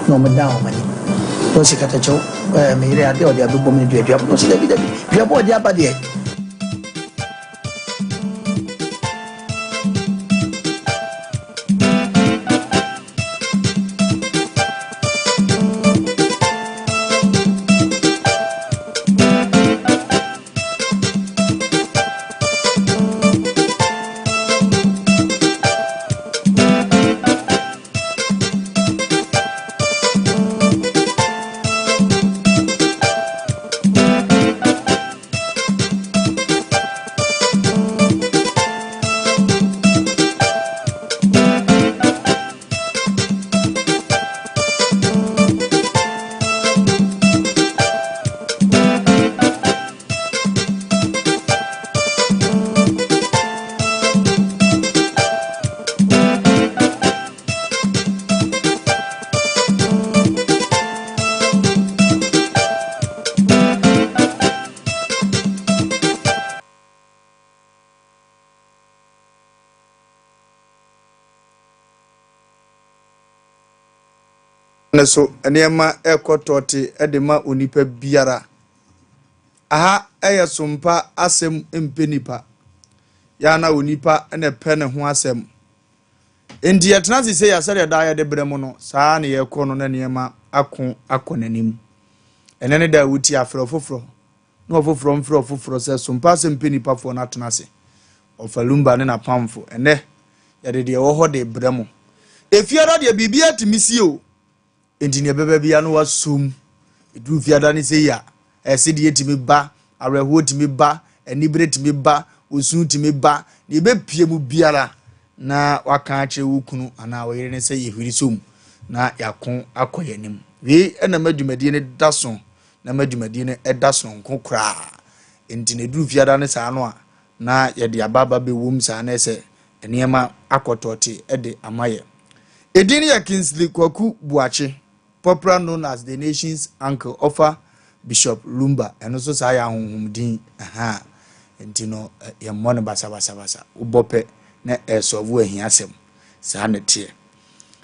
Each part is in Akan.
Na wɔn dan wɔn ani. Na ɔsi katakyɛw ɛɛ me yere adeɛ a ɔde abɛbɔ mu no duadua mu. Na ɔsi dabi dabi duabɔ ɔde aba deɛ. No so nneɛma rekɔ tɔɔte de ma onipa biara. Aha yɛ sompa asɛm mpɛ nipa. Yɛ a na onipa na ɛpɛ ne ho asɛm. Enti yɛtena ase sei a sɛdeɛ daa yɛde brɛ mo no, saa na yɛrekɔ no na nneɛma ako akɔ n'anim. Ɛnɛ ne da a wotie afrɛ ɔfoforɔ na ɔfoforɔ mfrɛ ɔfoforɔ sɛ sompa asɛm mpɛ nipafoɔ no atena ase. Ɔfa Lumba ne n'apamfo. Ɛnɛ yɛde deɛ ɛwɔ hɔ de brɛ mo. Efiada deɛ biribiara tumi si o. Enti nea ɛbɛba biara no wasom. Ɛduru fiada no sei a, ɛsedeɛ tumi ba, awerɛhoɔ tumi ba, anibere tumi ba, osu tumi ba. Nea ɛbɛpue mu biara na waka akyerɛ wo kunu anaa wo yere no sɛ yɛhwiri som na yɛako akɔ yɛn anim. Wei na ma dwumadie no da so na ma dwumadie no da sononko koraa. Enti na ɛduru fiada no saa no a, na yɛde aba aba bɛwom saa na ɛsɛ nneɛma akɔ tɔɔte de ama yɛ. Edin no yɛ Kingsley Kwaku Boakye, popular known as the nation's uncle ɔfa Bishop Lumba. Ɛno nso saa yɛ ahonhom din. Ahaa. Nti no yɛmmɔ no basabasabasa. Wobɔ pɛ na ɛresɔlvo ahiasɛm. Saa na ɛteɛ.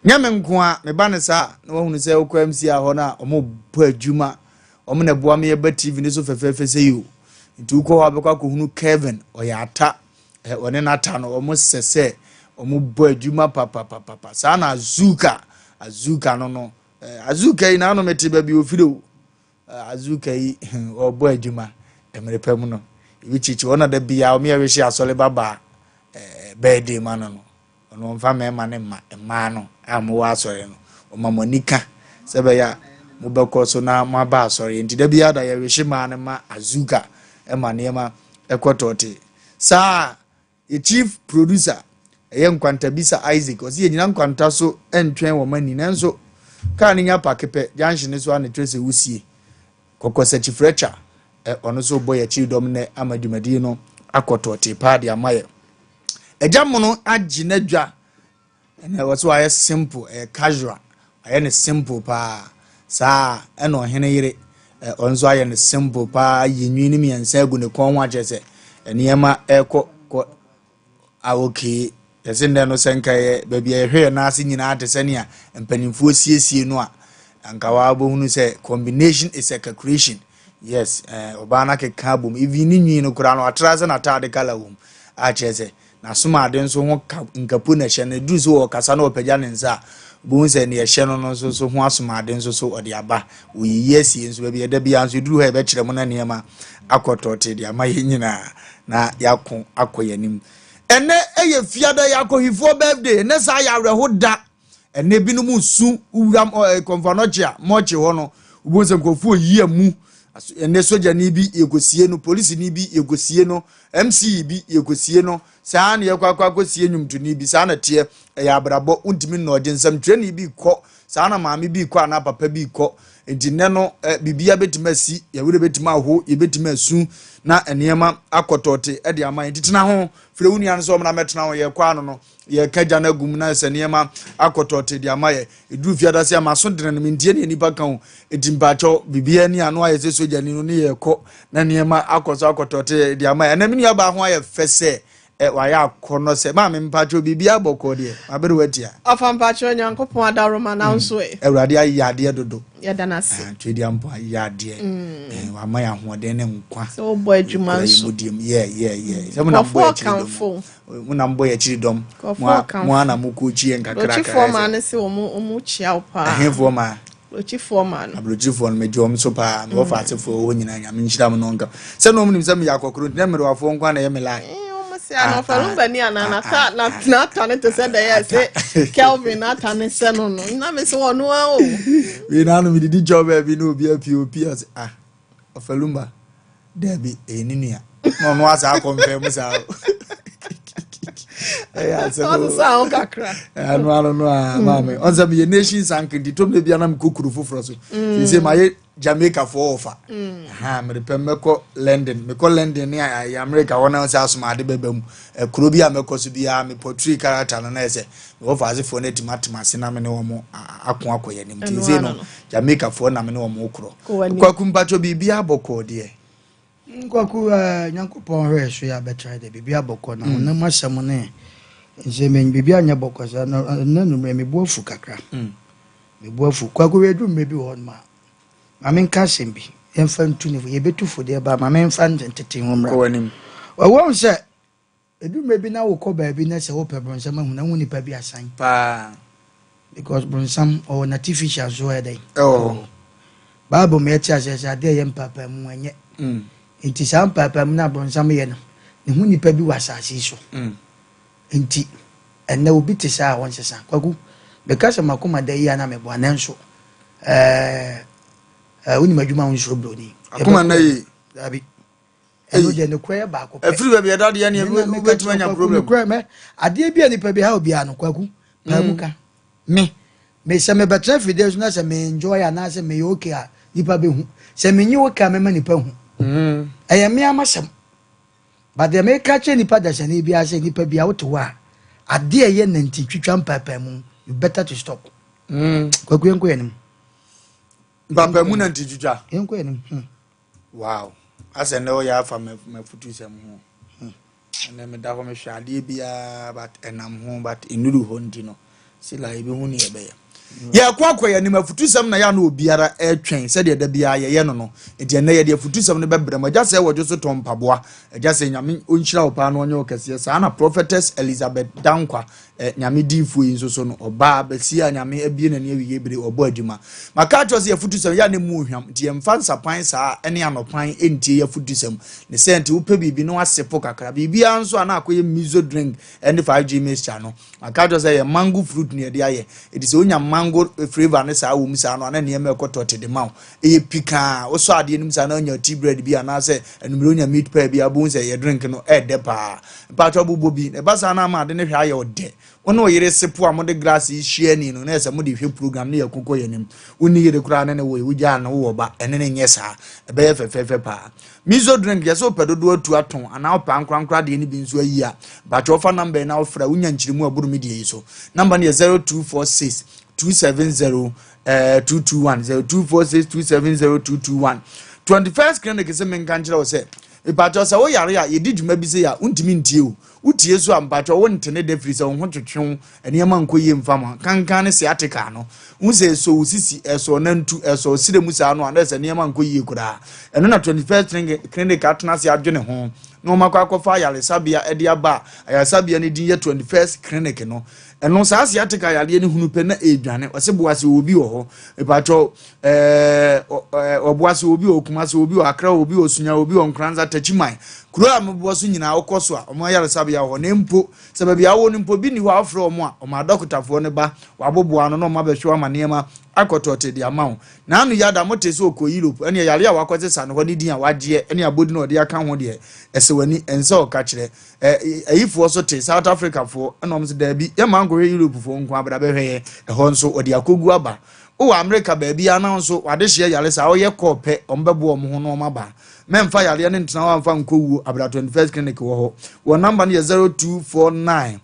Nyɛ me nko a, meba no saa na wahunu sɛ wokɔ MCR hɔ no a wɔbɔ adwuma. Wɔn na ɛboa me yɛba TV no so fɛfɛɛfɛ sɛ yi o. Nti wokɔ hɔ a bɛkɔ akɔhunu Kevin, ɔyɛ ata. Ɔne n'ata no wɔn sɛ sɛ wɔn bɔ adwuma papapapa. Saa na Azuka, Azuka no no, Azuka yi n'ano mete baabi ofiri o. Azuka yi ɔbɔ adwuma mmerɛ pa mu no. Ebi kyekye wɔn na da bia wɔn yɛ wehye asɔre babaa birthday ma no no. Ɔno ɔmfa mmarima ne mma mmaa no a mowɔ asɔre no, ɔma mo ani ka sɛ ɛbɛyɛ a mobɛkɔ so na moaba asɔre. Nti da biara da yɛwehye mmaa no ma Azuka ma nneɛma ɛkɔ tɔɔte. Saa yɛ chief producer ɛyɛ Nkwantabisa Isaac, ɔsɛ yɛnyina nkwanta so ntwɛn wɔn ani, nanso kaa no nya pake pɛ junction no so a na ɛkyerɛ sɛ wusie. Kɔkɔsakyi Frɛtwa, ɔno nso bɔ yɛ akyiri dɔm nnɛ ama dwumadie no akɔ tɔɔte paa de ama yɛ. Agya mono agye n'adwa ɛna ɛwɔ so ayɛ simple, ɛyɛ casual, ayɛ ne simple paa. Saa ɛna ɔhene yere ɔno nso ayɛ ne simple paa, ayi nwi ne mmiɛnsa agu ne kɔn ho akyerɛ sɛ nneɛma ɛkɔ kɔ a okay. Yɛsɛ nnɛ no sɛ nka yɛ baabi a yɛhwɛ yɛn nan ase nyinaa te sɛ nea mpanimfoɔ siesie no a, anka wabɛhunu sɛ combination is a calculation. Yes, ɔbaa no akeka abom, even ne nwi no koraa no atra sɛ n'ataade colour wɔ mu a kyerɛ sɛ n'asomade nso ho ka nkapo na ɛhyɛ no. Ɛduru sɛ ɔkasa na ɔpagya ne nsa a, wobɛhu sɛ nea ɛhyɛ no no nso so ho asomade nso so ɔde aba. Oyiyi asie nso baabi ɛda biara nso ɛduru hɔ a yɛbɛkyerɛ mu na nneɛma akɔ tɔɔte de ama yɛn nyinaa na yɛako akɔ yɛn anim. Ɛnɛ ɛyɛ fiada, yɛ akɔhwifoɔ birthday. Ɛnɛ saa yɛ awerɛho da. Ɛnɛ binom su wura kɔmfanɔkye a mɔkye hɔ no, wobɛhu sɛ nkurɔfoɔ yi amu. Ɛnɛ sogyani bi yɛkɔsie no, polisini bi yɛkɔsie no, MC bi yɛkɔsie no, saa na yɛkɔ akɔ akɔsie nnwomtoni bi. Saa na teɛ, ɛyɛ abrabɔ, wontumi nnɔɔgye. Nsɛmtwerɛni bi kɔ saa na maame bi kɔ anaa papa bi kɔ. Nti nnɛ no biribia bɛtumi asi, yɛwerɛ bɛtumi aho, yɛbɛtumi asu na nneɛma akɔtɔɔte de ama yɛn. Nti tena ho, frɛ wo nua no sɛ ɔmmra mɛtena ho. Yɛkɔ ano no yɛka gya no agum na sɛ nneɛma akɔtɔɔte de ama yɛ. Ɛduru fiada sɛ ama so dene no mentie ne nipa ka ho. Ɛti mpaakyɛw biribiara ni ano ayɛ sɛ sogyani no ne yɛkɔ na nneɛma akɔ so akɔtɔɔte de ama yɛ. Ɛnɛ me nua baa ho ayɛ fɛ sɛ Wayɛ akɔnnɔ sɛ maame mpakyɛw biribiara bɔkɔɔ deɛ mabere watia. Ɔfa mpakyɛw Nyankopɔn adaworoma na nso ɛ. Awurade ayɛ adeɛ dodo. Yɛda no ase. Ah, Twedeɛ mpo ayɛ adeɛ. Wama yɛ ahoɔden ne nkwa. Sɛ wobɔ adwuma nso. Yɛ yɛ yɛ. Sɛ mo na mbɔ akyiri dɔm. Mo na mbɔ akyiri dɔm. Mo ana mo kɔ akyi yɛ nkakra kakra. Aburokyifoɔ maa no sɛ wɔn kyia wo paa. Ɛhefoɔ maa? Aburokyifoɔ maa no. Aburokyifoɔ no megye wɔn so paa. Mewɔ fa asefoɔ wɔ nyinaa Nyame nhyira mo no nka. Sɛ na wɔn nim sɛ meyɛ akɔkoro nti na mmerewafoɔ nko na ɛyɛ me line. Sɛ anɔfalumba ni ana nata nata ne te sɛ dɛ yɛ sɛ Kelvin nata ne sɛ no no na me sɛ ɔno a o. Wei na ano medidi kyɛw baabi na obi apue opi ɔsɛ ah ɔfalumba daabi ɛyɛ ne nua na ɔno asa akɔmfɛ mu saa o. Ɛyɛ asɛm o. Ɔsesa ho kakra. Ɛno ano no a maame ɔnsɛ meyɛ nation sank nti tom de bia na mekɔ kuro foforɔ so. Sɛ mayɛ Jamaica foɔ ɔfa. Ha merepɛ mɛkɔ London mekɔ London ne ayɛ America hɔ na sɛ asomade bɛba mu. Kuro bi a mɛkɔ so biara me portray character no na ɛsɛ mewɔ fa asefoɔ no atumi atema ase na me ne wɔn ako akɔ yɛn anim. Nti sɛ no Jamaica foɔ na me ne wɔn korɔ. Kwaku mpatwɔ biribi abɔkɔɔ deɛ. Nkwaku Nyankopɔn hwɛ so yɛ abɛtra deɛ biribi abɔkɔ na honam asɛm ne nsɛm biribi anyɛ bɔkɔ sɛ na numere mebu afu kakra. Mebu afu. Kwaku wei duru mmerɛ bi wɔ hɔ nom a ma menka asɛm bi yɛmfa ntu ne fo yɛbɛtu fo deɛ ba ma memfa ntete ho mmra. Wɔwɔ sɛ edu mmerɛ bi na wokɔ baabi na sɛ wopɛ bronsam ahu na wo nipa bi asan. Paa. Because bronsam ɔwɔ n'artificial so ɛyɛ dɛn. Ɛwɔ. Bible ma yɛte aseɛ sɛ adeɛ yɛ mpaapaamu ɛnyɛ. Nti saa mpaapaamu no a bronsam yɛ no ne ho nipa bi wɔ asase yi so. Nti ɛnɛ obi te saa a wɔnsesa. Kwaku meka sɛ makoma da yi a na meboa nanso wonim adwuma wo nsuro buroni. Akoma na yi. Dabi. Ɛno deɛ nokorɛ yɛ baako pɛ. Ɛfiri baabi ɛda deɛ ne wobɛtumi anya problem. Nokorɛ mɛ adeɛ bi a nipa bi ha obiara no Kwaku paa mu ka. Me sɛ mebɛtena fidie so na sɛ me enjoy anaasɛ meyɛ okay a nipa bɛhu. Sɛ menye okay a mɛma nipa hu. Ɛyɛ me amasɛm. But deɛ meka kyerɛ nipa dasani biara sɛ nipa bi a wote hɔ a adeɛ a ɛyɛ nanti twitwa mpaapaamu you better to stop. Kwaku yɛnkɔ yɛn anim. Mpaapaamu nanti twitwa. Yɛnkɔ yɛn anim. Wow. Asɛ nnɛ woyɛ afa mafutu sɛm ho. Ɛnɛ meda hɔ mehwɛ adeɛ biara but ɛnam ho but ɛnuru hɔ nti no sila yɛbɛhu ne yɛbɛyɛ. Yɛkɔ akɔ yɛ anim afutusɛm na yɛ ano obiara ɛtwɛn sɛdeɛ da biara yɛyɛ no no. Nti ɛnɛ yɛde afutusɛm no bɛbrɛ mu. Agya sɛ wɔdwo so tɔn mpaboa. Agya sɛ Nyame ɔnhyira wo paa na ɔnyɛ wo kɛseɛ. Saa na Prophetess Elizabeth Dankwa Nyame diifoɔ yi nso so no ɔbaa bɛsi a Nyame abie n'ani awie bere ɔbɔ adwuma. Maka akyerɛ sɛ yɛafutusɛm yɛ a ne mu ohwam nti yɛmfa nsapan saa ne anɔpan ntie yɛafutusɛm. Ne sɛ nti wopɛ biribi na wasepo kakra. Biribiara nso a na akɔyɛ miso drink ne 5G mixture no. Maka akyerɛ sɛ yɛ mango fruit na yɛde ayɛ. Ɛti sɛ wonya mango flavor ne saa wɔ mu saa no a na nneɛma ɛkɔ tɔte de ma wo. Ɛyɛ pikaa wosɔ adeɛ no mu saa na wonya tea bread bi anaasɛ anumere wonya meat pie bi a wobɛhu sɛ yɛ drink no ɛɛdɛ paa. Mpakyɛw bobɔ bi na ɛba saa na ama ade no hwɛ ayɛ ɔdɛ. Wo ne wo yere sepo a mode glass yi hyia ani no na ɛsɛ mode hwɛ program ne yɛkokɔ yɛn anim. Wo ne yere koraa ne ne wo wogyaa no wowɔ ba ɛne ne nyɛ saa. Ɛbɛyɛ fɛfɛɛfɛ paa. Miso drink yɛ sɛ wopɛ dodoɔ atu atɔn anaa wopɛ ankorankora adeɛ no bi nso ayi a mpakyɛw fa number yi na wofrɛ wonya nkyerɛmu a ɛboro me deɛ yi so. Number no yɛ 0246 270 221 0246 270 221. 21st clinic sɛ menka nkyerɛ wo sɛ mpakyɛw sɛ woyare a yɛdi dwuma bi sɛ yɛ a wontumi ntie o. Wotie so a mpakyɛw wontene da firi sɛ wo ho twetwe nneɛma nkɔ yie mfa ma kankan ne sciatica no. Wo sɛ ɛsɔ wo sisi, ɛsɔ nantu, ɛsɔ sire mu saa no a na ɛsɛ nneɛma nkɔ yie koraa. Ɛno na 21st clinic atena ase adwene ho na wɔn akɔ akɔfa ayaresabea ɛde aba a ayaresabea no din yɛ 21st clinic no. Ɛno saa sciatica yareɛ no hunu pɛ na ɛredwane. Ɔsɛ boase wɔ obi wɔ hɔ. Mpakyɛw ɔboase obi wɔ Kumase, obi wɔ Accra, obi wɔ Sunya, obi wɔ Nkoranza, Techiman. Kuro a meboa so nyinaa wokɔ so a ɔmo ayaresabea wɔ hɔ. Na mpo sɛ baabi a wowɔ no mpo bi nni hɔ a wofrɛ ɔmo a ɔmo adɔkotafoɔ no ba waboboa ano na ɔmo abɛhwɛ ama nneɛma akɔtɔte de ama wo. Na ano yada mote sɛ ɔkɔ Europe ɛne yare a wakɔsesa no hɔ ne din a wagyeɛ ɛne abɔdi na ɔde aka ho deɛ ɛsɛ w'ani ɛnsɛ ɔka kyerɛ. Ayifoɔ so te South Africa foɔ ɛna ɔmo sɛ daabi yɛma nkɔhwɛ Europe foɔ nko abra bɛhwɛ yɛ ɛhɔ nso ɔde akɔgu aba. Wowɔ America baabi a na nso wade hyeɛ yare saa ɔyɛ kɔɔ pɛ ɔmo bɛboa ɔmo ho na ɔmo aba. Mɛmfa yareɛ no ntena hɔ amfa nkɔ wuo abra 21st clinic wɔ hɔ. Wɔn number no yɛ 0249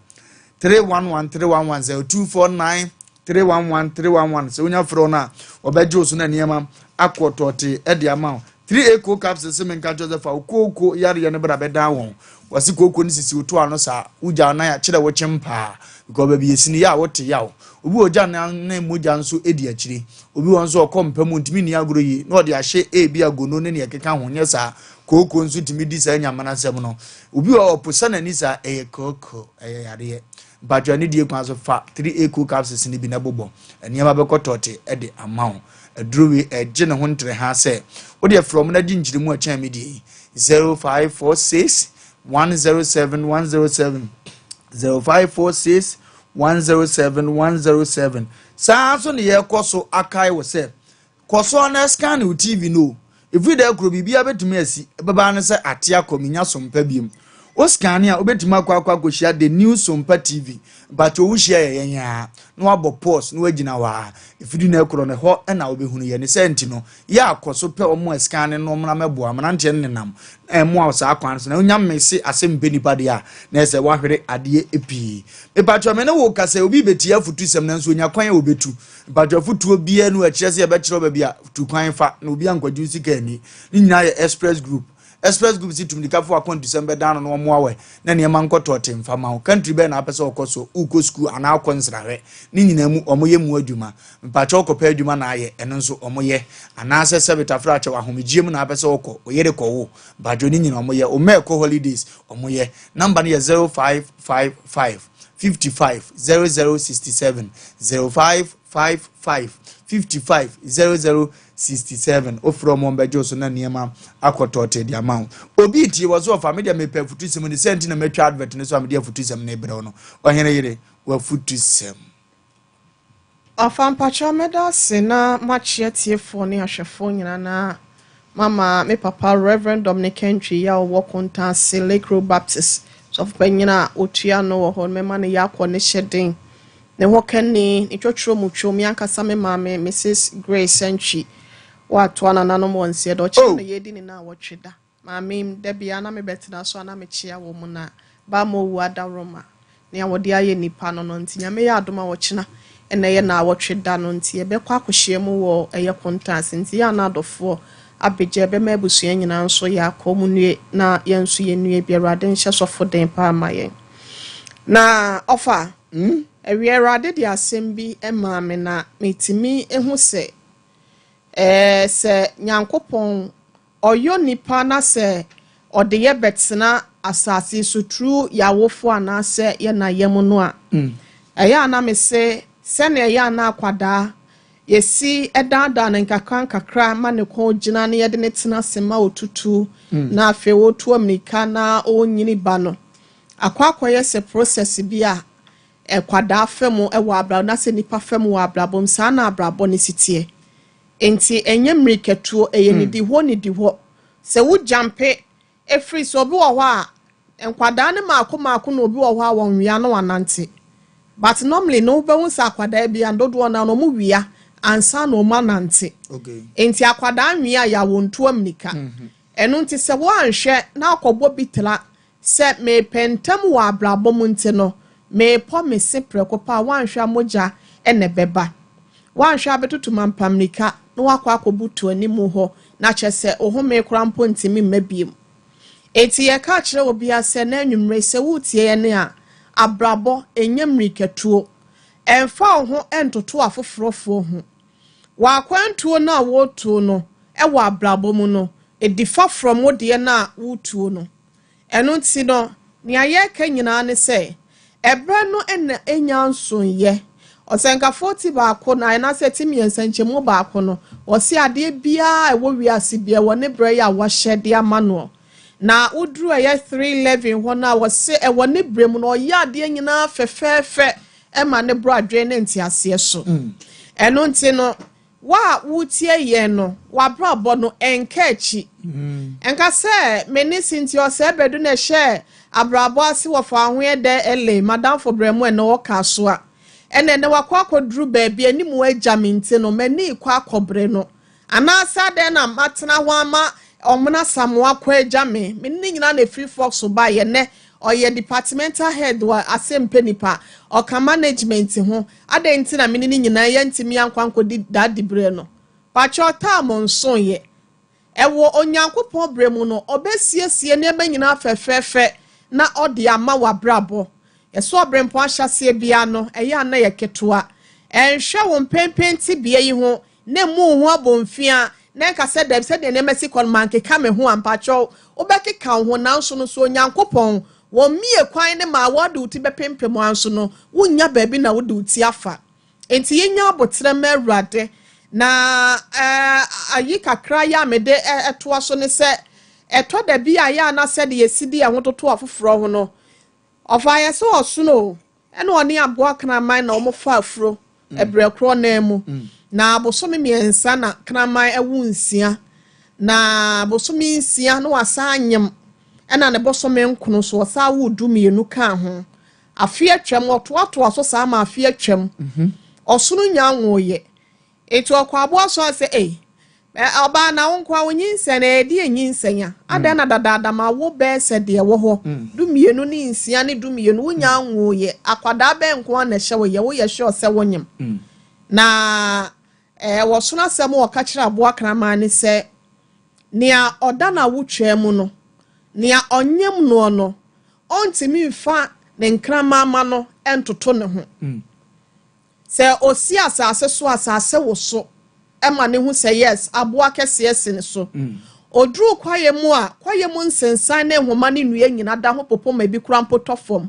311 311 0249 311 311. Sɛ wonya frɛ no a ɔbɛgye wo so na nneɛma akɔ tɔɔte ɛde ama wo. 3A cold capsules sɛ menka nkyerɛ sɛ fa wo kooko yareɛ no bra bɛdan wɔn. Wɔse kooko no sisi wo to ano saa, wogya wo nan a kyerɛ wo kyem paa because baabi esi no yɛ a wote yaw. Obi wɔ ogya nan ne mogya nso di akyire. Obi wɔ nso ɔkɔ mpa mu ntumi nni agorɔ yie na ɔde ahyɛ ebi agono ne nea ɛkeka ho nyɛ saa. Kooko nso tumi di saa nyamanasɛm no. Obi wɔ ɔposa n'ani saa ɛyɛ kooko ɛyɛ yareɛ. Mpatwa ne die kwan so fa 3A cold capsules no bi na bobɔ nneɛma bɛkɔ tɔɔte de ama wo. Aduro wei ɛgye ne ho ntere ha sɛ wodeɛ frɛ ɔmo na gye nkyerɛmu a ɛkyɛn me deɛ yi 0546 107 107, 0546 107 107. Saa nso ne yɛkɔ so akae wɔ sɛ kɔ so na scan wo TV no ɛfiri da kuro biribiara bɛtumi asi ɛbɛba no sɛ ate akɔ menya sompa biom. Wo scan a wobɛtumi akɔ akɔhyia The New Sompa TV mpakyɛ wohyia yɛ yɛn a na wabɔ pause na wagyina hɔ a ɛfiri no ɛkorɔ no hɔ ɛna wobɛhunu yɛ ne sɛ nti no yɛ akɔ so pɛ ɔmo a scan no ɔmo na mɛboa mmeranteɛ no nenam ɛmoa wo saa kwan so na wonya mmese asɛm mpɛ nipa deɛ a na ɛsɛ wahwere adeɛ pii. Mpakyɛ me ne wo kasa obi bɛtie afotu sɛm nanso onya kwan a wɔbɛtu. Mpakyɛ afotuo biara no ɛkyerɛ sɛ yɛbɛkyerɛ wo baabi a tu kwan fa na obi ankɔgye wo sika ani ne nyinaa yɛ Express Group. Express Group si tumidikafo akɔntusɛm bɛdan no na ɔmoa wɛ na nneɛma nkɔtɔ te mfa ma wo. Country bɛɛ na apɛ sɛ ɔkɔ so wokɔ sukuu anaa akɔ nsrahwɛ ne nyinaa mu ɔmo yɛ mu adwuma. Mpakyɛ wokɔpɛ adwuma na ayɛ ɛno nso ɔmo yɛ anaasɛ sɛ betafra akyɛw ahomegye mu na apɛ sɛ ɔkɔ oyere kɔwo. Mpakyɛ ne nyinaa ɔmo yɛ ɔmo ɛkɔ holidays ɔmo yɛ. Number no yɛ 0555 55 00 67, 0555 55 00 67. Ofurɛ ɔmo mbɛgye so na nneɛma akɔtɔ te de ama wo. Obi tie wɔ so ɔfa me deɛ mepɛ afutusɛm ne sɛ nti na matwa advert no so a mede afutusɛm no brɛ wo no. Ɔhene yere wafutusɛm. Ɔfa mpakyɛw mɛda ase na makyea tiefoɔ ne ahwɛfoɔ nyinaa na mama me papa Reverend Dominic Kentry a ɔwɔ Kontanse Lake Road Baptist sɔfo panyin a otua no wɔ hɔ no mɛma no yɛ akɔ ne hyɛ den ne hɔ kani ne twɛtwerɛ mu twom. Ankasa me maame Mrs Grace Entry watoa nananom wɔ nseɛ dɛ ɔkyerɛ Oh. no yɛdi ne na awɔtwe da maame da bia na mebɛtena so a na mekyea wɔ mu na baama owu adaworoma nea wɔde ayɛ nipa no no nti Nyame yɛ adom a wɔkyena ɛna ɛyɛ na awɔtwe da no nti yɛbɛkɔ akɔhyia mu wɔ ɛyɛ Kontanse nti yɛ ana adɔfoɔ abɛgye ɛbɛma abusua nyinaa nso yɛ akɔ mu nue na yɛn nso yɛnnue bi. Awurade nhyɛ sɔfo den paa ma yɛn na ɔfa awie. Awurade de asɛm bi maa me na metumi ehu sɛ sɛ Nyankopɔn ɔyɔ nipa na sɛ ɔde yɛ bɛtena asase so turu yɛawofo anaasɛ yɛna yɛm no a ɛyɛ ana me se sɛnea ɛyɛ ana akwadaa yɛsi ɛdaadaa ne nkakra nkakra ma ne kɔn gyina ne yɛde ne tena ase ma otutu na afei wɔtu amirika na ɔnyini ba no akɔ akɔyɛ sɛ process bi a ɛkwadaa fam ɛwɔ abrabɔ na sɛ nipa fam wɔ abrabɔ mu saa na abrabɔ ne si teɛ nti ɛnyɛ mmirikatuo ɛyɛ nidi hɔ nidi hɔ sɛ wo jampe efiri sɛ obi wɔ hɔ a nkwadaa ne maako maako na obi wɔ hɔ a wɔn wia na wanante, but normally no wobɛhu sɛ akwadaa bi a dodoɔ na wɔn wia ansa na wɔn anante. Nti akwadaa nwia a yɛawo nto amirika ɛno nti sɛ wɔanhwɛ na akɔbɔ bi tra sɛ mepɛ ntɛm wɔ abrabɔ mu nti no mepɔ me se prɛko pa a wɔanhwɛ a mogya ɛna ɛbɛba wɔanhwɛ abɛtoto mampammirika na wakɔ akɔbutu anim hɔ na kyerɛ sɛ ohome koraa mpo ntumi mma biem. Eti yɛka kyerɛ obiara sɛ na anwummerɛ sɛ wotie yɛn a abrabɔ ɛnyɛ mmirikatuo ɛmfa wo ho ɛntoto afoforɔfoɔ ho w'akwantuo no a wɔretuo no ɛwɔ abrabɔ mu no ɛdi fa from wo deɛ no a wotuo no. Ɛno nti no nea yɛreka nyinaa ne sɛ ɛberɛ no ɛna ɛnya nsonyɛ. Ɔsɛnkafoɔ ti baako na anaasɛ ti mmiɛnsa nkyɛmu baako no wɔsi adeɛ biara a ɛwɔ wiase bia wɔ ne berɛ yi a wɔahyɛ de ama no na woduru ɛyɛ 3:11 hɔ no a wɔse ɛwɔ ne berɛ mu no ɔyɛ adeɛ nyinaa fɛfɛɛfɛ ɛma ne borɔ adwene ne nteaseɛ so. Ɛno nti no wo a wotie yɛn no w'abrabɔ no ɛnka akyi nka sɛ me ne Sinti ɔsɛ bɛdu na ɛhyɛ abrabɔ ase wɔ fa ahoɛ dɛ ɛle madamfo brɛ mu ɛna ɔka so a ɛnɛ ɛnɛ wakɔ akɔduru baabi anim agya me nti no m'ani kɔ akɔbere no anaasɛ adɛn na matena hɔ ama ɔmona samoa kɔ agya me. Me ne nyinaa na efiri Fox ba yɛ nɛ ɔyɛ departmental head wɔ asɛmpɛ nipa ɔka management ho adɛn nti na me ne ne nyinaa yɛntumi ankɔ ankɔdi daa diberɛ no pakyɛ ɔtaa mo nso yɛ. Ɛwɔ Onyankopɔn berɛ mu no, ɔbɛsiesie nneɛma nyinaa fɛfɛɛfɛ na ɔde ama w'abrabɔ. Yɛsɛ ɔberempɔn ahyɛaseɛ biara no, ɛyɛ a na yɛ ketewa. Ɛnhwɛ wo mpɛnpɛn tebea yi ho na mmu wo ho abomfia na nka sɛ dabi sɛdeɛ nneɛma si kɔ no mankeka me ho a mpakyɛw wobɛkeka wo ho nanso no so Onyankopɔn wɔmmie kwan ne ma wɔde wo ti bɛpempem anso no wonnya baabi na wode wo ti afa. Enti yɛnya abotrɛ ma Awurade na ayi kakra yi a mede ɛtoa so ne sɛ ɛtɔ da bi a yɛ ana sɛdeɛ yɛsi di yɛn ho toto afoforɔ ho no ɔfa yɛ sɛ ɔsono o ɛna ɔne aboa kraman na wɔn fa afuro ɛbrɛ korɔ nan mu na abosome 3 na kraman ɛwo 6 na abosome 6 na wasa anyem ɛna ne bosome 9 so ɔsa awo 12 ka ho afe atwam ɔtoatoa so saa ma afe atwam ɔsono nya nwoyɛ etu ɔkɔ aboa so sɛ ei ɔbaa na wo nkoa wo nyinsɛn na ɛdi enyinsɛn a adan na dadaada ma wo bɛɛ sɛ deɛ wɔ hɔ 12 ne 6 ne 12 wonya nwoyɛ akwadaa bɛɛ nkoa na ɛhyɛ wo yɛ woyɛ sure sɛ wonyim na wɔsono asɛm wɔka kyerɛ aboa kraman ne sɛ nea ɔda na wotwa mu no nea ɔnyem noɔ no ɔntumi mfa ne nkraman ma no ɛntoto ne ho sɛ osi asase so asase wo so ɛma ne ho sɛ yes aboa kɛseɛ si ne so oduru kwaeɛ mu a kwaeɛ mu nsensan ne nhoma ne nnua nyina da ho popo ma ebi kura mpo tɔ fam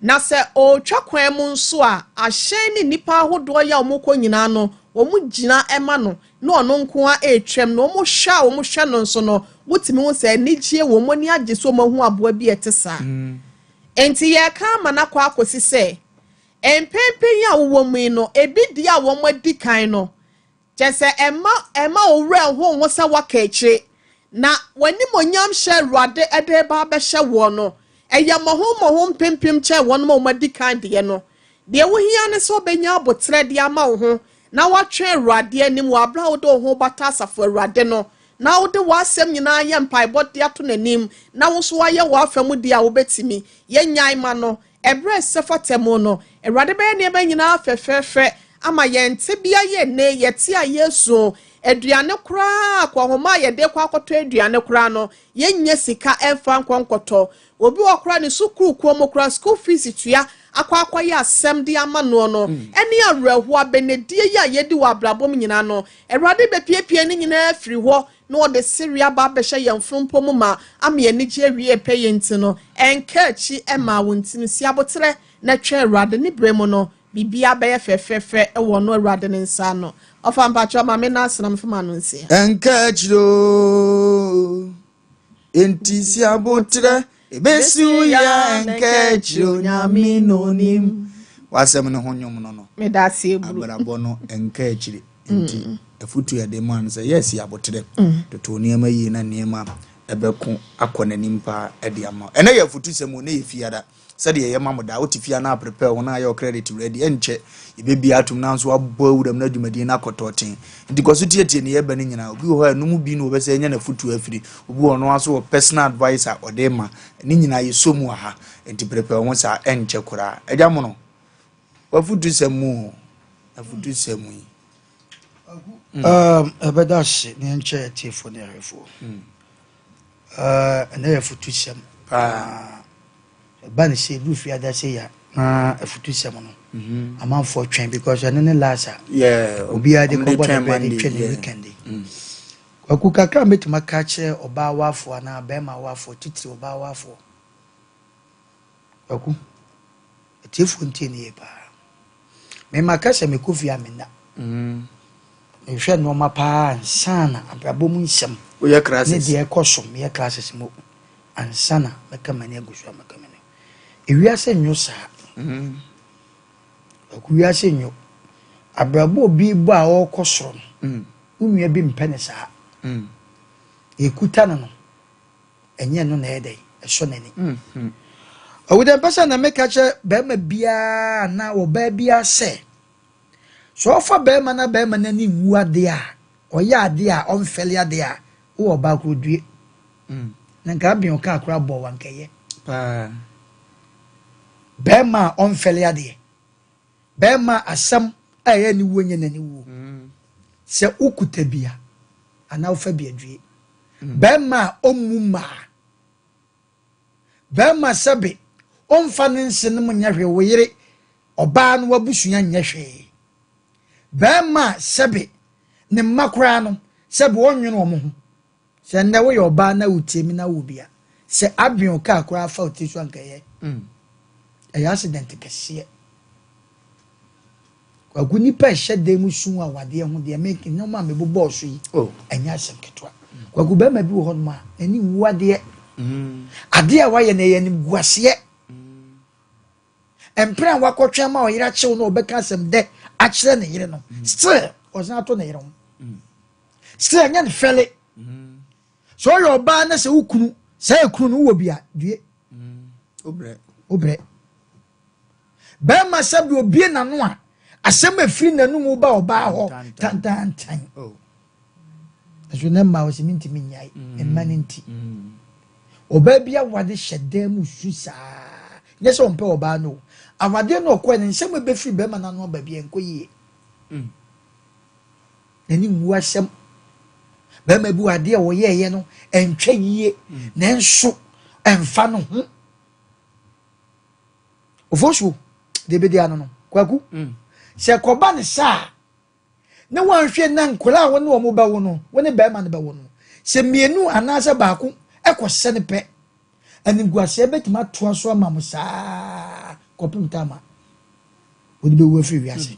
na sɛ ɔretwa kwan mu nso a ahyɛn ne nnipa ahodoɔ yɛ a wɔkɔ nyinaa no wɔn gyina ɛma no na ɔno nko a ɛretwam na wɔn hwɛ a wɔn hwɛ no nso no wotumi ho sɛ anigye wɔn ani agye so wɔn ahu aboa bi a ɛte saa nti yɛreka ama no akɔ akɔsi sɛ mpɛmpɛn a wɔwɔ mu yi no ebi deɛ a wɔn adi kan no kyɛ sɛ ɛma ɛma owura ho ho sɛ waka akyire na w'animonyam hyɛ Awurade ɛde ba abɛhyɛ wɔn no ɛyɛ mmɔho mmɔho mpempem kyɛn wɔn a wɔn adi kan deɛ no deɛ wohia ne sɛ ɔbɛnya abotrɛ de ama wo ho na watwɛn Awurade anim wɔ abere a wode wo ho bata asafo Awurade no na wode w'asɛm nyinaa yɛ mpaebɔ de ato n'anim na wo nso wayɛ w'afa mu deɛ a wobɛtumi yɛnyae ma no ɛberɛ sɛ fata mu no Awurade bɛyɛ nneɛma nyinaa fɛfɛɛfɛ ama yɛn tebea yɛ ne yɛte a yɛsu aduane koraa akɔhoma a yɛde kɔ akɔtɔ aduane koraa no yɛnyɛ sika ɛmfa nkɔ nkɔtɔ obi wɔ koraa ne sukuu kuo mu koraa school fees tua akɔ akɔyɛ asɛm de ama noɔ no ɛne awerɛhoɔ abɛnedie yi a yɛdi wɔ abrabɔ mu nyinaa no Awurade bɛpiepie ne nyinaa firi hɔ na ɔde sereɛ aba abɛhyɛ yɛn mfompo mu ma ama yɛn anigye awie pɛ yɛn nti no ɛnka akyi ɛma wo nti no si abotrɛ na twɛn Awurade ne berɛ mu no biribiara bɛyɛ fɛfɛɛfɛ ɛwɔ no Awurade ne nsa ano ɔfa mpakyɛ ɔma me na asena mfoma no nsia ɛnka akyire o enti si abotrɛ ebesi wo ya ɛnka akyire o Nyame n'onim wasɛm ne ho nnwom no no meda ase eburu abrabɔ no ɛnka akyire nti afutu yɛde ma no sɛ yɛsi abotrɛ toto nneɛma yie na nneɛma ɛbɛko akɔ n'anim paa ɛde ama wo. Ɛnɛ yɛ afutu sɛm o ne yɛ fiada sɛdeɛ ɛyɛ ma mo daa wote fia na aprepare wo na ayɛ wo credit ready ɛnkyɛ yɛbɛbia atom nanso abɔ awuram na adwumadie no akɔtɔ ten nti kɔ so tietie ne yɛba no nyinaa obi wɔ hɔ a ɛnom bi na wɔbɛsɛ ɛnyɛ n'afutu afiri obi wɔ no aso wɔ personal advice a ɔde ma ne nyinaa yɛsɔ mu wɔ ha nti prepare wo ho saa ɛnkyɛ koraa agya mo no wafutu sɛm mu o afutu sɛm yi Ɛbɛda ase ne yɛnkyɛ atiefoɔ ne ahwɛfoɔ ɛnɛ yɛ afutusɛm paa ɛba ne sɛ ɛduru fiada sɛ yɛ na afutusɛm no amanfoɔ twɛn because ɛno ne last a obiara de kɔbɔ ne bɛɛ de twɛ ne weekend yi Kwaku kakra mɛtumi aka kyerɛ ɔbaa waafoɔ anaa bɛrima waafoɔ titiri ɔbaa waafoɔ Kwaku atiefoɔ ntie ne yie paa mema ka sɛ mekɔ fie a menna mehwɛ nneɛma paa ansa na abrabɔ mu nsɛm woyɛ ne classes deɛ ɛkɔ so meyɛ classes mu ansa na mɛka m'ani agu so a mɛka m'ani ewiase nwo saa Kwaku wiase nwo abrabɔ obi bɔ a ɔrekɔ soro no wo nua bi mpɛ ne saa yɛkuta no no ɛnyɛ no na ɛyɛ dɛn ɛsɔ n'ani ɔwuda mpɛ sɛ na meka kyerɛ bɛrima biara na ɔbaa biara sɛ sɛ ɔfa bɛrima na bɛrima n'ani nwu adeɛ a ɔyɛ adeɛ a ɔmfɛle adeɛ a wowɔ ɔbaa koro due na nka abɛn ɔka akora bɔ wankɛyɛ paa bɛrima a ɔmfɛle adeɛ bɛrima asɛm a ɛyɛ ne wuo nyɛ n'ani wuo sɛ wokuta bia anaa wofa bia due. Bɛrima a ɔmmu mmaa. Bɛrima sɛbe ɔmfa ne nse nom nyɛ hwee, wo yere ɔbaa no w'abusua nyɛ hwee. Bɛrima a sɛbe ne mma koraa no sɛbe ɔnnwene wɔn ho. Sɛ nnɛ woyɛ ɔbaa na wotie me na wowɔ bi a, sɛ adwene wo kaa koraa fa wo tiri so anka ɛyɛ. Ɛyɛ accident kɛseɛ. Kwaku nipa ɛhyɛ dan mu su awadeɛ ho deɛ me nneɛma a mebobɔɔ so yi Oh. ɛnyɛ asɛm ketewa. Kwaku bɛrima bi wɔ hɔnom a n'ani nwu adeɛ. Adeɛ a wayɛ no ɛyɛ animguaseɛ. Mpere a wakɔtwe ama ɔyere akyew na ɔbɛka asɛm dɛ akyerɛ ne yere no, still ɔsan ato ne yere ho. Still ɛnyɛ ne fɛle. Sɛ ɔyɛ ɔbaa na sɛ wo kunu sɛ yɛ kunu no wowɔ bi a due. Wobrɛ. Wobrɛ. Bɛrima sɛ bi obie n'ano a asɛm efiri n'anum ba ɔbaa hɔ tantantan. Oh. Ɛso ne mma ɔsi mi ntumi nyae mma ne nti. Ɔbaa bi awade hyɛ dan mu su saa. Nyɛ sɛ ɔmpɛ ɔbaa no o. Awadeɛ no ɔkɔɛ no nsɛm a ebɛfiri bɛrima n'ano aba bi ɛnkɔ yie. N'ani nwu asɛm. Bɛrima bi wɔ adeɛ a ɔyɛɛyɛ no ɛntwa yie nanso ɛnfa no ho. Ofosuo deɛ ebedi ano no kwaku sɛ kɔba ne saa ne wanhwɛ na nkwadaa a wɔne wɔn bɛwo no wɔne bɛrima no bɛwo no sɛ mmienu anaasɛ baako ɛkɔ sɛ ne pɛ animguaseɛ bɛtumi atoa so ama mo saa kɔpem taama wɔde bɛwu afiri wiase.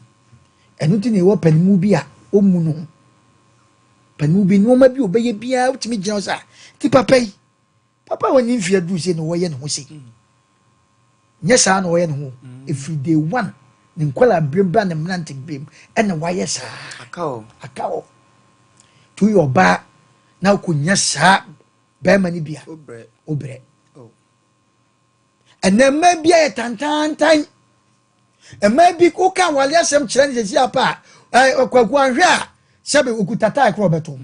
Ɛno nti na ɛwɔ panimu bi a ɔmmu no ho. Panimu bi nneɛma bi a ɔbɛyɛ biara wotumi gyina hɔ sɛ ti papa yi papa a wɔnye mfeɛ duru sei na wɔyɛ ne ho sei. Nyɛ saa na ɔyɛ ne ho. Ɛfiri day one ne nkwalaa berem bra ne mmerante berem ɛna wayɛ saa. Aka hɔ. Aka hɔ. Nti woyɛ ɔbaa na wokɔnya saa bɛrima no bi a Wobrɛ. wobrɛ. Oh. Ɛnɛ mmaa bi ayɛ tantantan. Mmaa bi woka awale asɛm kyerɛ no sɛsi apa a kwaku ahwɛ a sɛbe okuta tae korɔ ɔbɛto.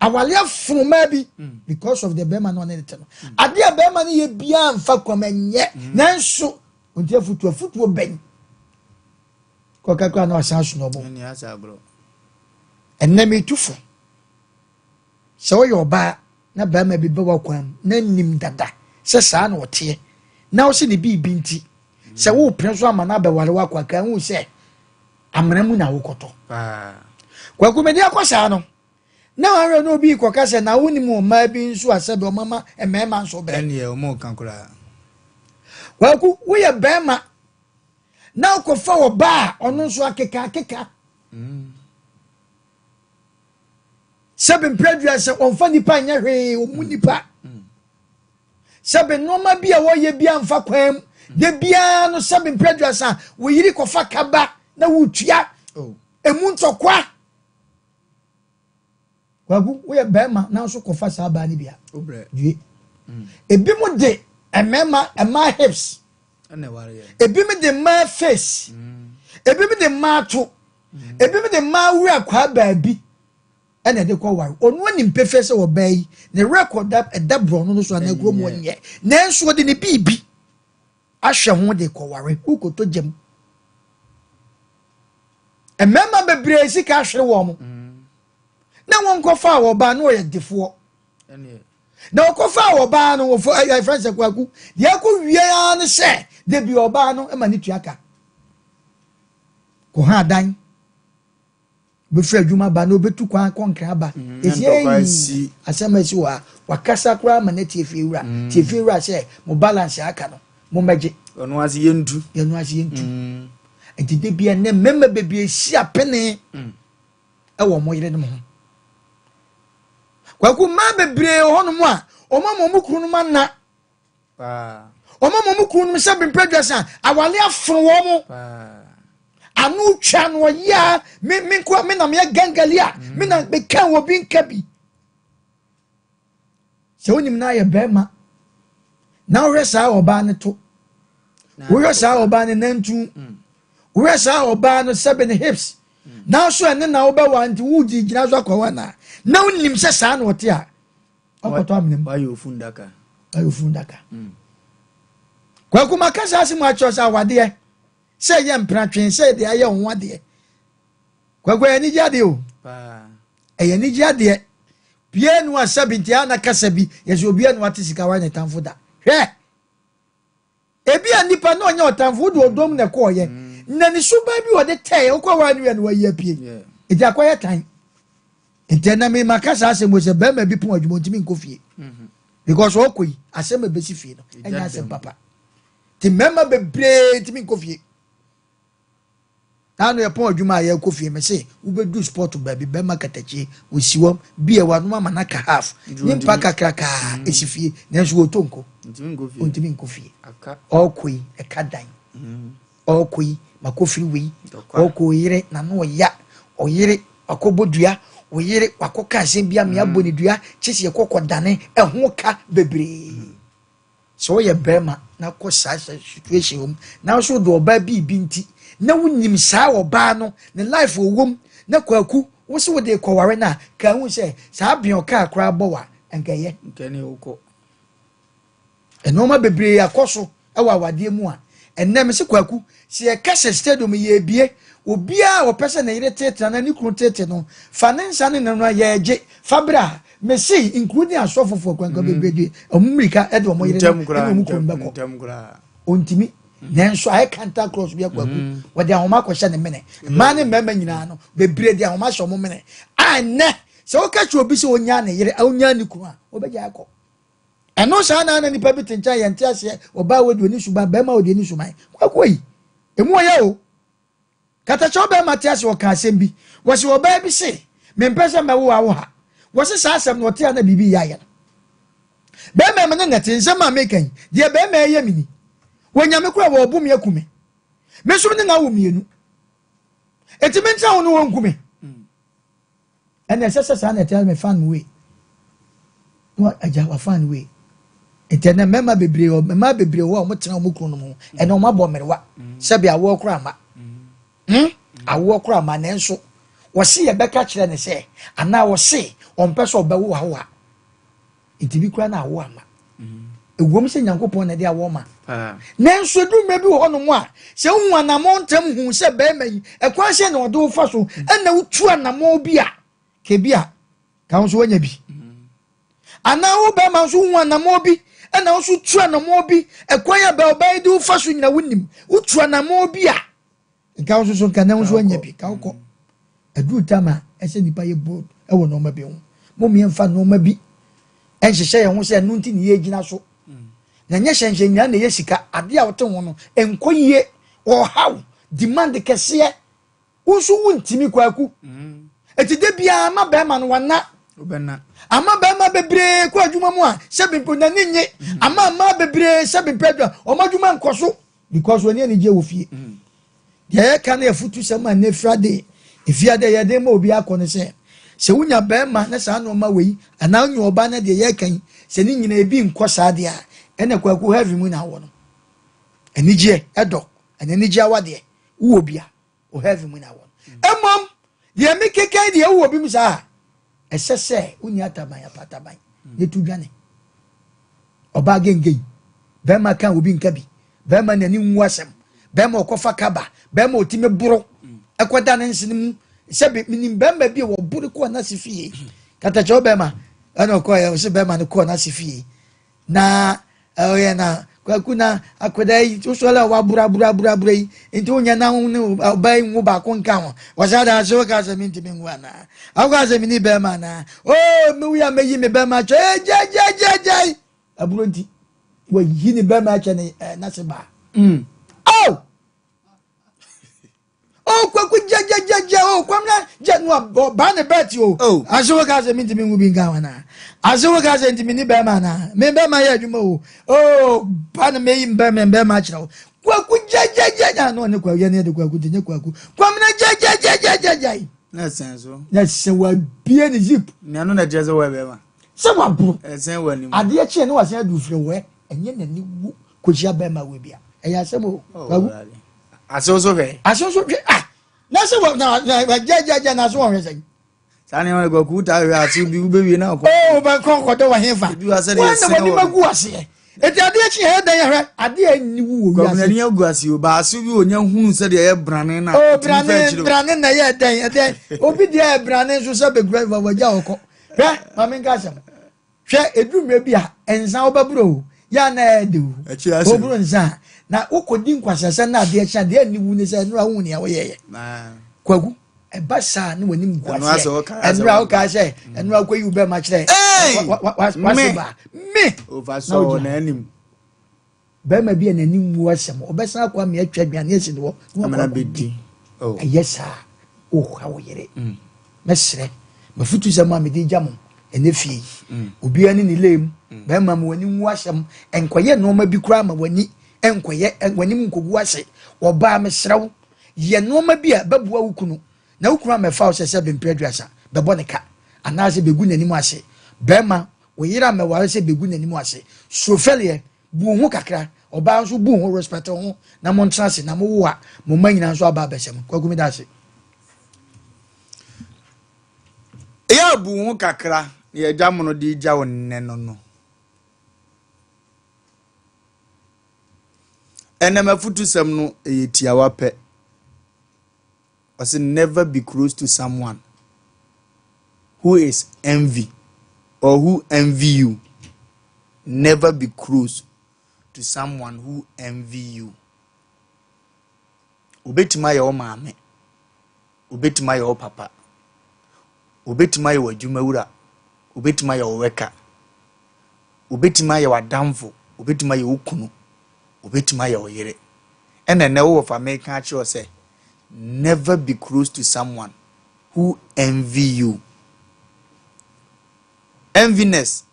Awale afono mmaa bi because of the bɛrima no ɔne ne te no. Adeɛ a bɛrima no yɛ biara mfa kwam ɛnyɛ nanso nti afutuo afutuo bɛn kɔka kora na wasan so na ɔbɔ. Ɛne asɛ agorɔ. Ɛnɛ metu fo sɛ woyɛ ɔbaa na bɛrima bi bɛ w'akwan mu na nim dada sɛ saa na ɔteɛ na wo sɛ ne biribi nti sɛ wopene so ama no abɛware w'akɔ aka hu sɛ amena mu na wokɔtɔ. Paa. Kwaku mede akɔ saa no na wahwɛ na obi kɔka sɛ na wonim ɔmaa bi nso a sɛbe ɔmama mmarima nso brɛ. Ɛneɛ ɔmo ka koraa. Kwaku woyɛ bɛrima na wokɔfa ɔbaa a ɔno nso akeka akeka. Sɛbe mprɛdua sɛ ɔmfa nipa nyɛ hwee ɔmu nipa. Sɛbe nneɛma bi a wɔyɛ bi amfa kwan mu de biara no sɛbe mprɛdua sa wɔyiri kɔfa kaba na wotua Oh. emu ntɔkwa. Kwaku woyɛ bɛrima nanso kɔfa saa baa no bi a Wobrɛ. due. Ebi mo de mmarima mmaa hips, Ɛna ɛwareɛ. ebi mo de mmaa face, ebi mo de mmaa to, ebi mo de mmaa wura kwaa baabi ɛna ɛde kɔ ware. Ɔno anim pefee sɛ ɔbaa yi ne record da ɛda borɔno no so anaa kurom hɔ nyɛ nanso ɔde ne biribi ahwɛ ho de kɔ ware wokɔtɔ gyam. Mmarima bebree sika ahwere wɔn mo na wɔn kɔfa a ɔbaa no ɔyɛ defoɔ. Ɛneɛ. Na ɔkɔfa a ɔbaa no wɔfɔ ɛyɛ ɛfrɛ sɛ kwaku deɛ ɛkɔ wie ara ne sɛ debi ɔbaa no ma ne tua ka kɔha adan bɛfiri adwuma ba na obetu kwan kɔ nkran ba esi ntɔkwa eyi asi. Asɛm asi wɔ ha wakasa koraa ma ne tie fie wura tie fie wura sɛ mo balance aka no mo mɛgye. Ɔno ase yɛntu. Yɛn ase yɛntu. Nti de bia ne mmarima bebree si apene ɛwɔ ɔmo yerenom ho. Kwaku mmaa bebree wɔ hɔnom a ɔmo ama ɔmo kununom ana Paa. ɔmo ama ɔmo kununom sɛ bempɛ sa awale afono wɔn mo Paa. ano twa no ɔyɛ a me me nkoa me na meyɛ gangali a me na meka wɔ bi nka bi sɛ wonim na ayɛ bɛrima na wohwɛ saa ɔbaa no to, wohwɛ saa ɔbaa no nantu, wohwɛ saa ɔbaa no sɛbe ne hips nanso ɛne na wobɛwa nti wogye gyina so akɔ hɔ na na wonim sɛ saa na ɔte a ɔkɔtɔ amena mu. Wayɛ ofun daka. Ayɛ ofun daka. Kwaku maka saa ase mu akyerɛ sɛ awadeɛ sɛ ɛyɛ mpratwe sɛ ɛde ayɛ wo ho adeɛ. Kwaku ɛyɛ anigye adeɛ o. Paa. Ɛyɛ anigye adeɛ. Bia nu a sɛbi nti a na kasa bi yɛ sɛ obia nu ate sika wayɛ ne tamfo da. Hwɛ! Ebi a nipa na ɔnyɛ ɔtamfo wode ɔdɔm na ɛkɔɔyɛ na ne suban bi ɔde tɛɛ wokɔ waa no wia na wayi apue. Nti akɔyɛ tan. Nti ɛnɛ me maka saa asɛm wɔ sɛ bɛrima bi pɔn adwuma ntumi nkɔ fie. Because ɔkɔ yi asɛm a ɛbɛsi fie no ɛnyɛ asɛm papa. Nti mmarima bebree ntumi nkɔ fie. Naano yɛpɔn adwuma a yɛrekɔ fie mese wobɛduru spot baabi bɛrima katakyie wɔsi wɔm beer wanom ama no aka half ne mpa kakrakaa ɛsi fie nanso wɔtɔ nko ɔntumi nkɔ fie ɔrekɔ yi ɛka dan ɔrekɔ yi makɔfiri wei ɔrekɔ ɔyere nano ɔya ɔyere wakɔbɔ dua ɔyere wakɔka asɛm bi amea bɔ ne dua kye sɛ yɛkɔkɔ dane ɛho ka bebree. Sɛ woyɛ barima na kɔ saa situation wɔ mu na nso wode ɔbaa biribi nti na wonim saa ɔbaa no ne life ɔwɔ mu na kwaku wo se wode kɔware no a ka hu sɛ saa bea ɔkaa koraa bɔ wa nka ɛyɛ. Nneɛma bebree akɔ so wɔ awadeɛ mu a ɛnnɛ mese kwaku sɛ yɛka sɛ stadium yɛrebie obiara a ɔpɛ sɛ ne yere tete anaa ne kunu tete no fa ne nsa ne ne no yɛregye fa bra. Mese including asɔfofoɔ kwanka bebree de ɔmo mmirika de ɔmo yere no ne ɔmo kunu bɛkɔ. Ontimi nanso ayɛ counter cross bi akwaku wɔde ahoma akɔhyɛ ne mene. Mmaa ne mmarima nyinaa no bebree de ahoma ahyɛ ɔmo mene a nnɛ sɛ woka kyerɛ obi sɛ onyaa ne yere onyaa ne kunu a ɔbɛgya akɔ. Ɛno saa na na nipa bi te nkyɛn yɛn te aseɛ ɔbaa wɔ deɛ oni suban bɛrima wɔ deɛ oni suban kwaku yi emu ɔyɛ o. Katakyɛ ɔbɛrima te ase ɔka asɛm bi wɔsi ɔbaa bi se mempɛ sɛ mɛwo awo ha wɔsi saa asɛm no ɔte a na biribi yɛ ayɛ no bɛrima mi ne nɛte nsɛm a meka yi deɛ bɛrima ɛyɛ mi ni wɔnyame kora wɔɔbo mi aku me me nso ne na awo mmienu eti me ntina wo ne wɔn nku me. Ɛna ɛsɛ sɛ saa na ɛte me fan wei na agya wa fan wei nti ɛnɛ mmarima bebree wɔ mmaa bebree wɔ a wɔtena wɔn kunu nom ho ɛnɛ wɔn abɔ mmerewa sɛbi awoɔ koraa ma awoɔ koraa ma nanso wɔsi yɛ bɛka kyerɛ ne sɛ anaa wɔsi wɔn pɛ sɛ ɔbɛwo awoa Nti bi koraa na awo ama. Ɛwom sɛ Nyankopɔn na ɛde awoɔ ma. Nanso ɛduru mmerɛ bi wɔ hɔnom a, sɛ wohu anammɔn ntɛm hu sɛ barima yi, ɛkwan sɛ na ɔde wo fa so, ɛna wotu anammɔn bi a, kɛbi a, ka wo nso woanya bi. Anaa wo barima nso hu anammɔn bi, ɛna wo nso tu anammɔn bi, ɛkwan a ɔbaa yi de wo fa so nyina wonim, wotu anammɔn bi a, Nka wo nso so nka na wo nso anya bi ka wokɔ. Aduru tam a ɛsɛ nipa yɛ bold ɛwɔ nneɛma bi ho. Mo mmiɛnfa nneɛma bi ɛnhyehyɛ yɛn ho sɛ ɛno nti ne yɛgyina so. Na nyɛ hyɛnhyɛn nyinaa na ɛyɛ sika. Adeɛ a wote ho no ɛnkɔ yie. Ɔhaw, demand kɛseɛ. Wo nso wontumi kwaku. Eti da biara ma bɛrima no wana. Ama bɛrima bebree kɔ adwuma mu a sɛ bimpo n'ani nye. Ama mmaa bebree sɛ bimpo adwuma wɔn adwuma nkɔ so. Because wɔn anigye wɔ fie. Deɛ yɛka ne afutusɛm a nnɛ Friday efiade yɛde ma obi akɔ ne sɛ, sɛ wonya bɛrima na saa nneɛma wei anaa wonya ɔbaa na deɛ yɛka yi sɛ ne nyinaa ebi nkɔ saa deɛ a, ɛna kwaku heaven mu na awɔ no. Anigyeɛ ɛdɔ ɛna anigyeɛ awadeɛ wowɔ bi a wɔ heaven mu na awɔ no. Mmom deɛ mekeka yi deɛ wowɔ bi mu saa a, ɛsɛ sɛ wonni ataban apataban na etu dwane. Ɔbaa gengei, bɛrima ka obi nka bi, bɛrima n'ani nwu asɛm, bɛrima ɔkɔfa kaba, bɛrima ɔtumi boro ɛkɔda ne nsene mu. Sɛbi menim bɛrima bi a wɔboro kɔɔ n'ase fie. Katakyɛ bɛrima ɛna ɔkɔɛ ɔsɛ bɛrima no kɔɔ n'ase fie na ɔyɛ na kwaku na akwadaa yi wosɔre a waborabora yi nti wonyɛ na wo ne ɔbaa yi nwo baako nka ho wɔsɛ ada ase woka sɛ mentumi nwo anaa awoka sɛ mene bɛrima anaa oo mewu a mɛyi me bɛrima akyɛ gyagyagyagyai aburo nti wayi ne bɛrima akyɛ ne n'ase baa oh Oh kwaku gyɛgyɛgyɛgyɛ oh kwamina gyɛ no ɔbaa ne bɛɛti o. Oh. Ase wo ka sɛ mi ntumi ngu bi nka ho anaa? Ase wo ka sɛ ntumi ni bɛrima anaa? Me bɛrima yɛ adwuma o. Oh ba na meyi mbɛrima mbɛrima akyerɛ wo. Kwaku gyɛgyɛgyɛ na no ne kwaku yɛ ne yɛ de kwaku nti nye kwaku. Kwamina gyɛgyɛgyɛgyɛgyɛ. Na ɛsɛn so. Na ɛsɛn wa bie ne zip. Nea no na kyerɛ sɛ wɔyɛ bɛrima. Sɛ waboro. Ɛsɛn wɔ anim. Adeɛ kyeɛ ne wasan adu firi wɛ ɛnyɛ n'ani wu kɔhyia bɛrima wɔ bia. Ɛyɛ asɛm o. Kwaku. Asew so hwɛ. Asew so hwɛ ah na sɛ wɔ na na gya gya gya na so wɔn hwɛ sɛn. Saa nneɛma no kɔ taa hwɛ asew bi wobɛwie na ɔkɔ. Oo bɛ kɔ kɔdɔ wɔ hefa. Ebi wɔ asɛ deɛ Wɔn na wɔn anim agu aseɛ. Eti adeɛ kyi yɛ dɛn yɛhwɛ adeɛ a ɛnni wu wɔ wiase. Kwabena ani agu ase o ba asew bi wɔ nya hunu sɛ deɛ ɛyɛ brane na. Oo brane brane na ɛyɛ dɛn ɛdɛn obi deɛ ɛyɛ brane nso sɛ bɛgura wɔ gya ɔkɔ. Hwɛ, ma menka asɛm. Hwɛ, ɛduru mmerɛ bi a, nsa wobɛboro o, yɛ a na ɛyɛ de o. Woboro nsa a, na wokɔdi nkwaseasɛm na adeɛ kye a, deɛ ɛnni wu ne sɛ nnora wohu nea woyɛeɛ. Kwaku, ɛba saa ne w'anim gu aseɛ. Ɛnora wokaa sɛ, ɛnora wokɔyi wo bɛrima kyerɛ wase baa. Me! Na wogyina. Barima bi a n'ani nwu asɛm, ɔbɛsan akɔ amea atwa aduane asi ne hɔ na wakɔ akɔdi. Oh. Ɛyɛ saa, woha wo yere. Mm. Mɛsrɛ, mafutusɛm a mede gya mo ɛnɛ fie yi. Mm. Obiara ne ne lem, mm. bɛrima ma w'ani nwu asɛm, nkɔyɛ nneɛma bi koraa ma w'ani nkɔyɛ w'anim nkɔgu ase. Ɔbaa mesrɛ wo, yɛ nneɛma bi a ɛbɛboa wo kunu na wo kunu amɛfa wo sɛ sɛ bempere aduasa bɛbɔ ne ka anaasɛ bɛgu n'anim ase. Bɛrima Wo yere ammɛware sɛ begu n'anim ase. Suro fɛleɛ. Bu wo ho kakra. Ɔbaa nso bu wo ho, respect wo ho na montena ase na mowo a, mo mma nyinaa nso aba abɛsɛ mo. Kwaku meda ase. Ɛyɛ a bu wo ho kakra na yɛagya mono de regya wo nnɛ no no. Ɛnnɛ m'afutusɛm no ɛyɛ tiawa pɛ. Ɔse never be close to someone who is envy or who envy you. Never be close to someone who envy you. Obetumi ayɛ wo maame, obetumi ayɛ wo papa, obetumi ayɛ w'adwumawura, obetumi ayɛ wo wɛka, obetumi ayɛ w'adamfo, obetumi ayɛ wo kunu, obetumi ayɛ wo yere. Ɛna ɛnɛ wowɔ fa meka akyerɛ wo sɛ never be close to someone who envy you. Enviness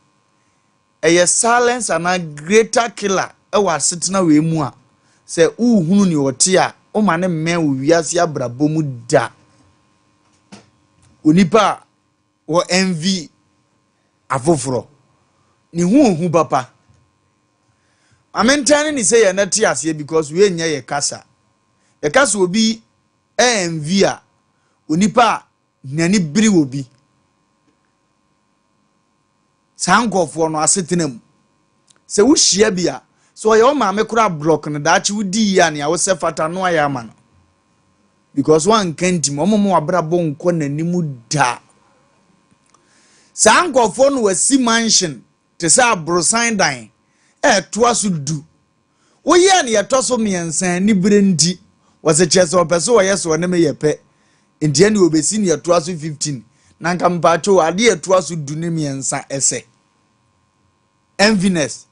ɛyɛ silence anaa greater killer ɛwɔ asetena wei mu a sɛ wohunu nea ɔte a woma ne mmɛn wɔ wiase abrabɔ mu da. Onipa a wɔ envy afoforɔ ne ho ohu papa. Maame ntan ne ne sɛ yɛn na te aseɛ because wei nyɛ yɛ kasa. Yɛka sɛ obi envy a, onipa a n'ani bere wɔ bi. Saa nkurɔfoɔ no asetena mu. Sɛ wohyia bi a, sɛ ɔyɛ wo maame koraa block no daakye wodi yie a nea wosɛ fata no ayɛ ama no. Because wanka ntim, wɔn mo abrabɔ nkɔ n'anim da. Saa nkurɔfoɔ no wasi mansion te sɛ aborosan dan a ɛtoa so du. Woyɛɛ no yɛtɔ so mmiɛnsa anibere nti, wɔsɛ kyerɛ sɛ ɔpɛ sɛ ɔyɛ sɛ ɔne me yɛ pɛ. Nti ɛne ɔbɛsi ne ɛtoa so 15. Na nka mpakyɛw adeɛ ɛtoa so du ne mmiɛnsa ɛsɛ. Enviness.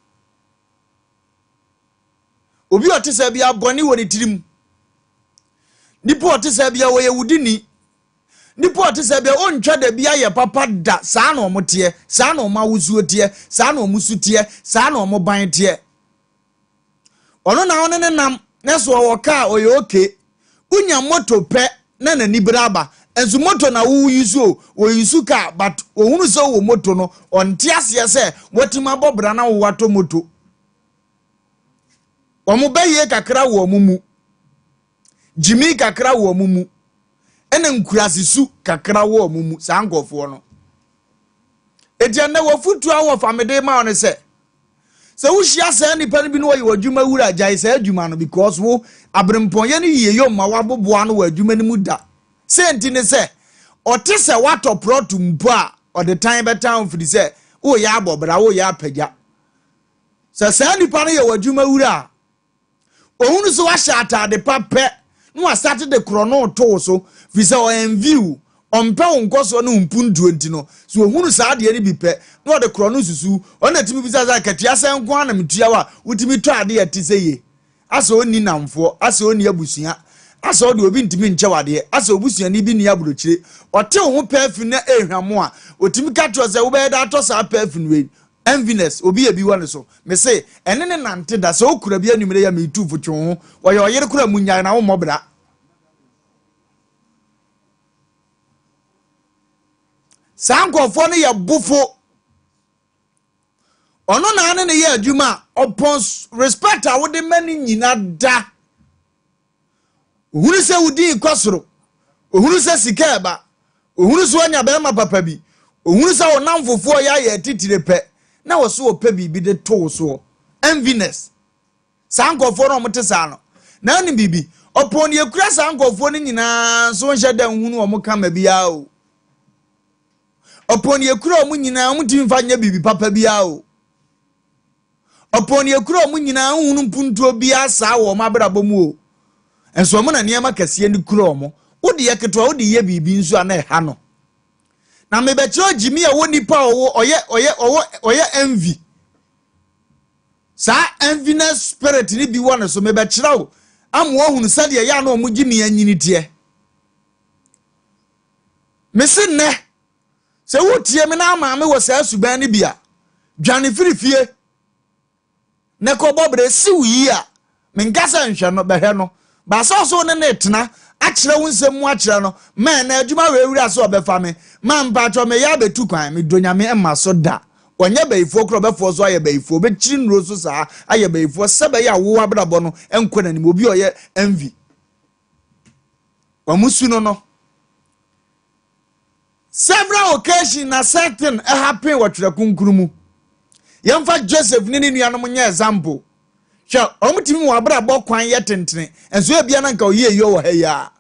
Obi a ɔte sɛ bia bɔne wɔ ne tirim. Nipa a ɔte sɛ bia wɔyɛ wudini. Nipa a ɔte sɛ bia ɔntwa da bi ayɛ papa da. Saa na ɔmo teɛ, saa na ɔmo awosuo teɛ, saa na ɔmo su teɛ, saa na ɔmo ban teɛ. Ɔno na ɔne ne nam na so ɔwɔ kaa ɔyɛ okay. Wonya moto pɛ na n'ani bere aba. Nso moto na wo use o, wɔ use kaa but ohunu sɛ wowɔ moto no, ɔnte aseɛ sɛ watumi abɔ bra na wo watɔ moto. Wɔn bɛyie kakra wɔ wɔn mu. Gyimi kakra wɔ wɔn mu. Ɛna nkurase su kakra wɔ wɔn mu, saa nkurɔfoɔ no. Eti ɛnɛ wɔfutuo a wɔfa mede ma wo ne sɛ, sɛ wohyia saa nipa no bi na wɔyɛ w'adwuma wura gyae saa adwuma no because wo aberempɔnyɛ no yie yɛ mma woaboboa no wɔ adwuma no mu da. Sɛ nti ne sɛ ɔte sɛ woatɔ prɔto mpo a ɔde tan bɛtan wo firi sɛ woyɛ abɔbra woyɛ apagya. Sɛ saa nipa no yɛ w'adwuma wura a Ohunu sɛ woahyɛ ataade pa pɛ na wasate de korɔno reto wo so firi sɛ ɔ envy wo, ɔmpɛ wo nkɔsoɔ ne wo mpuntuo nti no, sɛ ohunu saa adeɛ no bi pɛ na ɔde korɔno susu wo. Ɔno na ɛtumi bisa sɛ akatua sɛn nko ara na metua wo a wotumi tɔ adeɛ a ɛte sɛ yei? Asɛ ɔnni nnamfoɔ, asɛ ɔnni abusua, asɛ ɔde obi ntumi nkyɛ wo adeɛ, asɛ obusuani bi nni aburokyire. Ɔte wo ho perfume na ɛrehwam a, ɔtumi ka kyerɛ wo sɛ wobɛyɛ dɛ atɔ saa perfume wei. Enviness, obi yɛ bi wɔ ne so. Mese, ɛne ne nante da. Sɛ okura bi anwummere yi a meretu fo twe wo ho. Ɔyɛ ɔyere koraa mu nyae na wommɔ bra. Saa nkurɔfoɔ no yɛ bofo. Ɔno na ne ne yɛ adwuma a ɔpɔn respect a wode ma ne nyina da. Ohunu sɛ wo din rekɔ soro. Ohunu sɛ sika reba. Ohunu sɛ woanya barima papa bi. Ohunu sɛ wo nnamfofoɔ reyɛ ayɛ atitire pɛ, na wɔ so ɔpɛ biribi de to wo soɔ. Enviness. Saa nkurɔfoɔ no a wɔte saa no, na wonim biribi? Ɔpɔn deɛ ɛkura saa nkurɔfoɔ no nyinaa nso nhyɛ da nhunu wɔn kama biara o. Ɔpɔn deɛ kura wɔn nyinaa, wɔn ntumi nfa nyɛ biribi papa biara o. Ɔpɔn deɛ kura wɔn nyinaa, nhunu mpuntuo biara saa wɔ wɔn abrabɔ mu o. Nso wɔn na nneɛma kɛseɛ no kura wɔn. Wo deɛ ketewa wode yɛ biribi nso a na ɛha no. Na mebɛkyerɛ gyimi a wɔ nipa a ɔwɔ ɔyɛ ɔyɛ ɔwɔ ɔyɛ envy. Saa enviness spirit no bi wɔ ne so. Mebɛkyerɛ wo ama woahunu sɛdeɛ ɛyɛ a na wɔn gyimi anyini teɛ. Mese nnɛ, sɛ wotie me na maame wɔ saa suban no bi a, dwane firi fie na kɔbɔ berɛ siw yie a, menka sɛ nhwɛ no, bɛhwɛ no. Baasa ɔsɛ wo ne ne tena akyerɛ wo nsɛm mu akyerɛ no, ma ɛnɛ adwuma wei wura sɛ ɔbɛfa me, ma mpakyɛ meyɛ abɛtu kwan, medɔ Nyame mma so da. Ɔnyɛ bayifoɔ koraa ɔbɛfoɔ so ayɛ bayifoɔ, ɔbɛkyiri nnuro so saa ayɛ bayifoɔ sɛ bɛyɛ a wo abrabɔ no nkɔ n'anim, obi a ɔyɛ envy. Wɔn su no no. Several occasion na certain happen wɔ Twerɛ Kronkron mu. Yɛmfa Joseph ne ne nuanom nyɛ example. Hwɛ, wɔn tumi wɔn abrabɔ kwan yɛ tentene, nso ebia na nka ɔyɛ eyɔ wɔ ha yi ara.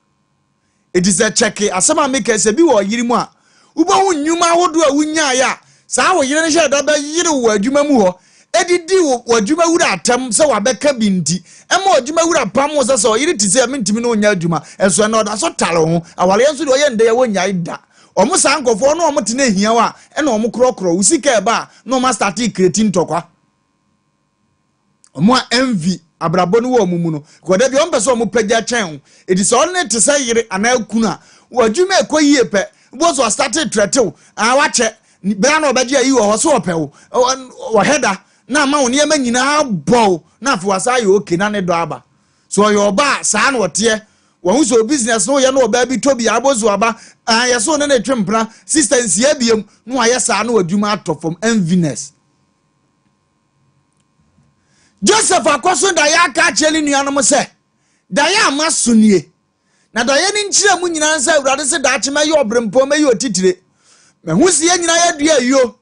Eti sɛ kyɛke asɛm a meka sɛ bi wɔ ɔyere mu a, wobɛhu nnwuma ahodoɔ a wonyaeɛ a saa wo yere no hyɛ da bɛyere wɔ adwuma mu hɔ, didi wo w'adwumawura atɛm sɛ wabɛka bi nti, ɛma w'adwumawura pam wo sɛ sɛ ɔyere te sɛ mentumi ne wo nyɛ adwuma, nso ɛnna ɔda so tare wo ho. Awareɛ nso deɛ ɔyɛ ndɛ yɛ wɔnnyae da. Wɔn saa nkurɔfoɔ no wɔn te na ehia wo a, ɛna wɔn korɔkorɔ wo sika ɛba a na wɔn astate kreti ntɔkwa. Wɔn a envy abrabɔ no wɔ wɔn mu no, because da bi wɔn pɛ sɛ wɔn pagya kyɛn wo. Eti sɛ ɔne te sɛ yere anaa kunu a, w'adwuma ɛkɔ yie pɛ, wobɔ so astate trɛtew, ah wakyɛ, bere a na ɔbɛgye ayi wɔ hɔ so ɔpɛ wo, ɔhɛ da, na ama wo nneɛma nyinaa bɔ wo, na afei wasa ayɛ okay na ne dɔ aba. So ɔyɛ ɔba a, saa na ɔteɛ. Wɔn sɛ o business no yɛ na ɔbaa bi tɔ bi abɔ so aba, ah yɛ so ne ne twe mpena, sister nsia biem, na wayɛ saa na w'adwuma atɔ fam, enviness. Joseph akɔ so daeɛ aka akyerɛ ne nuanom sɛ, Daeɛ a maso nie, na daeɛ no nkyerɛ mu nyinaa sɛ Awurade se daakye mɛyɛ ɔberempɔn, mɛyɛ otitire. Mahu sɛ yɛn nyinaa yɛadua ayuo,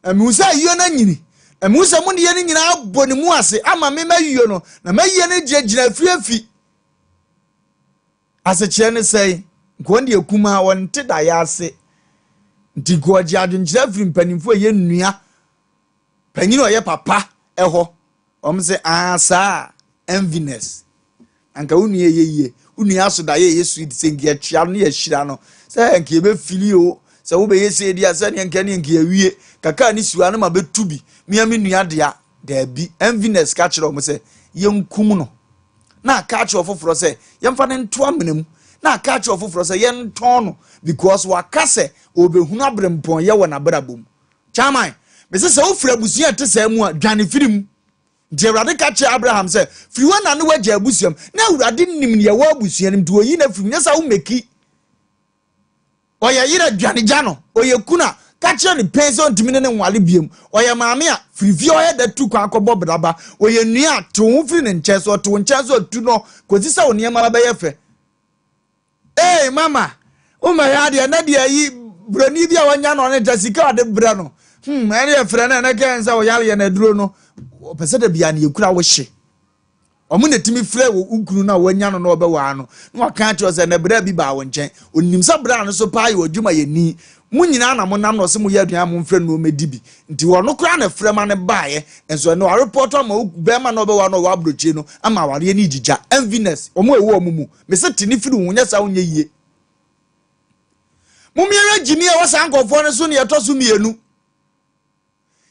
na mehu sɛ ayuo no anyini, na mehu sɛ mo ne yɛn nyinaa abɔ ne mu ase ama me m'ayuo no, na m'ayie no gyinagyina afiafi. Asekyerɛ ne sɛn? Nka wɔn deɛ kumaa wɔnte daeɛ ase. Nti nka wɔgye adwenkyerɛ firi mpanimfoɔ a ɛyɛ nnua Panyin a ɔyɛ papa hɔ. Wɔn sɛ aa saa enviness. Anka wo nua yɛ yie. Wo nua aso da yɛ yɛ sweet sɛ nka yɛkyea no yɛhyira no. Sɛ nka yɛbɛfili o. Sɛ wobɛyɛ sɛ di a sɛ neɛ nka ne nka yɛwie. Kaka ne siwa no ma bɛtu bi. Mea me nua dea. Daabi. Enviness ka kyerɛ wɔn sɛ yɛnkum no. Na aka akyerɛ ɔfoforɔ sɛ yɛmfa no nto amena mu. Na aka akyerɛ ɔfoforɔ sɛ yɛntɔn no because waka sɛ ɔbɛhunu aberempɔnyɛ wɔ n'abrabɔ mu. Chairman, mese sɛ wofiri abusua a ɛte saa mu a, dwane firi mu. Nti Awurade ka kyerɛɛ Abraham sɛ, firi hɔ na ne w'agya abusua mu. Na Awurade nim deɛ ɛwɔ abusua no mu, nti ɔyi no afiri mu. Nyɛ sɛ womɛki. Ɔyɛ yerɛ, dwane gya no. Ɔyɛ kunu a, ka kyerɛ no pɛn sɛ ɔntumi ne ne nwale biom. Ɔyɛ maame a, firi fie ɔyɛ da tu kwan kɔbɔ bra ba. Ɔyɛ nua a, te wo ho firi ne nkyɛn. Sɛ ɔte wo nkyɛn nso a, tu no kɔsi sɛ wo nneɛma bɛyɛ fɛ. Ee mama, wo mɛhwɛ adeɛ na deɛ yi broni bi a wanya no ɔne nta sika ɔde brɛ no. Hmm, ɛne yɛ frɛ no ɛnɛ kɛn sɛ ɔyare yɛ n'aduro no. Ɔpɛ sɛ da bia ne yɛkura wo hye. Ɔmo na tumi frɛ wo kunu no a wanya no na ɔbɛwaa no na waka akyerɛ sɛ na brɛ bi baa wo nkyɛn. Onim sɛ brɛ no so paa yɛ ɔdwuma yɛ ni. Mo nyinaa na monam na ɔsɛ moyɛ aduan a momfrɛ no na ɔmmɛdi bi. Nti ɔno koraa na frɛ ma no baeɛ. Nso ɛno arepɔto ama wo bɛrima na ɔbɛwaa no ɔwɔ aburokyire no ama awareɛ no gyigya. Enviness, ɔmo a ɛwɔ ɔmo mu. Mese te ne firi wo ho, nyɛ saa wonyɛ yie. Momiɛhwɛ gyimi a ɛwɔ saa nkurɔfoɔ no so ne ɛtɔ so mmienu.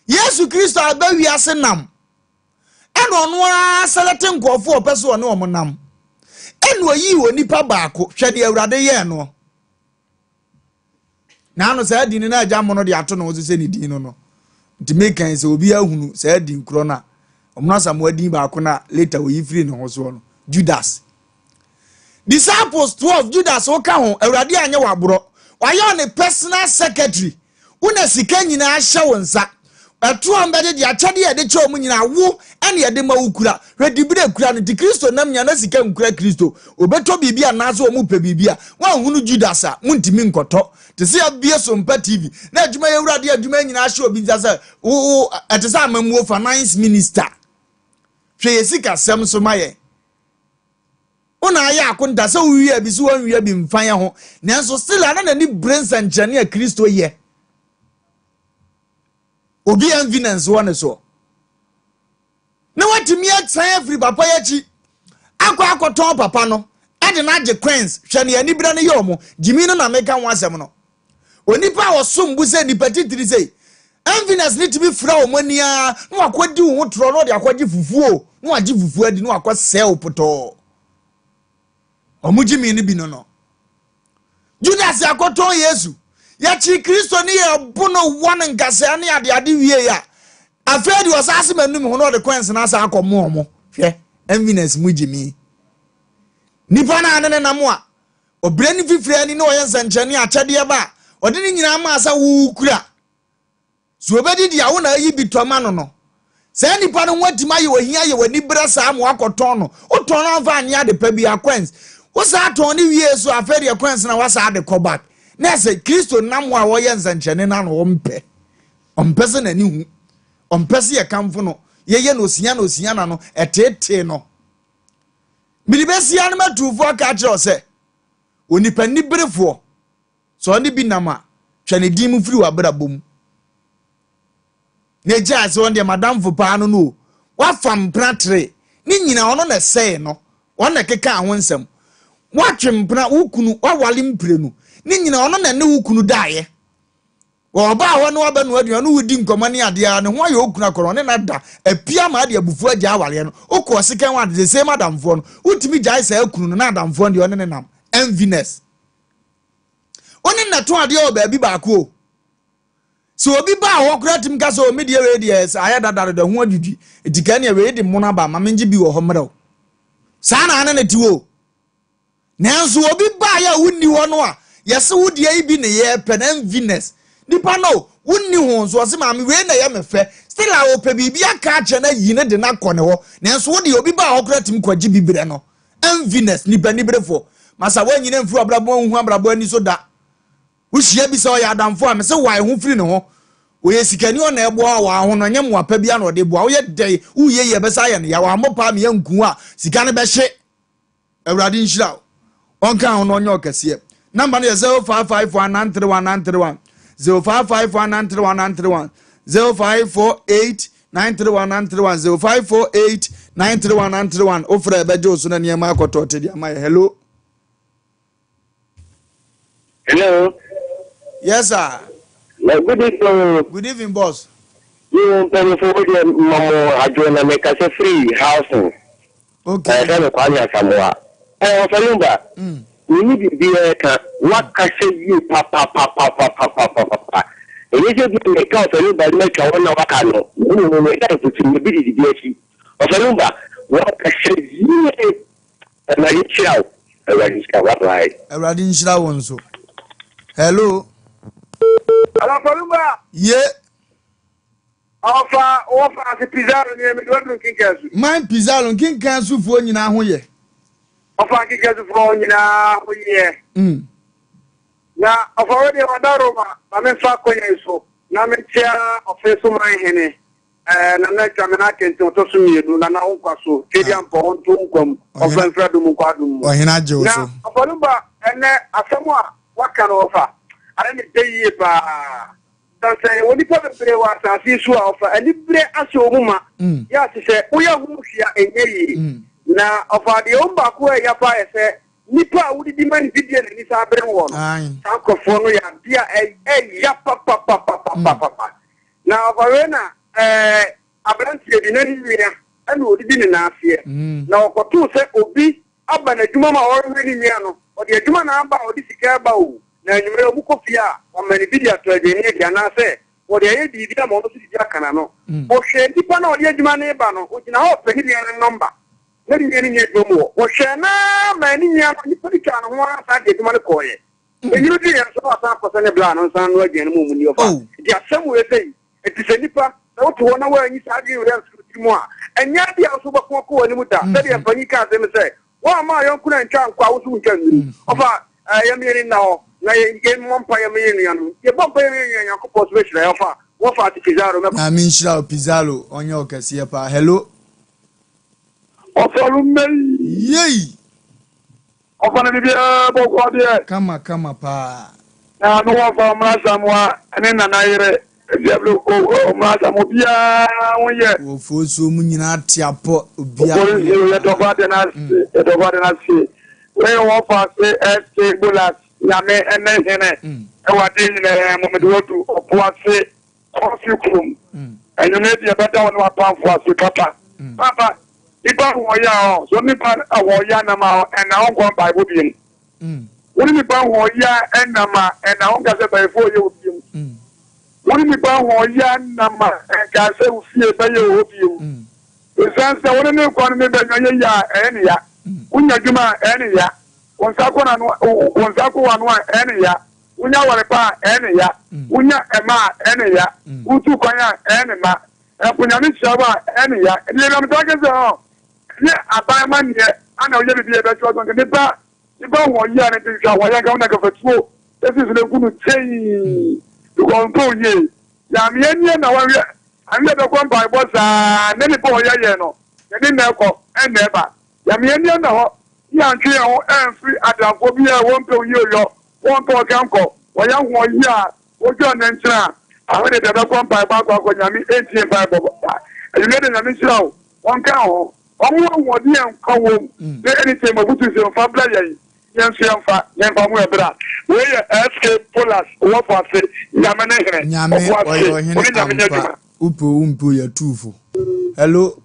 Yesu Kristo aba wiase nam ɛna ɔno ara sɛlɛte nkurɔfoɔ ɔpɛ so ɔne wɔn nam ɛna ɔyii onipa baako hwɛ deɛ Awurade yɛɛ no. Naano saa din no na agya mono de ato ne ho so sɛ ne din no no. Nti mekan sɛ obi ahunu saa din korɔ no a, ɔmono Asamoah din baako no a later oyi firi ne ho soɔ no, Judas. Disciples 12, Judas woka ho, Awurade anyɛ waborɔ. Wayɛ ɔne personal secretary. Wo na sika nyinaa hyɛ wo nsa. Ɛtoɔ a wɔbɛgye deɛ akyɛdeɛ a yɛde kyɛ wɔn nyinaa, wo ɛne yɛde ma wo kura. Hwɛ dibere kura no nti Kristo nam nyinaa na sika nkura Kristo. Wɔbɛtɔ biribi anaasɛ wɔn pɛ biribi a, wɔanhunu Judas a, montumi nkɔtɔ. Te sɛ yɛabue Sompa TV na adwuma yɛ wura de adwuma nyinaa ahyɛ obi nsa sɛ wo wo ɛte sɛ amammuo finance minister. Hwɛ yɛ sikasɛm so ma yɛn. Wo na ayɛ akonta sɛ wowia bi so wɔnwia bi mfa yɛ ho. Nanso still a na n'ani bere nsɛnkyerɛnne a Kristo yɛ. Obi enviness wɔ ne soɔ. Na watumi asan afiri papa yi akyi akɔ akɔtɔn papa no de no agye coins. Hwɛ nea aniberɛ no yɛ ɔmo. Gyimi no na meka ho asɛm no. Onipa a ɔsom bo sɛ nipa titiri sei, enviness no tumi fira wɔn ani ara na wakɔdi wo ho torɔ na ɔde akɔgye fufuo na wagye fufuo adi na wakɔsɛe wo potɔɔ. Wɔn gyimi no bi no no. Judas akɔtɔn Yesu. Yɛkyee Kristo ne yɛbo no wɔ no nkasɛɛ ne adeade wiei a, afei de ɔsan se m'anum ho na ɔde coins no asan akɔmo ɔmo. Hwɛ, enviness mu gyimi. Nipa no a ne ne nam a, ɔbrɛ ne fifiri ani na ɔyɛ nsɛnkyerɛnne akyɛdeɛ ba a, ɔde ne nyinaa maa sɛ wokura. Sɛ obedidi a, wo na ayi bi tɔ ma no no. Saa nipa no ho atumi ayɛ ohia ayɛ w'aniberɛ saa ma woakɔtɔn no. Wotɔn no amfa anyɛ ade pa biara, coins. Wosaa tɔn no wie so a, afei deɛ coins no a woasaa de kɔ back. Na ɛsɛ Kristo nam hɔ a ɔyɛ nsɛnkyerɛnne no ano, ɔmpɛ. Ɔmpɛ sɛ n'ani hu. Ɔmpɛ sɛ yɛkamfo no. Yɛyɛ no osia na osia na no, ɛteetee no. Mede bɛsia no matuufoɔ aka akyerɛ wo sɛ, onipa niberefoɔ, Sɛ ɔne bi nam a, twa ne din mu firi w'abrabɔ mu. Na gyae sɛ ɔno deɛ madamfo paa no no o. Wafa mpena tere. Ne nyinaa ɔno na ɛsɛee no. Ɔno na ɛkekaa ho nsɛm. Woatwe mpena, wo kunu, woawale mprenu. Ne nyinaa ɔno na ɛne wo kunu daeɛ. Ɔbaa hɔ na wabɛnoa aduane, ɔne wo di nkɔmmɔ ne adeɛ a, ne ho ayɛ wo kunu akɔnnɔ, ɔne no ada. Apia ama ade abufuo agyae awareɛ no. Wokɔɔ second one, the same adamfoɔ no. Wotumi gyae saa kunu no na adamfoɔ no deɛ ɔne no nam. Enviness. Wo ne no tɔn adeɛ wɔ baabi baako o. Sɛ obi baa hɔ koraa tumi ka sɛ o me deɛ wei deɛ sɛ ayɛ dada dada ho adwidwi eti ka neɛ wei de mono aba ma mengye bi wɔ hɔ mmerɛ o. Saa na ane ne te o. Nanso obi baeɛ a wonni hɔ no a yɛse wo deɛ yi bi ne yɛpɛ na enviness nipa no wonni ho nso ɔse maame wei na ɛyɛ me fɛ still a ɔpɛ biribi aka akyerɛ no ayi ne de no akɔ ne hɔ nanso wo deɛ obi baa hɔ koraa tumi kɔgye bi brɛ no. Enviness, nipa aniberefoɔ. Masa woanyina mfiri w'abrabɔ mu anhu abrabɔ ani so da. Wohyia bi sɛ ɔyɛ adamfo a, mese wae ho firi ne ho. Ɔyɛ sikani ɔna ɛboa wo a, waa ho no, ɛnyɛ mmoa pa biara na ɔde boa wo. Woyɛ dɛn, woyɛ yie ɛbɛsa ayɛ no ya. Wammɔ paa me anku wo a, sika no bɛhye. Awurade nhyira wo. Ɔnka ho na ɔnyɛ ɔkɛseɛ. Number no yɛ 0551 931 931, 0551 931 931, 0548 931 931 0548 931 931 wofrɛ ɛbɛgye wo so na nneɛma akɔtɔ te de ama yɛ. Hello. Hello. Yes sir. Yeah, good evening. Good evening boss. Yo mpanyinfo wo deɛ mamo adwo na mekasa firi housing. Okay. Ɛyɛ me Kwame Asamoah. Ɛɛ ɔfa Lumba. Menni biribiara ka. Woakasa yie papapapapapapapa. Ɛnyɛ sɛ bi meka ɔfa Lumba no matwa wɔn na waka no. Na mmom meka mfuturo bi didi bi akyi. Ɔfa Lumba, woakasa yie. Awurade nhyira wo. Awurade nhyira wo. Bye bye. Awurade nhyira wo nso. Hello. Hello, Ɔfa Lumba. Ye. Ɔfa wɔfa ase Pizarro ni mede waduru Nkenkansu. Man Pizarro Nkenkansufoɔ nyinaa ho yɛ. Ɔfa Nkenkansufoɔ nyinaa ho yɛ. Na ɔfa wei deɛ wada Roma ma memfa akonnwa yi so na menkyea ɔfe so man hene eh, Nana Atwamena Akenten ɔtɔ so mmienu, Nana wo nkwa so, Tweedi Ampɔ wo nto wo nkwa mu, ɔmfa mfiri adom nkɔ adom mu. Ɔhene agye wo Na so. ɔfa Lumba ɛnɛ asɛm a waka no ɔfa ayɛ me dɛ yie paa. Na sɛ yɛwɔ nnipa bebree wɔ asase yi so a, ɔfa anibere ahyɛ wɔn mu ma. Yɛ a te sɛ woyɛ ho hwee a ɛnyɛ yie. Na ɔfa deɛ wɔn baako a ɛya paa yɛ sɛ nnipa a wodidi ma ne didie na ani san bere woɔ no. Saa nkurɔfoɔ no yɛ adeɛ a ɛya papapapapapapa. Na ɔfa wei na ɛɛ aberanteɛ bi na ne nua ɛna ɔdidi ne nan aseɛ. Na ɔkɔtoo sɛ obi aba n'adwuma mu a ɔrehwɛ ne nua no, ɔde adwuma na aba a ɔde sika reba o, na anwummere wɔkɔ fie a, wama no bi de atɔ aduane adi anaasɛ ɔde ayɛ biribi ama ɔno nso de bi aka n'ano. Ɔhwɛɛ nipa no a ɔde adwuma no reba no, ɔgyina hɔ repɛ ne nua no nɔmba, na ne nua no nni adwuma mu hɔ. Ɔhwɛɛ no ara maa ne nua no, nipa no twaa ne ho ara san de adwuma no kɔeɛ. Enwunu duruiɛ nso na wasan akɔ sɛ ne bra no nsan nnoa aduane ma wɔn nni ɔfa. Nti asɛm wei sei, Enti sɛ nnipa, sɛ wote hɔ na woanyi saa adwene wei amfiri wo tirim a, ɛnyɛ ade a wo nso wobɛko akɔ w'anim da. Sɛdeɛ mpanin kaa asɛm sɛ, Woamma ayɔnko no antwa ankɔ a, wo nso wontwa nnuru. Ɔfa, yɛn yɛn ani nna hɔ, na yɛn yɛmmɔ mpaeɛ mma yɛn nuanom. Yɛbɔ mpaeɛ ma yɛn nua a, Nyankopɔn nso bɛhyira yɛn. Ɔfa, wɔfa ate Pizarro, mɛkɔ. Nyame nhyira wo Pizarro ɔnyɛ wo kɛseɛ paa hello. Ɔfa no mmɛ yi. Yei. Ɔfa no biribiara bɔkɔɔ deɛ. Kama kama paa. Na me wɔfa Mmra Asamoah ne Nana yere. Efiablo o o ɔmo obiara ho yɛ. Wɔfoɔ nsuo mu nyinaa te apɔ obiara ho yɛ. Yɛdɔfo ade no ase yɛdɔfo ade no ase. Wei wɔn fa ase ɛse bolas nyame ɛne hene ɛwɔ ade nyinaa mu mede wadu ɔpo ase kɔfi kurom. Ɛnwom deɛ ɛbɛda wo ne w'apamfo ase papa. Papa nipa wɔ yɛ a so nipa wɔ yɛ anam a ɛna ɔnkɔ mpaebɔ biem. Wo ne nipa wɔ yɛ ɛnam a ɛna ɔnka sɛ bɛyɛfo yɛ wɔ biem. Wo ne nipa wɔ yɛ anam a ɛnka sɛ wo fie bɛyɛ wɔ hɔ biem. Ɛsiane sɛ wo ne ne kɔ no ne bɛnya yɛ yɛ a ɛyɛ ne ya. Wonya adwuma a ɛyɛ ne ya. Wo nsa kɔ n'ano wo nsa kɔ w'ano a ɛyɛ ne ya. Wonya aware pa a ɛyɛ ne ya. Wonya ɛma a ɛyɛ ne ya. Wotu kwan a ɛyɛ ne ma. Ɛpo nyame hyira wo a ɛyɛ ne ya. Ɛdeɛ bi amta kɛ sɛ ɔ ɛnyɛ aban ma neɛ ana woyɛ biribi a ɛbɛtoa so nka nipa nipa ho yie a ne nti nhwɛ ahoɔyɛ nka wo na nkafatuo ɛsi so na egu no kyɛi because mpɛ oyie yameɛ nie na wɔhwɛ ahwɛ bɛkɔ mpaebɔ saa ne nipa ɔyɛ yɛ no yɛne na ɛkɔ ɛna ɛba yameɛ nie na hɔ ne yɛantwe yɛn ho ɛmfiri adamfoɔ bi a wɔmpɛ oyie oyɔ wɔmpɛ ɔka nkɔ wɔyɛ ho yie a wodwa ne nkyɛn a ahwɛ de bɛkɔ mpaebɔ akɔ akɔ nyame ɛntie mpaebɔ ba ɛnwuma de nyame nhyira wo wɔnka ho ɔmo ahoɔden yɛn nkwa wom ne ɛne kyɛn mu abutu sɛ mfa bla yɛn yɛn nso yɛmfa yɛmfa ho ɛbra wei yɛ SK Polas wɔfo ase nyame ne hene nyame ɔyɛ ɔhene ampa wopɛ wo mpɛ yɛ tuufo. Hello.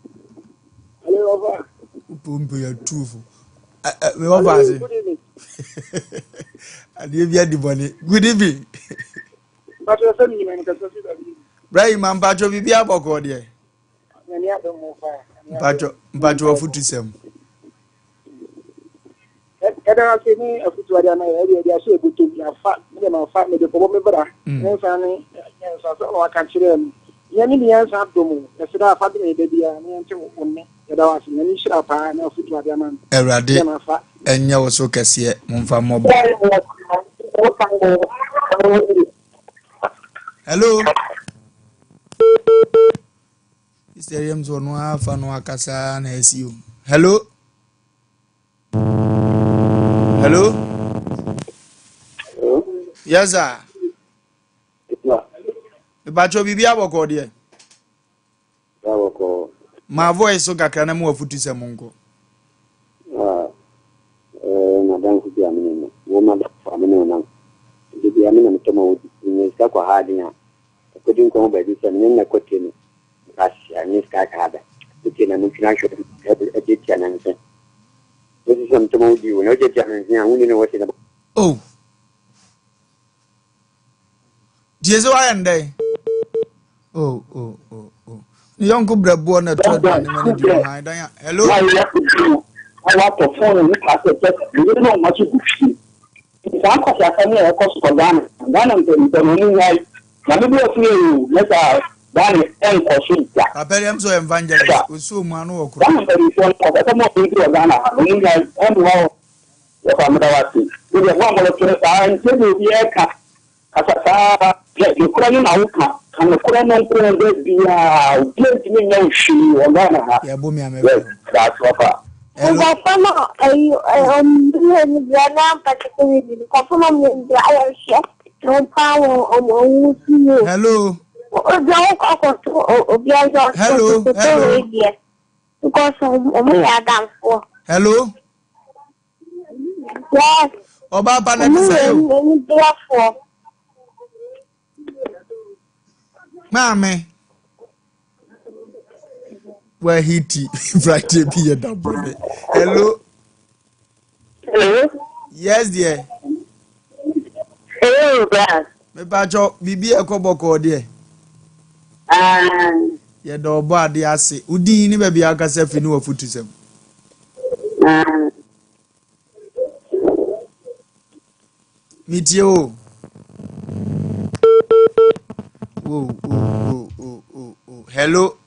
Hello, wopɛ wo mpɛ yɛ tuufo. Me wɔfo ase adeɛ bi adi bɔne. Good evening. Bra yi ma mpatwɔ biribi abɔkɔɔ deɛ. Mpatwɔ mpatwɔ afutu sɛm. Ɛda ase ne afutu ade ama yɛ ɛde ɛde ahyɛ ebotom yafa me de ma fa me de kɔbɔ me bra nsa ne nsa sɛ ɔna waka kyerɛ no yɛn ne yɛn nsa dom yɛsɛ dɛ afa de me da biara ne yɛn te wo ne yɛda wo ase nyame nhyira paa ne afutu ade ama no. Awurade ɛnyɛ wo so kɛseɛ momfa mmɔbɔ. Hello. Sister yam so ɔno afa no akasa na asi o. Hello. Hello. Yes sir. Mepakyɛ biribi abɔkɔ deɛ. Ma voice so kakra na mu afutu sɛ mo nkɔ. Madamfo bi a mene no, wo madamfo a mene wo nam. Nti bia me na metɔ ma wodi. Menya sika kɔ ha aden a, ɛkɔdi nkɔmmɔ baabi sɛ mene na kɔtie no. Nkasia, nye sika ka ha da. Metie na metwene ahwɛ ɛgye tia na nse. Mesi sɛ metɔ ma wodi wo na wogye tia me nse a, wonni no wɔ se na. Oh. Tie sɛ wayɛ ndɛn? Oh, oh, oh, oh. Ne yɔnko brɛboɔ na ɛtɔ aduane ma no di wɔ han dan a. Hello. Watɔ fone ne kaa sɛ sɛ meyere ne ɔma so gu fie. Saa nkwaseasɛm yi a ɛkɔ so wɔ Ghana, Ghana mpanyinfoɔ no ɔmo nyae. Nyame bi ɔso yɛ o, nyɛ saa Ghana ɛnkɔ so da. Papa deɛ sɛ ɔyɛ evangelist, ɔsuo mu ano wɔ koro. Ghana mpanyinfoɔ no nkwaseasɛm a ɔmo di wɔ Ghana ha no ɔmo nyae, ɛmmoa o. Wɔfa meda wo ase. Wo deɛ boa mmɔlɔtwerɛ saa ntie deɛ obiara ka kasa saa. Hwɛ nokorɛ no na woka ka nokorɛ no nko da biaa obiaa ntumi nyɛ wo hwee wɔ Ghana ha. Yɛbo me a mɛfrɛ wo. Daase wɔfa. Hello. Nkurɔfoɔ no ayi ɔmo yɛ no bia na mpɛsɛ sɛ yɛ bi nkurɔfoɔ no ɔmo yɛ no bia ayɛ hwɛ na wɔn paa wɔn ɔmo ɔmo si yie. Hello. Obi a wɔkɔ akɔto obi a ɔsɛ Hello. Hello. wei deɛ because ɔmo yɛ adamfoɔ. Hello. Yes. Ɔbaa pa na ɛte Ɔmo sɛ yɛ o. anibiafoɔ. Maame. Wahiti Friday bi yɛ da bɔne. Hello. Hello. Yes dear. Hello, bra. Mepakyɛ biribi a ɛkɔ bɔkɔɔ deɛ. Ah. Yɛda ɔbɔ adeɛ ase. Wo din ne baabi a akasa firi ne wafutu sɛm. Ah. Metie o. Oh, oh, oh, oh, oh, oh. Hello.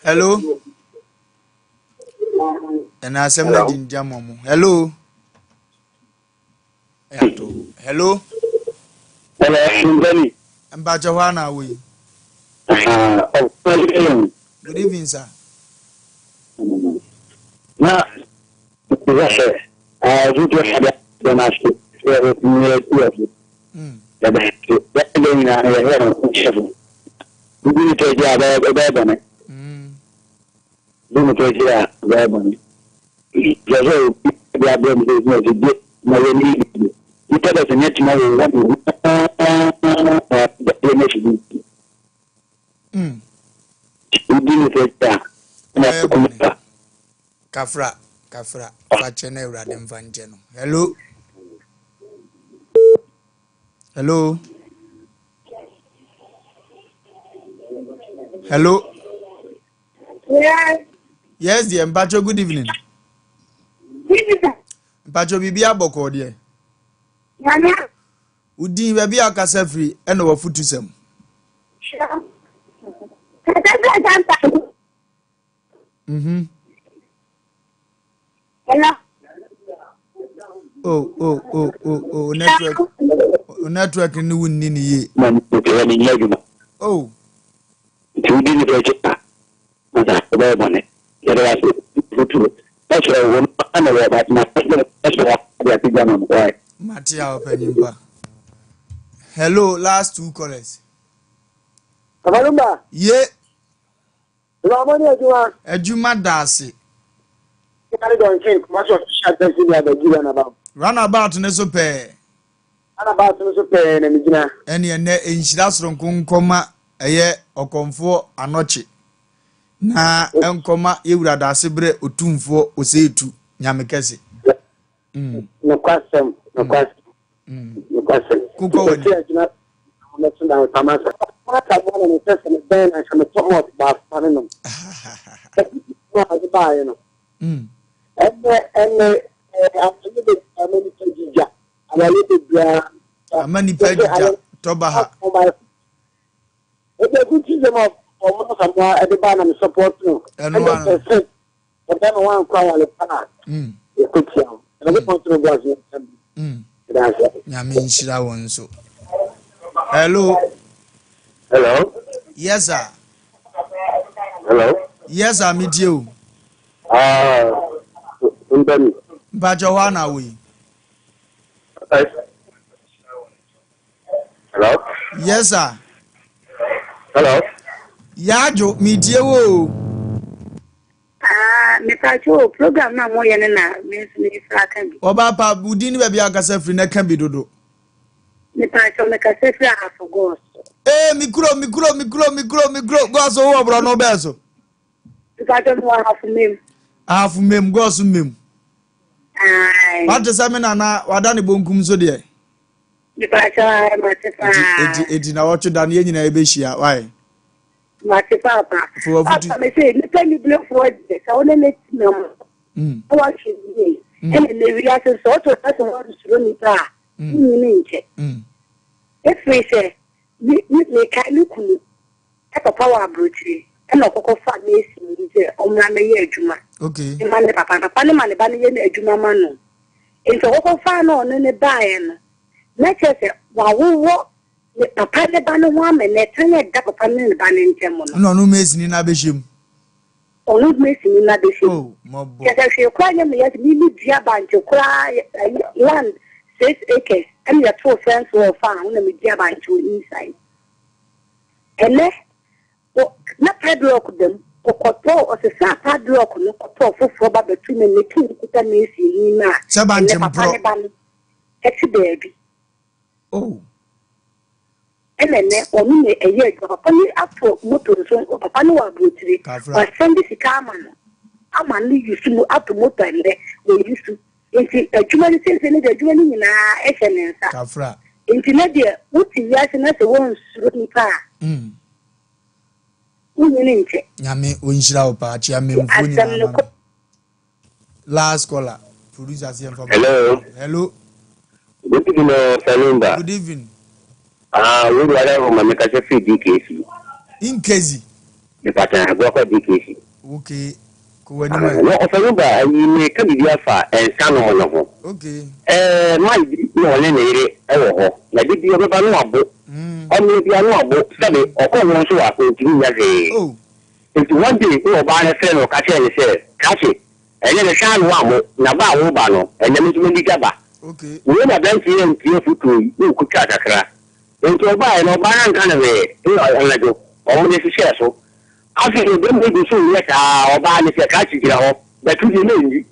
Hello. Ɛna asɛm no di ngya mɔ mo. Hello. Ɛyɛ Hello. Hello, Ndani. Mpakyɛ hɔ ana awɔ yi. Good evening, sir. Na, sɛ, ɛɛ, nyinaa no yɛhwɛ no nkyɛ so. Wodi nipa akyi a wobɛyɛ bɔne. Wodi nipa akyi a wobɛyɛ bɔne. Kyerɛ sɛ obi de abrɛ me sɛ ɛsi ɔsi gye na yɛ ne yɛ nipa bɛ sɛ nyɛ tuma wɔ wɔn mu na yɛ ne fi Wodi nipa akyi a na ɛkɔm pa. Kafra kafra fa kyɛ na awurade mfa nkyɛ no. Hello. Hello. Hello. Yes. Yes dear, Mpacho good evening. Mpacho biribi abɔkɔ deɛ. Nyame. Wodin baabi a ɔkasa firi ɛna wafutu sɛm. Hello. Oh, oh, oh, oh, oh, network. Oh, network ni wo nni ne yie. Na mepɛ ne nyɛ adwuma. Oh. Nti wodi nipa akyi a masa wobɛyɛ bɔne. Yɛde wase fotuo. Ɛsrɛ wo no ana wɔ but na ɛsrɛ wa de ase gya ma no. Why? Mate a ɔpɛ nyimpa. Hello, last two callers. Abalumba. Ye. Ìwà ní adwuma. Adwuma da ase. Kíkàrí dọ̀nkin kùmásí official taxi ní abẹ́jú runabout. Runabout ne so pɛɛ. Runabout ne so pɛɛ na mi gyina. Ɛne ɛnɛ nhyira soronko nkɔma ɛyɛ ɔkɔmfoɔ anɔkye na nkɔma yɛwura daase berɛ otumfoɔ oseetu nyame kɛse. Nokwasɛm nokwasɛm nokwasɛm. Kokɔ wɔ ni. Adwuma mɛto na ɔtama sɛ. Mata bɔ na mesɛ sɛ mebɛn na nka metɔ mɔt baako ma ne nom. Ɛna ɔde baeɛ no. Ɛnɛ ɛnɛ awale bebree ama nipa gyigya. Awale bebree ama nipa gyigya tɔba ha. Ebi egu ti sɛ ma ɔmo samoa ɛde ba na me support no. Ɛno ano. 100% ɔbɛn ma wankɔ awale pa a. Yɛkɔ tia o. Ɛna bi pɔn to no bu ase. Nyame nhyira wɔn nso. Hello. Hello. Yes sir. Hello. Yes sir, mi tie o. Ah, ntɛni. Mpatsɔ hɔ ana wɔ yi. Hello. Yes sir. Hello. Yaadwo mi tie wo o. Ah, mepatwo program na moyɛ no na me nso mefa aka bi. Ɔbaa pa wodin ne baabi a akasa firi na ka bi dodo. Mepatwo mekasa firi Ahafo Gɔɔso. Ee mi kuro mi kuro mi kuro mi kuro mi kuro Gɔɔso wɔ borɔ no bɛɛ so. Mepatwo mewɔ Ahafo mem. Ahafo mem Gɔɔso mem. Ae. Wate sɛ me nana wada ne bonkum so deɛ. Mepatwo ae mate paa. Eti eti na wɔtwe da no yɛn nyinaa yɛbɛhyia wae. Mate paapa. Papa me sɛ nipa nibilefoɔ deɛ sɛ wo ne ne tena mu na wahwɛ yie ɛna na wiase sɛ ɔtɔ sɛ sɛ wɔnsuro nipa a wonyini nkyɛ. Ɛfiri sɛ mekae me kunu papa wɔ aburokyire ɛna ɔkɔkɔ fa meesi mu sɛ ɔmmra mɛyɛ adwuma ma ne papa. Papa ne ma ne ba no yɛ adwuma ma no. Nti ɔkɔkɔ fa na ɔno ne baeɛ no na kyerɛ sɛ wawowɔ papa ne ba no ho ama ne tan ɛda papa ne ne ba ne ntɛm no. Ɛna ɔno meesi na abɛhyɛ mu. Ɔno meesi ni na abɛhyɛ mu. Mɔbɔ. Kyerɛ sɛ hwee koraa nyɛ meyɛ sɛ mimi dua bankye koraa land 6 acres ɛna yɛtoo fence wɔ fa ho na medua bankye wɔ inside. Ɛnɛ na padlock dam ɔkɔtɔɔ ɔsesa padlock no kɔtɔɔ foforɔ ba bɛtu ne ne tu nkuta meesi ni na sɛ bankye ɛnɛ papa ne ba no ɛte baabi. Oh. Ɛna ɛnɛ ɔno na ɛyɛ adwuma papa ne ato moto nso papa ne wɔ aburokyire wasɛnde sika ama no ama no yusu mu ato moto ɛnɛ wɔ yusu nti adwuma no siesie ne deɛ adwuma no nyinaa ɛhyɛ ne nsa. Kafra. Nti ne deɛ wote wiase na sɛ wɔnsuro nipa a wonyini nkyɛ. Nyame onhyira wo paa kyia mmemfo nyinaa ma me. Last caller producer sɛ mfa. Hello. Hello. Good evening, Salumba. Good evening. Ah, we were home and make us free DKC. Inkezi. The pattern I go for DKC. Okay. Ko wani ma. No, Salumba, you may come here for and son on ho. Okay. Eh, my no ne ne e wo ho. Na bi bi obeba no abo. Omni bi no abo, sabe okọ won so akọ ntimi nya hwe. Oh. Nti one day wo ba ne fere no ka che ne se, kache. Enye ne sha no amo, na ba wo ba no, enye me ntimi gaba. Okay. Wo na branch ye ntie futu, wo kutwa kakra. Nti ɔbaeɛ no, ɔbaa no anka no hwee, nna anadwo wɔn de hyehyɛɛ so. Afei deɛ bɛrima yi gu so reyɛ saa ara, ɔbaa no sɛ, Krakye gyina hɔ, bɛto deɛ mɛnyi.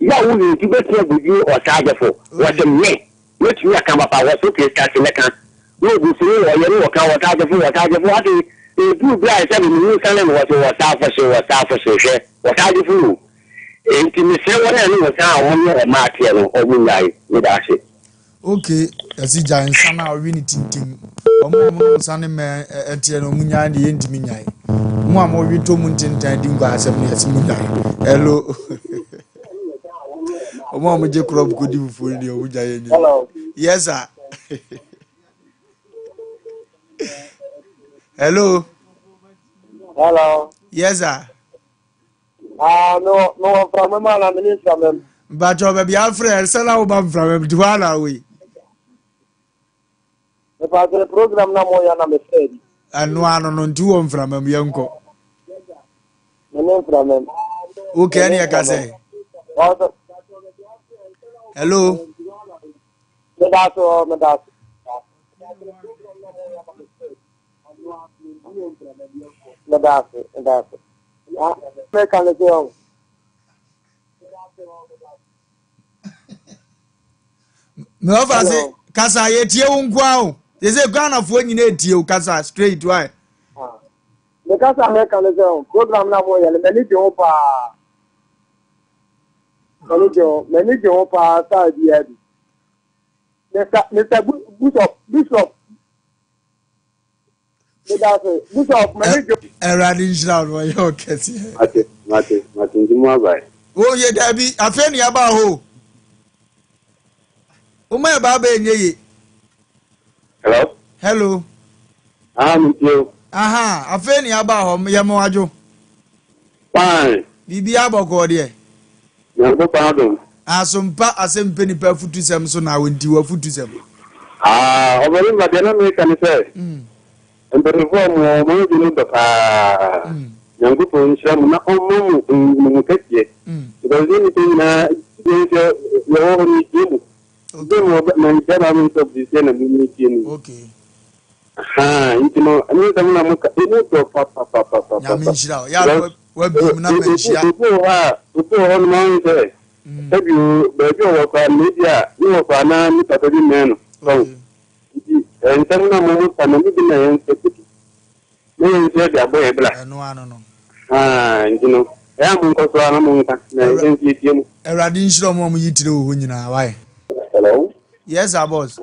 Yɛ a woyɛ nti bɛtumi abɔ din ɔsagyefo. Wɔse me, mɛtumi aka papa, wɔse okay starte mɛka. Na ɔgu so ne ɔyɛ ne ɔka ɔsagyefo, ɔsagyefo, afei ɛduru berɛ a ɛsɛ me ho sane no, wɔse ɔsafo hye, ɔsafo hye, hwɛ, ɔsagyefo o. Enti mesrɛ wɔn a ɛne wɔn saa a wɔne ɔmaa teɛ no, wɔn nnyae. Meda ase. Ok yɛsi gyae nsa no a ɔwe ne tintim. Wɔn a wɔnom nsa ne mmɛn ɛteɛ no wɔn nyae deɛ yɛntumi nyae. Mo a wɔwe tɔ mu ntentan di nkwa asɛm no yɛsi mo nyae. Hello. Wɔn a wɔgye korɔb kɔdi fufuo no deɛ wɔn gyae yɛ nyɛ. Yes sir. Hello. Hello. Yes sir. Ah, me wɔ me wɔ mframa mu anaa me ne mframa mu. Mpatsɔ baabi afrɛ ɛsɛ na woba mframa mu nti hɔ ana wei. Mepatsɔ program na mo yɛ na me frɛ bi. Ɛno ano no nti wɔ mframa mu yɛn kɔ. Me ne mframa mu. Okay ɛne ɛka sɛ. Hello. Meda so meda so. Meda ase meda ase. Meka ne sɛ ɔn. Mewɔfa se kasa yɛtie wo nkoa o. Te sɛ Ghanafoɔ nyina ɛtie wo kasa straight why. Me kasa meka ne sɛ ɔn program na moyɛ no m'ani gye ho paa. M'ani gye ho m'ani gye ho paa saa biara bi. Mr. Mr. Bishop Bishop Awurade nhyira wo na ɔyɛ wo kɛseɛ. Mate, mate, mate nti mo abae. O yɛ daabi, afei ne aba hɔ o. Woma ɛba aba ɛnyɛ ye. Hello? Hello. Ah, me tie o. Aha, afei ne aba hɔ, yɛ mo adwo. Fine. Biribi abɔkɔɔ deɛ. Nyankopɔn adom. Asompa asɛm pɛ nipa afutusɛm so na nti w'afutusɛm. Ah, ɔbarima deɛ na meka ne sɛ, mpanyinfoɔ a mo wɔn adwene mu dɔ paa. Nyankopɔn nhyira mo na ɔmma mo nhunumu kɛseɛ. Because yɛn nipa nyinaa yɛn sɛ yɛwɔ hɔ no yɛtie mu. Sɛ mo ma nhyira ma me nsɔ bi sɛ na mo metie mu. Okay. Ahaa, nti no, ɛno nsɛm na mo ka, emu dɔ papapapapapa. Nyame nhyira wo. Yɛ wabiem na manhyia. Obi wɔ hɔ a, obi wɔ hɔ nom ahu sɛ, sɛbi o, baabi a ɔwɔ koraa no, ebi a ne wɔfa anaa ne papa bi mmɛn no. So, nti nsɛm no a mo mo ka no, ɛno bi na yɛn nso yɛbɛdi. Na yɛn nso yɛde abɔ yɛn bra. Ɛno ano no. Haa, nti no, ɛyɛ a monkɔ so ara na monka, na yɛn nso yɛtie mo. Awurade nhyira ɔmo a ɔmo yi tire wɔ hɔ nyinaa, why? Hello? Yes sir, boss.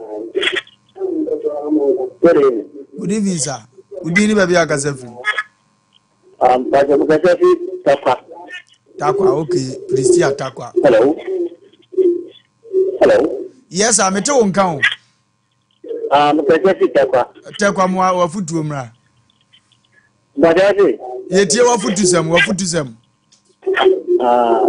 Good evening. Good evening, sir. Wo din ne baabi a kasa firi? Pastor, mekasa fi Takwa. Takwa, okay. Pristia Takwa. Hello. Hello. Yes, sir. Mete wo nka o. Ah, mekasa fi Takwa. Takwa mo wafutuo mmra. Gbadwa se. Yɛtie wafutusɛm, wafutusɛm. Ah,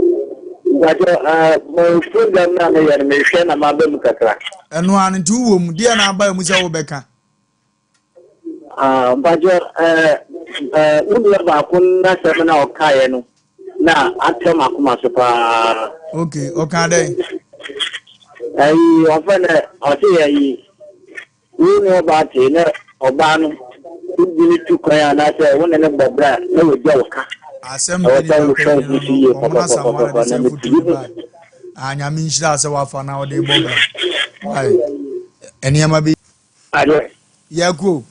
gbadwa, ah, mo program na meyɛ no mehwɛ na maba mu kakra. Ɛno ano nti wowɔ mu, deɛ na aba mu sɛ wobɛka. Ah, mpakyɛ eh, eh, wo nua baako n'asɛm na ɔkaeɛ no na atɔ m'akoma so paa. Ok, ɔka dɛn? Ɛyi, ɔfɛ nɛ, ɔse ɛyi, wo ne ɔbaa tee na ɔbaa no, wodi ne tu kwan anaasɛ wo ne ne bɔ bra na wɔgya wo ka. Asɛm Ɛwɔ bɛ sɛ nipa wohwɛ panyin wo no ho so no, yie wɔn asamoah na papapapapa de na sɛ metumi afutuo no hu. bae. Ah, nyame nhyira sɛ wafa na ɔde bɔ bra. Why? Nneɛma bi. Adeɛ. Yɛkɔ o.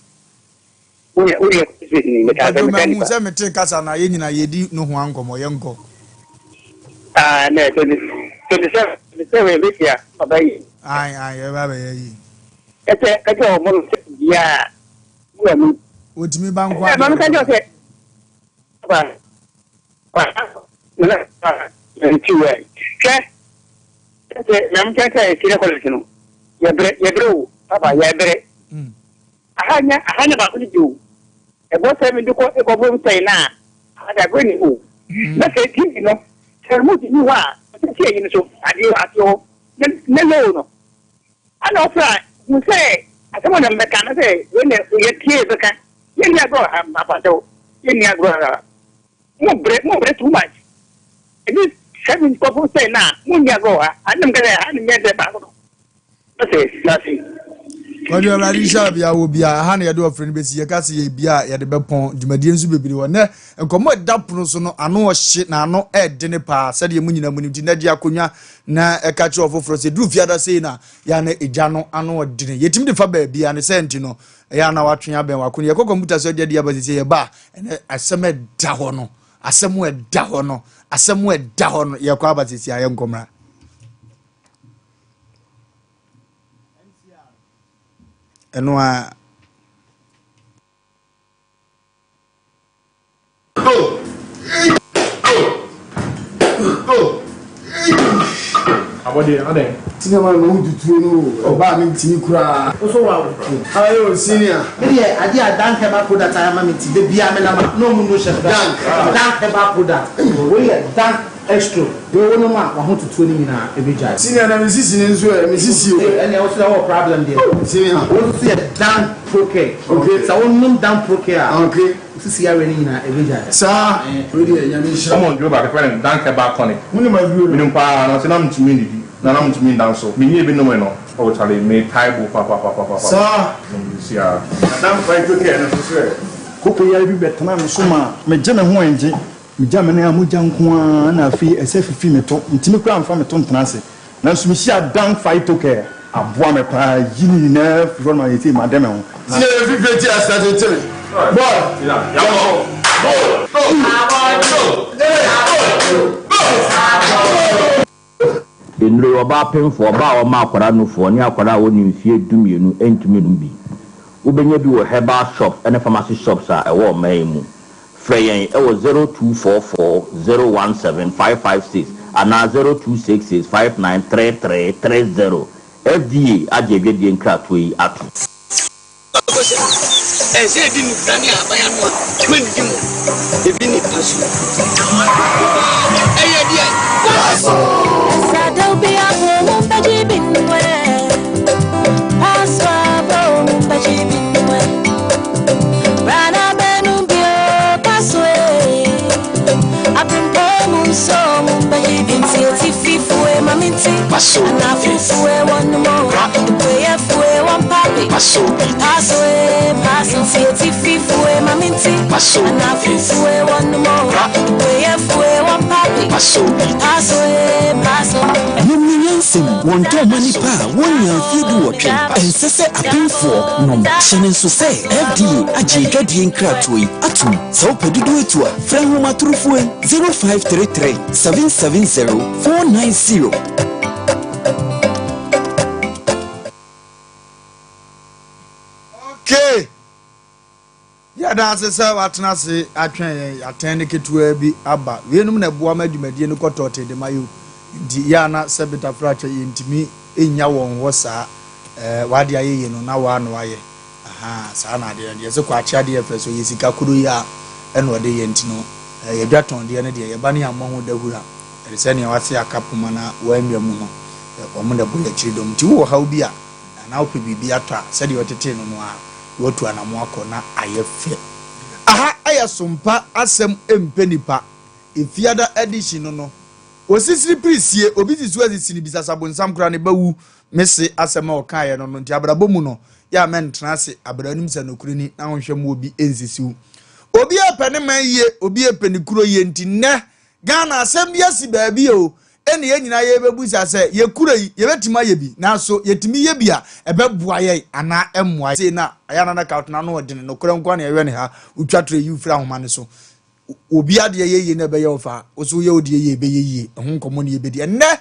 Woyɛ woyɛ ni meka sɛ Mpacho meka mahu nipa. sɛ mete kasa na yɛn nyinaa yɛdi no ho ankɔmmɔ yɛnkɔ. Ah na 27 27 ebesia ɔbɛ yi. Ae ae yɛbɛ abɛyɛ yi. Kɛkyɛ kɛkyɛ ɔmo no sɛ bia wura mu. Otumi ba nko adeɛ. Maame kakyɛ sɛ ba ba na na ti wɛ hwɛ sɛ maame kyɛ sɛ senior college no yɛbrɛ yɛbrɛ o papa yɛbrɛ. Aha nya aha nya baako ne bi o. Ɛbɔ sɛ mede kɔ ɛkɔbɔ mu sɛn na aha da bere ne o. Na sɛ TV no sɛ remote ni hɔ a ɔsɛ si ayi no so adeɛ aseɛ hɔ ne ne low no. Ana ɔfrɛ a hu sɛ asɛm a na mbɛka na sɛ wei na yɛtie bɛka yɛnni agorɔ ha mpakyɛw yɛnni agorɔ ha mo brɛ mo brɛ too much ɛbi sɛ kɔbɔ sɛn na mo nni agorɔ ha ana mka sɛ ha ne nyɛ sɛ baako no. Mate, mate. Kwadwo Awurade nhyira bia wɔ bia ha na yɛde ɔfrɛ no bɛsi yɛka sɛ yɛ bia a yɛde bɛpɔn dwumadie nso bebree wɔ nɛ nkɔmmɔ ɛda pono so no ano ɔhye na ano ɛdene paa sɛdeɛ mu nyina mu nim nti na gye akonnwa na ɛka kyerɛ ɔfoforɔ sɛ duru fiada sei na yɛ na ɛgya no ano ɔdene yɛtumi de fa baabi a ne sɛ nti no ɛyɛ ana watwe abɛn wako no yɛkɔ kɔmputa so adeɛ aba sɛ yɛba a ɛnɛ asɛm ɛda hɔ no asɛm ɛda hɔ no asɛm ɛda hɔ no yɛkɔ aba sɛsi a yɛnkɔmmra ɛno a Abɔdeɛ adɛn? Senior man ma wo tutuo no o, ɔbaa me ntimi koraa. Wo so wa wo. Aye o senior. Me deɛ adeɛ a Dank herbal product ayɛ ama me nti da biara me nam a na ɔmo nu hyɛ me Dank. Dank herbal product wei yɛ Dank Extro deɛ wo nom a wahotutuo no nyinaa ɛbɛgyae. Senior na me sisi no nso ɛ, me sisi o. Ɛnneɛ wo nso deɛ wowɔ problem deɛ. Oh senior. Wo nso yɛ Dan Procare. Okay. Sɛ wo nom Dan Procare a. Okay. Wo sisi yareɛ no nyinaa ɛbɛgyae. Saa. Wei deɛ Nyame nhyira wo. Wɔn duro baako yɛfrɛ no Dan Herbal Tonic. Wo nim aduro no? Menim paa nanso na mentumi nnidi na na mentumi nda nso. Menyɛɛ bi nomee no oh chale metae bo papapapapa. Saa. Sesia. Na Dan Phytocare no nso sɛ. Koko yare bi bɛtenaa me so maa megye me ho ɛngye. Megya me nan a mogya nko ara na afei ɛsɛ fifi me to. Mentumi koraa mfa me to ntena ase. Nanso mehyiaa Dan Phytocare. Aboa me paa yi ne nyinaa firi hɔ no ma seesei made me ho. Tie mfifire ti asa tete me boy yɛnkɔ. Nnuro yi, ɔbaa pemfoɔ, ɔbaa a ɔma akwadaa nufoɔ, ne akwadaa a ɔnni mfeɛ dumienu ntumi nnom bi. Wobɛnya bi wɔ herbal shops ne pharmacy shops a ɛwɔ ɔman yi mu. Frɛ yɛn wɔ 0244 017 556 anaa 0266 5933 30. FDA agye adwadie nkratoɔ yi atom. Bible se, Ɛnsɛ yɛdi nnubra ne ahaban ano a wɔannidi mu, ebi ne paso. Ɛyɛ deɛn? Paso! Paso is Paso Paso Paso Paso Nom ne nyansa mu, wɔntɔn mma nnipa a wɔnnya mfeɛ duwɔtwe. Ɛnsɛ sɛ apemfoɔ nom. Hyɛ no nso sɛ FDA agye adwadie nkratoɔ yi atom. Sɛ wopɛ dodoɔ atu a, frɛ nhomatorofoɔ yi, 0533 770 490. Okay. Yɛda ase sɛ woatena ase atwɛn yɛn. Yɛatɛn no ketewaa bi aba. Weinom na ɛboa ma dwumadie no kɔ tɔɔtee de ma yɛn. Nti yɛ a na sɛ Betafrakyɛ yɛntumi nnya wɔn hɔ saa. Ɛɛ w'adeɛ ayɛ yie no na woa na woayɛ. Ahaa saa na adeɛ no deɛ. Yɛse kwakye adeɛ yɛ fɛ so yɛ sika koro yi a ɛna ɔde yɛ nti no ɛɛ yɛdwa tɔn deɛ no deɛ yɛba ne yɛammɔ ho dahuro a ɛte sɛ nea wase aka poma na woanwia mu no wɔn na ɛbɔ yɛn akyiri dɔm. Nti wowɔ haw bi a anaa wopɛ biribi atɔ a sɛdeɛ ɔtetee no no ara Watu anamo akɔ na ayɛ fɛ. Aha yɛ sompa asɛm mpɛ nipa efiada edition no no osisiri piri sie obi si so asisi no bisa sa bonsam koraa ne ba wu me se asɛm a ɔkaeɛ no no nti abrabɔ mu no yɛ a mɛntena ase abra anim sɛ nokore ni na wonhwɛ mu obi nsisiw obi ɛpɛ ne man yie obi ɛpɛ ne kuro yie nti nnɛ Ghana asɛm bi asi baabi o, ɛna yɛn nyinaa yɛbɛbusa sɛ, yɛ kuro yi, yɛbɛtumi ayɛ bi? Nanso yɛtumi yɛ bi a, ɛbɛboa yɛn anaa ɛmmoa yɛn? Sei na ɛyɛ a na na Carlton ano ɔdene, nokorɛ nko ara na yɛhwɛ no ha, wotwa torɔ yi wo firi ahoma no so. Obi adeɛ yɛ yie na ɛbɛyɛ wo fɛ a, wo nso woyɛ wo deɛ yie ɛbɛyɛ yie, ɛho nkɔmmɔ na yɛbɛdi. Ɛnnɛ,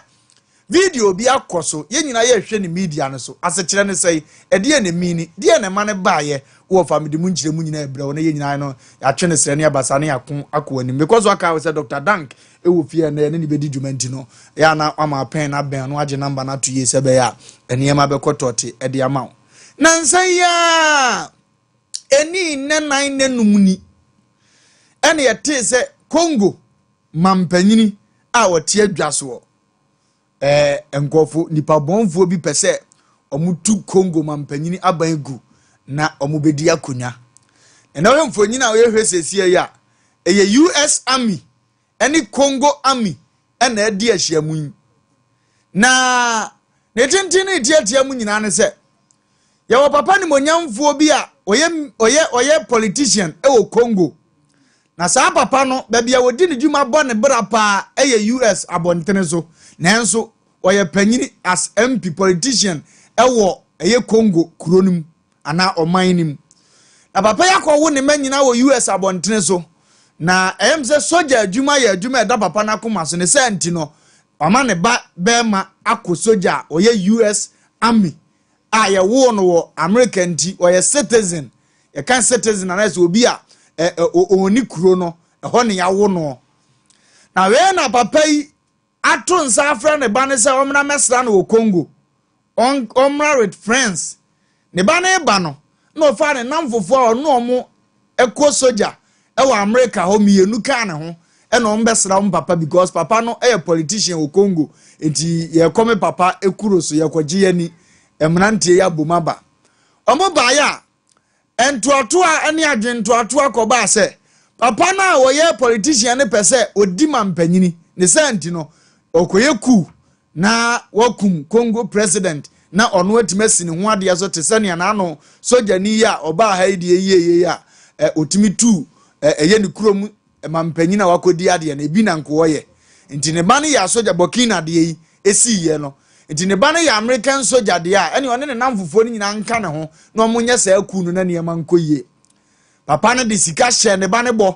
Video bi akɔ so, yɛn nyinaa yɛrehwɛ no media no so. Asekyerɛ ne sɛn? Ɛdeɛn na ɛmiini? Deɛn na ɛma no baeɛ? Wowɔ fa mede mu nkyerɛmu nyinaa ɛbrɛ wo na yɛn nyinaa no yɛatwe no serɛ ne abasa ne yɛako akɔ anim. Mekɔ so aka wo sɛ Dr. Dank ɛwɔ fie ɛnɛ yɛne ne bɛdi dwuma nti no ɛyɛ a na wama pɛn no abɛn no agye namba no ato yie sɛ ɛbɛyɛ a nneɛma bɛkɔ tɔte ɛde ama wo. Nansa yi ara ɛni nnɛ nan nnɛ num ni ɛna yɛtee sɛ Congo mampanyini a ɔte adwa soɔ Ɛɛ nkurɔfo, nnipa bɔnfoɔ bi pɛ sɛ wɔtu Congo mampanyini aban gu na wɔbɛdi akonnwa. Na na wohwɛ mfonyin a wɔyɛhwɛ seesie yi a, ɛyɛ US Army ne Congo Army na adi ahyiamu yi. Na ne tenten ne tiatia mu nyinaa ne sɛ, Yɛwɔ papa nimonyamfoɔ bi a ɔyɛ ɔyɛ ɔyɛ politician wɔ Congo. Na saa papa no, baabi a ɔdi ne dwuma bɔ ne bra paa yɛ US abɔntene so. Nanso ɔyɛ panyini as MP politician wɔ ɛyɛ Congo kuro no mu anaa ɔman no mu. Na papa yi akɔwo ne mma nyinaa wɔ US abɔntene so. Na ɛyɛ me sɛ sogya adwuma yɛ adwuma a ɛda papa no akoma so. Ne saa nti no, wama ne ba bɛrima akɔ sogya a ɔyɛ US Army a yɛwoo no wɔ America nti ɔyɛ citizen. Yɛka citizen anaasɛ obi a ɔni kuro no, ɛhɔ ne yɛawo noɔ. Na wei na papa yi ato nsa afrɛ ne ba no sɛ ɔmmra mmɛsra no wɔ Congo. Ɔmmra with friends. Ne ba no reba no, na ɔfaa ne nnamfofoɔ a ɔne wɔn kɔ sogya wɔ America hɔ mmienu kaa ne ho ɛna wɔn bɛsra wɔn papa because papa no yɛ politician wɔ Congo nti yɛkɔ me papa kuro so yɛkɔgye yɛni mmeranteɛ yi abom aba. Wɔn baeɛ a ntoatoa ne adwentoatoa kɔbaa sɛ papa no a ɔyɛ politician no pɛ sɛ ɔdi mampanyini ne saa nti no ɔkɔyɛ coup na wakum Congo president na ɔno atumi asi ne ho adeɛ so te sɛ nea n'ano sogyani yi a ɔbaa ha yi deɛ yie yie a ɔtumi tuu ɛyɛ ne kurom mampanyin a wakɔdi adeɛ no ebi na nko ɔyɛ nti ne ba no yɛ asogya Burkina deɛ yi esiiɛ no nti ne ba no yɛ American sogya deɛ a ɛne ɔne ne namfofoɔ no nyinaa nka ne ho na wɔn nyɛ saa kuo no na nneɛma nkɔ yie. Papa no de sika hyɛ ne ba no bɔ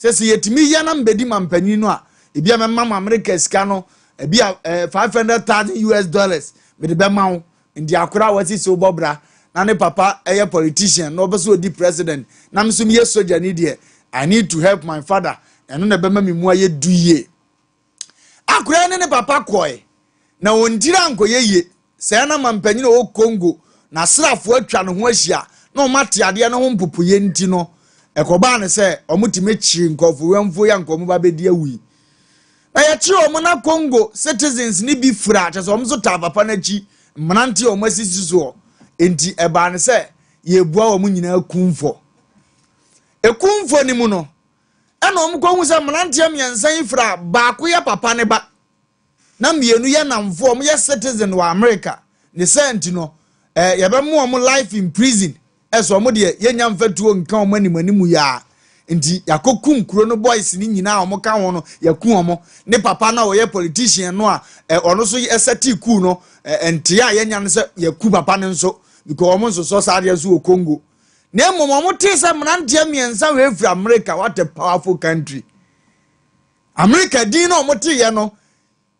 Sɛ sɛ yɛtumi yɛ na mbɛdi mampanyin no a, ebi a mɛma mo Amerika sika no, ebi a eh, 500,000 US dollars mede bɛma wo. Nti akora a wasisi wo bɔbra na ne papa ɛyɛ politician na ɔpɛ sɛ ɔdi president na me nso meyɛ sogyani deɛ, I need to help my father. Ɛno na ɛbɛma me mu ayɛ du yie. Akora yi ne ne papa kɔe, na wɔn tiri ankɔyɛ yie. Sɛɛ na mampanyin a ɔwɔ Congo n'asraafoɔ atwa ne ho ahyia na wɔate adeɛ no ho mpopoeɛ nti no, ɛkɔbaa no sɛ wɔtumi kyee nkurɔfo wɛmfoɔ yi a nka wɔn ba bɛdi awu yi. Na yɛkyee wɔn na Congo citizens no bi fira, kyerɛ sɛ wɔn nso taa papa no akyi, mmerante a wɔn asisi soɔ. Enti ɛbaa no sɛ yɛrebua wɔn nyinaa kumfɔ. Ekumfɔ no mu no, ɛna wɔn kɔhu sɛ mmeranteɛ mmiɛnsa yi fira, baako yɛ papa ne ba. na mmienu yɛ nnamfo a wɔyɛ citizen wɔ America ne saa nti no eh, yɛbɛmo wɔn life in prison ɛsɛ wɔn deɛ yɛnya mfatuo nka wɔn anim anim yaa nti yɛakɔkum kuro no boys no nyinaa a wɔn ka ho no yɛku wɔn ne papa no a ɔyɛ politician no a eh, ɔno nso ɛsɛte kuu no eh, ntea a yɛnya no sɛ yɛku papa no nso because wɔn nsosɔ saa adeɛ nso wɔ Congo na mmom wɔn tee sɛ mmeranteɛ mmiɛnsa wei firi America what a powerful country. Amerika din no a wɔteeɛ no,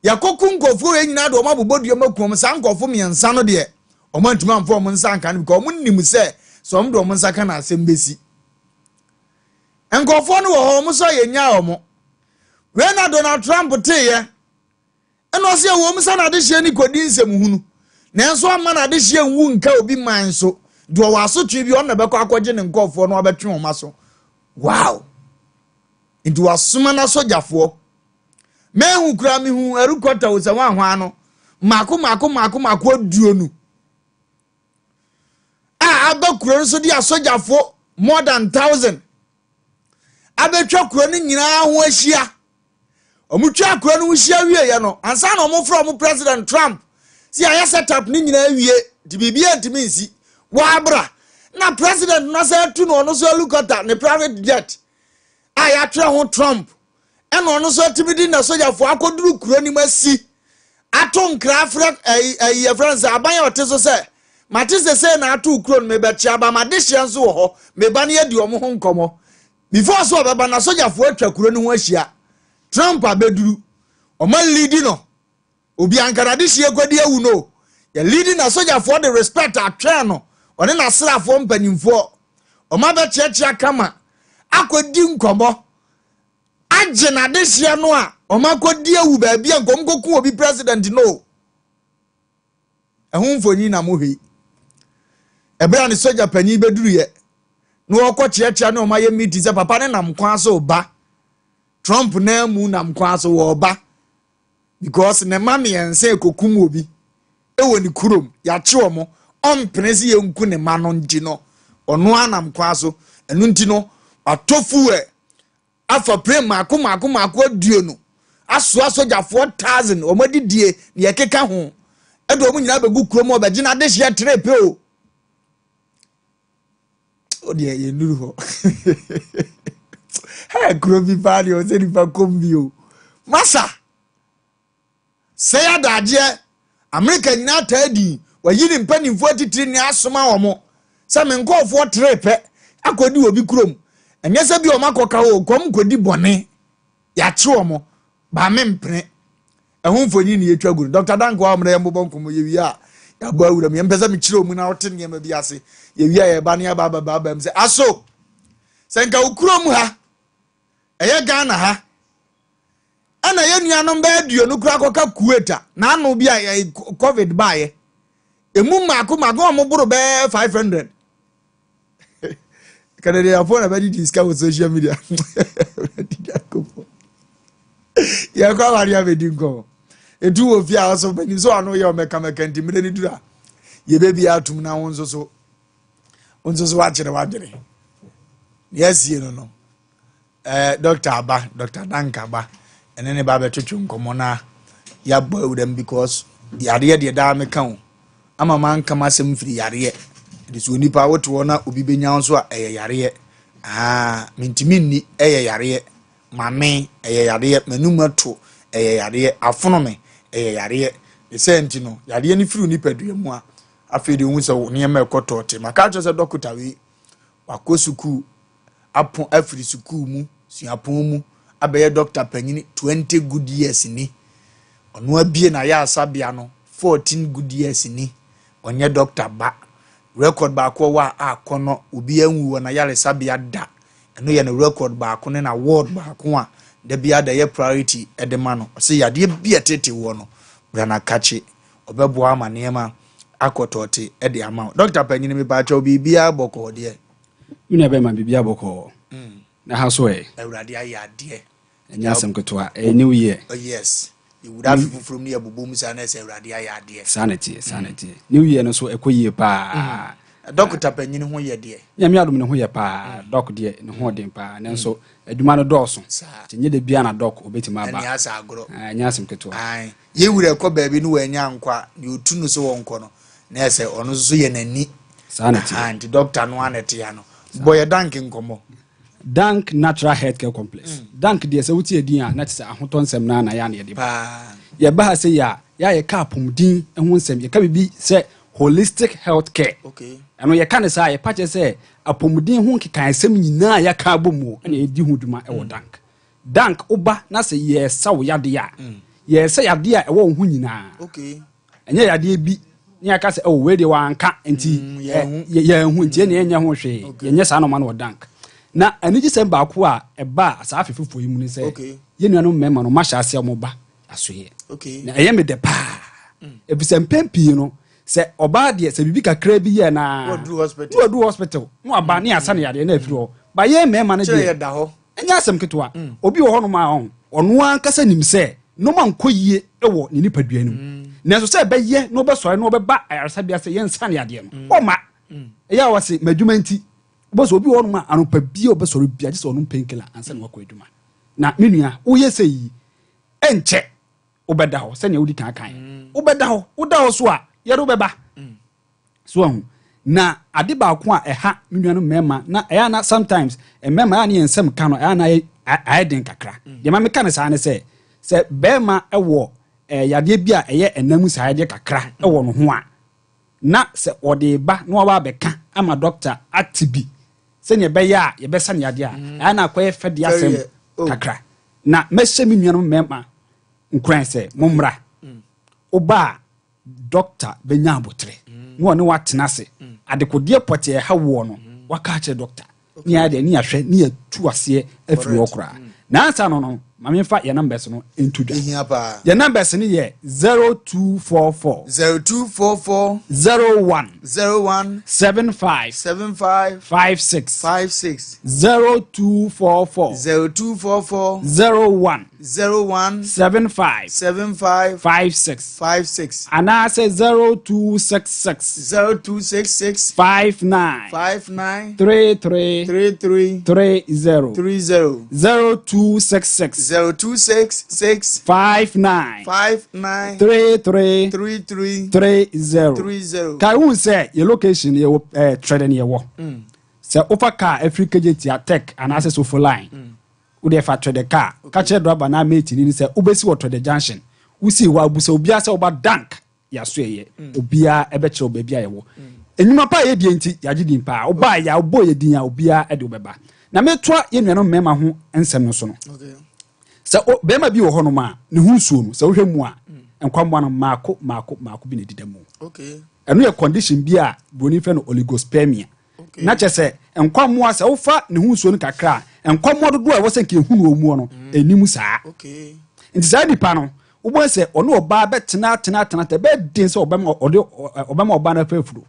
yɛakɔku nkurɔfoɔ wei nyinaa de wɔn abobɔ dua mu aku wɔn. Saa nkurɔfoɔ mmiɛnsa no deɛ, wɔn antumi amfa wɔn nsa anka no because wɔn nim sɛ sɛ wɔn de wɔn nsa ka no asɛm bɛsi. Nkurɔfoɔ no wɔ hɔ, wɔn nso yɛnyaa wɔn. Wei na Donald Trump teeɛ. Ɛna ɔsɛ ɛwɔ mu sɛ n'adehyeɛ no kɔdi nsɛmhunu, nanso amma n'adehyeɛ nwu nka obi man so. Deɛ ɔwɔ asotwe bi, ɔno na ɛbɛkɔ akɔgye ne nkurɔfoɔ na wabɛtwe wɔn aso. Wow! Nti wasoma n'asogyafoɔ. Mehu koraa mehu ɛrekɔta o sɛ wɔahwaa no mmaako mmaako mmaako mmaako aduonu a aba kuro no so de asogyafoɔ more than thousand abɛtwa kuro no nyinaa ho ahyia. Wɔtwa kuro no ho hyia wieɛ no ansa na wɔfrɛ wɔn president Trump si ayɛ set up ne nyinaa wie nti biribiara ntumi nsi wɔabra na president no asan atu no ɔno nso helicopter ne private jet a yɛatwerɛ ho Trump ɛna ɔno nso atumi de n'asogyafoɔ akɔduru kuro no mu asi ato nkra afrɛ ɛyi ɛyi yɛfrɛ no sɛ aban a ɔte so sɛ mate sɛ sei na ato kuro no mebɛkye aba madehyeɛ nso wɔ hɔ meba no yɛdi wɔn ho nkɔmmɔ before so ɔbɛba n'asogyafoɔ atwa kuro no ho ahyia Trump abɛduru ɔma lidi no Obi anka n'adehyeɛ kɔdi awu no, yɛ leadi n'asogyafoɔ de respect atwɛn no, ɔne n'asraafoɔ mpanyinfoɔ, wɔn abɛkyeakyea kama, akɔdi nkɔmmɔ, agye n'adehyeɛ no a wɔn akɔdi awu baabi a nka wɔn kɔku obi president no. Ɛho mfonyin na mohwɛ yi. Ɛberɛ a ne sogya panyin bɛduruyɛ na wɔkɔ kyeakyea ne wɔn ayɛ meeting sɛ papa ne nam kwan so ba, Trump nan mu nam kwan so wɔreba. because ne mma mmiɛnsa ekokum obi wɔ ne kurom yɛakye wɔn ɔmpene sɛ yɛnku ne mma no nti no ɔno anam kwan so ɛno nti no watɔ fuel afa plane mako mako mako aduonu asoa sogyafoɔ thousand wɔn adidie ne ɛkeka ho ɛde wɔn nyinaa bɛgu kurom ɔbɛgye n'adehyeɛ tere pɛ o. O deɛ yɛnnuru hɔ. Hɛ kuro bi paa deɛ ɔsɛ nipa kɔm bi o. Masa! Sɛe adagyeɛ. Amerika nyinaa taa din. Wayi ne mpanimfoɔ atitire ne asoma wɔn sɛ me nkurɔfoɔ tere pɛ akɔdi obi kurom. Ɛnyɛ sɛ bi wɔn akɔka o, kɔm kɔdi bɔne. Yɛakye wɔn. Ba me mpene. Ɛho mfonyin na yɛtwa gu no. Dr. Danko a ɔmena yɛmmobɔ nkɔmmɔ yɛwie a yɛabɔ awura mu. Yɛmpɛ sɛ mekyerɛ mu na wote nneɛma bi ase. Yɛwie a yɛba ne yɛaba ababa aba mu sɛ aso sɛ nka wo kurom ha ɛyɛ Ghana ha ɛna yɛn nuanom bɛyɛ aduonu koraa kɔka Kuwait a n'ano bi a covid baeɛ emu mmaako mmaako a wɔboro bɛyɛ 500 Canadianfoɔ na bɛdidi sika wɔ social media. Yɛkɔ aware abɛdi nkɔmmɔ. Ɛtu wɔ fie a ɔso bɛnim sɛ ɔno yɛ ɔmɛkamɛka nti mmerɛ no duru a yɛbɛbi atom na wo nso so wo nso so woakyerɛ w'adwene. Yɛasie no no Eh, Doctor aba, Doctor Dank aba, ɛne ne ba bɛtwetwe nkɔmmɔ na yɛabɔ awuram because yareɛ deɛ daa meka o ama manka m'asɛm mfiri yareɛ ɛde sɛ onipa wote hɔ na obi bɛnya wo nso a ɛyɛ yareɛ ah, mentumi nni ɛyɛ yareɛ mame ɛyɛ yareɛ m'anum ato ɛyɛ yareɛ afono me ɛyɛ yareɛ ne sɛ nti no yareɛ no firi nipadua mu a afei de wohu sɛ wo nneɛma ɛkɔ tɔɔte maka kyerɛ sɛ dɔkota wei wakɔ sukuu apo afiri sukuu mu, suapɔn mu abɛyɛ dɔkta panyin 20 good years ni. Ɔno abie n'ayaresabea no 14 good years ni. Ɔnyɛ dɔkta ba. Record baako ɔwɔ a akɔnɔ obi anwu wɔ n'ayaresabea da. Ɛno yɛ no record baako ne na ward baako a da biara da yɛ priority de ma no. Ɔsɛ yadeɛ bi a ɛtete wɔ no, bra na kakye. Ɔbɛboa ama nneɛma akɔ tɔɔte de ama wo. Dɔkta panyin mepaakyɛw biribiara bɔkɔɔ deɛ. Me nua bɛrima biribiara bɔkɔɔ. Na ha so ɛ? Awurade ayɛ adeɛ. Ɛnyɛ asɛm ketewa. Ɛyɛ new year. Oh yes. Yɛwura afe foforɔ mu ne yɛbobɔ mu saa na ɛsɛ Awurade ayɛ adeɛ. Saa na ɛteɛ, saa na ɛteɛ. New year no so ɛkɔ yie paa. Dɔkota panyin ho yɛ deɛ? Nyame adom ne ho yɛ paa. Dɔk deɛ ne ho ɔden paa. Nanso adwuma no dɔɔso. Nti nyɛ da biara na dɔk obetumi aba. Ɛne asɛ agorɔ. Ɛnyɛ asɛm ketewa. Ae. Yɛn wura kɔ baabi no wannya ankɔ a, deɛ ɔtu no sɛ ɔnkɔ no, na ɛsɛ ɔno nso so yɛ n'ani. Saa na ɛteɛ. Aha, nti dɔkta no ara na ɛte ano. Bɔ yɛ Dank nkɔmmɔ. Dank Natural Health Care Complex. Dank deɛ sɛ wote edin a na te sɛ ahotɔ nsɛm no ara na yɛ a na yɛde ba. Paa. Yɛba ha sei a, yɛ a yɛka apɔmuden ho nsɛm, yɛka biribi sɛ holistic health care. Okay. Ɛno yɛka no saa a, yɛpa kyerɛ sɛ apɔmuden ho nkekaesɛm nyinaa a yɛaka abɔ mu na yɛdi ho dwuma wɔ Dank. Dank, woba na sɛ yɛresa wo yadeɛ a, yɛresa yadeɛ a ɛwɔ wo ho nyinaa. Ɛnyɛ yadeɛ bi ne yɛaka sɛ, oh, wei deɛ wanka nti mm, yɛnhu nti ɛne yɛnyɛ ho hwee. Yɛnyɛ saa nɔma no wɔ Dank. Na anigyesɛm baako a ɛbaa saa afe foforɔ yi mu ne sɛ, yɛn nuanom mmarima no mahyɛ aseɛ wɔn ba asoeɛ. Na ɛyɛ me dɛ paa. Ɛfiri sɛ mpɛn pii no, sɛ ɔbaa deɛ sɛ biribi kakra bi yɛ naa na waduru hospital na waba ne asa ne yadeɛ na afiri hɔ. Ba yɛn mmarima no deɛ Ɛnyɛ asɛm ketewa. Obi wɔ hɔnom a, ɔn, ɔno ankasa nim sɛ nneɛma nkɔ yie wɔ ne nipadua no mu. Nanso sɛ ɛbɛyɛ na ɔbɛsɔre na ɔbɛba ayaresabea sɛ yɛnsa no yadeɛ no, ɔmma. Ɛyɛ a ɔse, m'adwuma nti. Wobɛhu sɛ obi wɔ hɔnom a, anɔpa biara ɔbɛsɔre biara, gye sɛ ɔnom painkiller ansa na wakɔ adwuma. Na me nua, woyɛ sɛ yi, ɛnkyɛ wobɛda hɔ sɛnea wodi kan kaeɛ. Wobɛda hɔ. Woda hɔ so a, yɛde wo bɛba. So wahu? Na ade baako a ɛha me nuanom mmarima na ɛyɛ a na sometimes mmarima ɛyɛ a ne yɛn nsɛm ka no ɛyɛ a na ayɛ ayɛ den kakra. Mm. Deɛ ma meka no saa ne sɛ sɛ barima wɔ eh, yadeɛ bi a ɛyɛ ɛnam mu saa yadeɛ kakra mm. wɔ ne ho a na sɛ ɔde ba na waba abɛka ama dɔkta ate bi sɛnea ɛbɛyɛ a yɛbɛsa ne yadeɛ a mm. ɛyɛ na akɔyɛ fɛdeɛ asɛm oh. kakra. Na mɛhyɛ me nuanom mmarima nkuran sɛ mommra. Mm. Woba a Dɔkta bɛnya aboterɛ na ɔne wo atena ase. Adekodeɛ pɔtee a ɛha woɔ no, waka akyerɛ dɔkta. Ne yɛayɛ deɛ, ne yɛahwɛ, ne yɛatu aseɛ afiri hɔ koraa. Na ansa no no, ma memfa yɛn numbers no nto dwa. Ɛhia paa. Yɛn numbers no yɛ 0244. 0244. 01. 01. 75. 75. 56. 56. 0244. 0244. 01. 01. 75. 75. 56. 56. Anaasɛ 0266. 0266. 59. 59. 33. 33. 30. 30. 0266. 0266. 59. 59. 33. 33. 30. 30. Kae wohu sɛ yɛ location yɛwɔ eh, Trɛdɛ ne yɛwɔ. Mm. Sɛ wofa kaa afiri Kejetia, Tech anaasɛ Sofo line, wo deɛ fa Twɛdɛ kaa. Ka kyerɛ drɔba no anaa mateni no sɛ wobɛsi wɔ Twɛdɛ junction. Wosii hɔ a, busa obiara sɛ woba Dank Yɛasoɛeɛ. Obiara bɛkyerɛ wo baabi a yɛwɔ. Nnwuma pa a yɛdie nti, yɛagye din paa. Wobaa yɛ a, wobɔɔ yɛ din a, obiara de wo bɛba. Na metoa yɛn nuanom mmarima ho nsɛm no so no, sɛ o, barima bi wɔ hɔnom a, ne ho nsuo no, sɛ wohwɛ mu a, nkwammoa no mmaako mmaako mmaako bi na ɛdeda mu. Ɛno yɛ condition bi a buroni frɛ no oligospermia. Na kyerɛ sɛ nkwammoa, sɛ wofa ne ho nsuo no kakra a, nkwammoa dodoɔ a ɛwɔ sɛ nka ɛhu no wɔ mu no, ɛnni mu saa. Nti saa nipa no, wobɛhu sɛ ɔne ɔbaa bɛtena tena tena tena, ɛbɛyɛ den sɛ ɔbɛma ɔde ɔbɛma ɔbaa no afa afuro.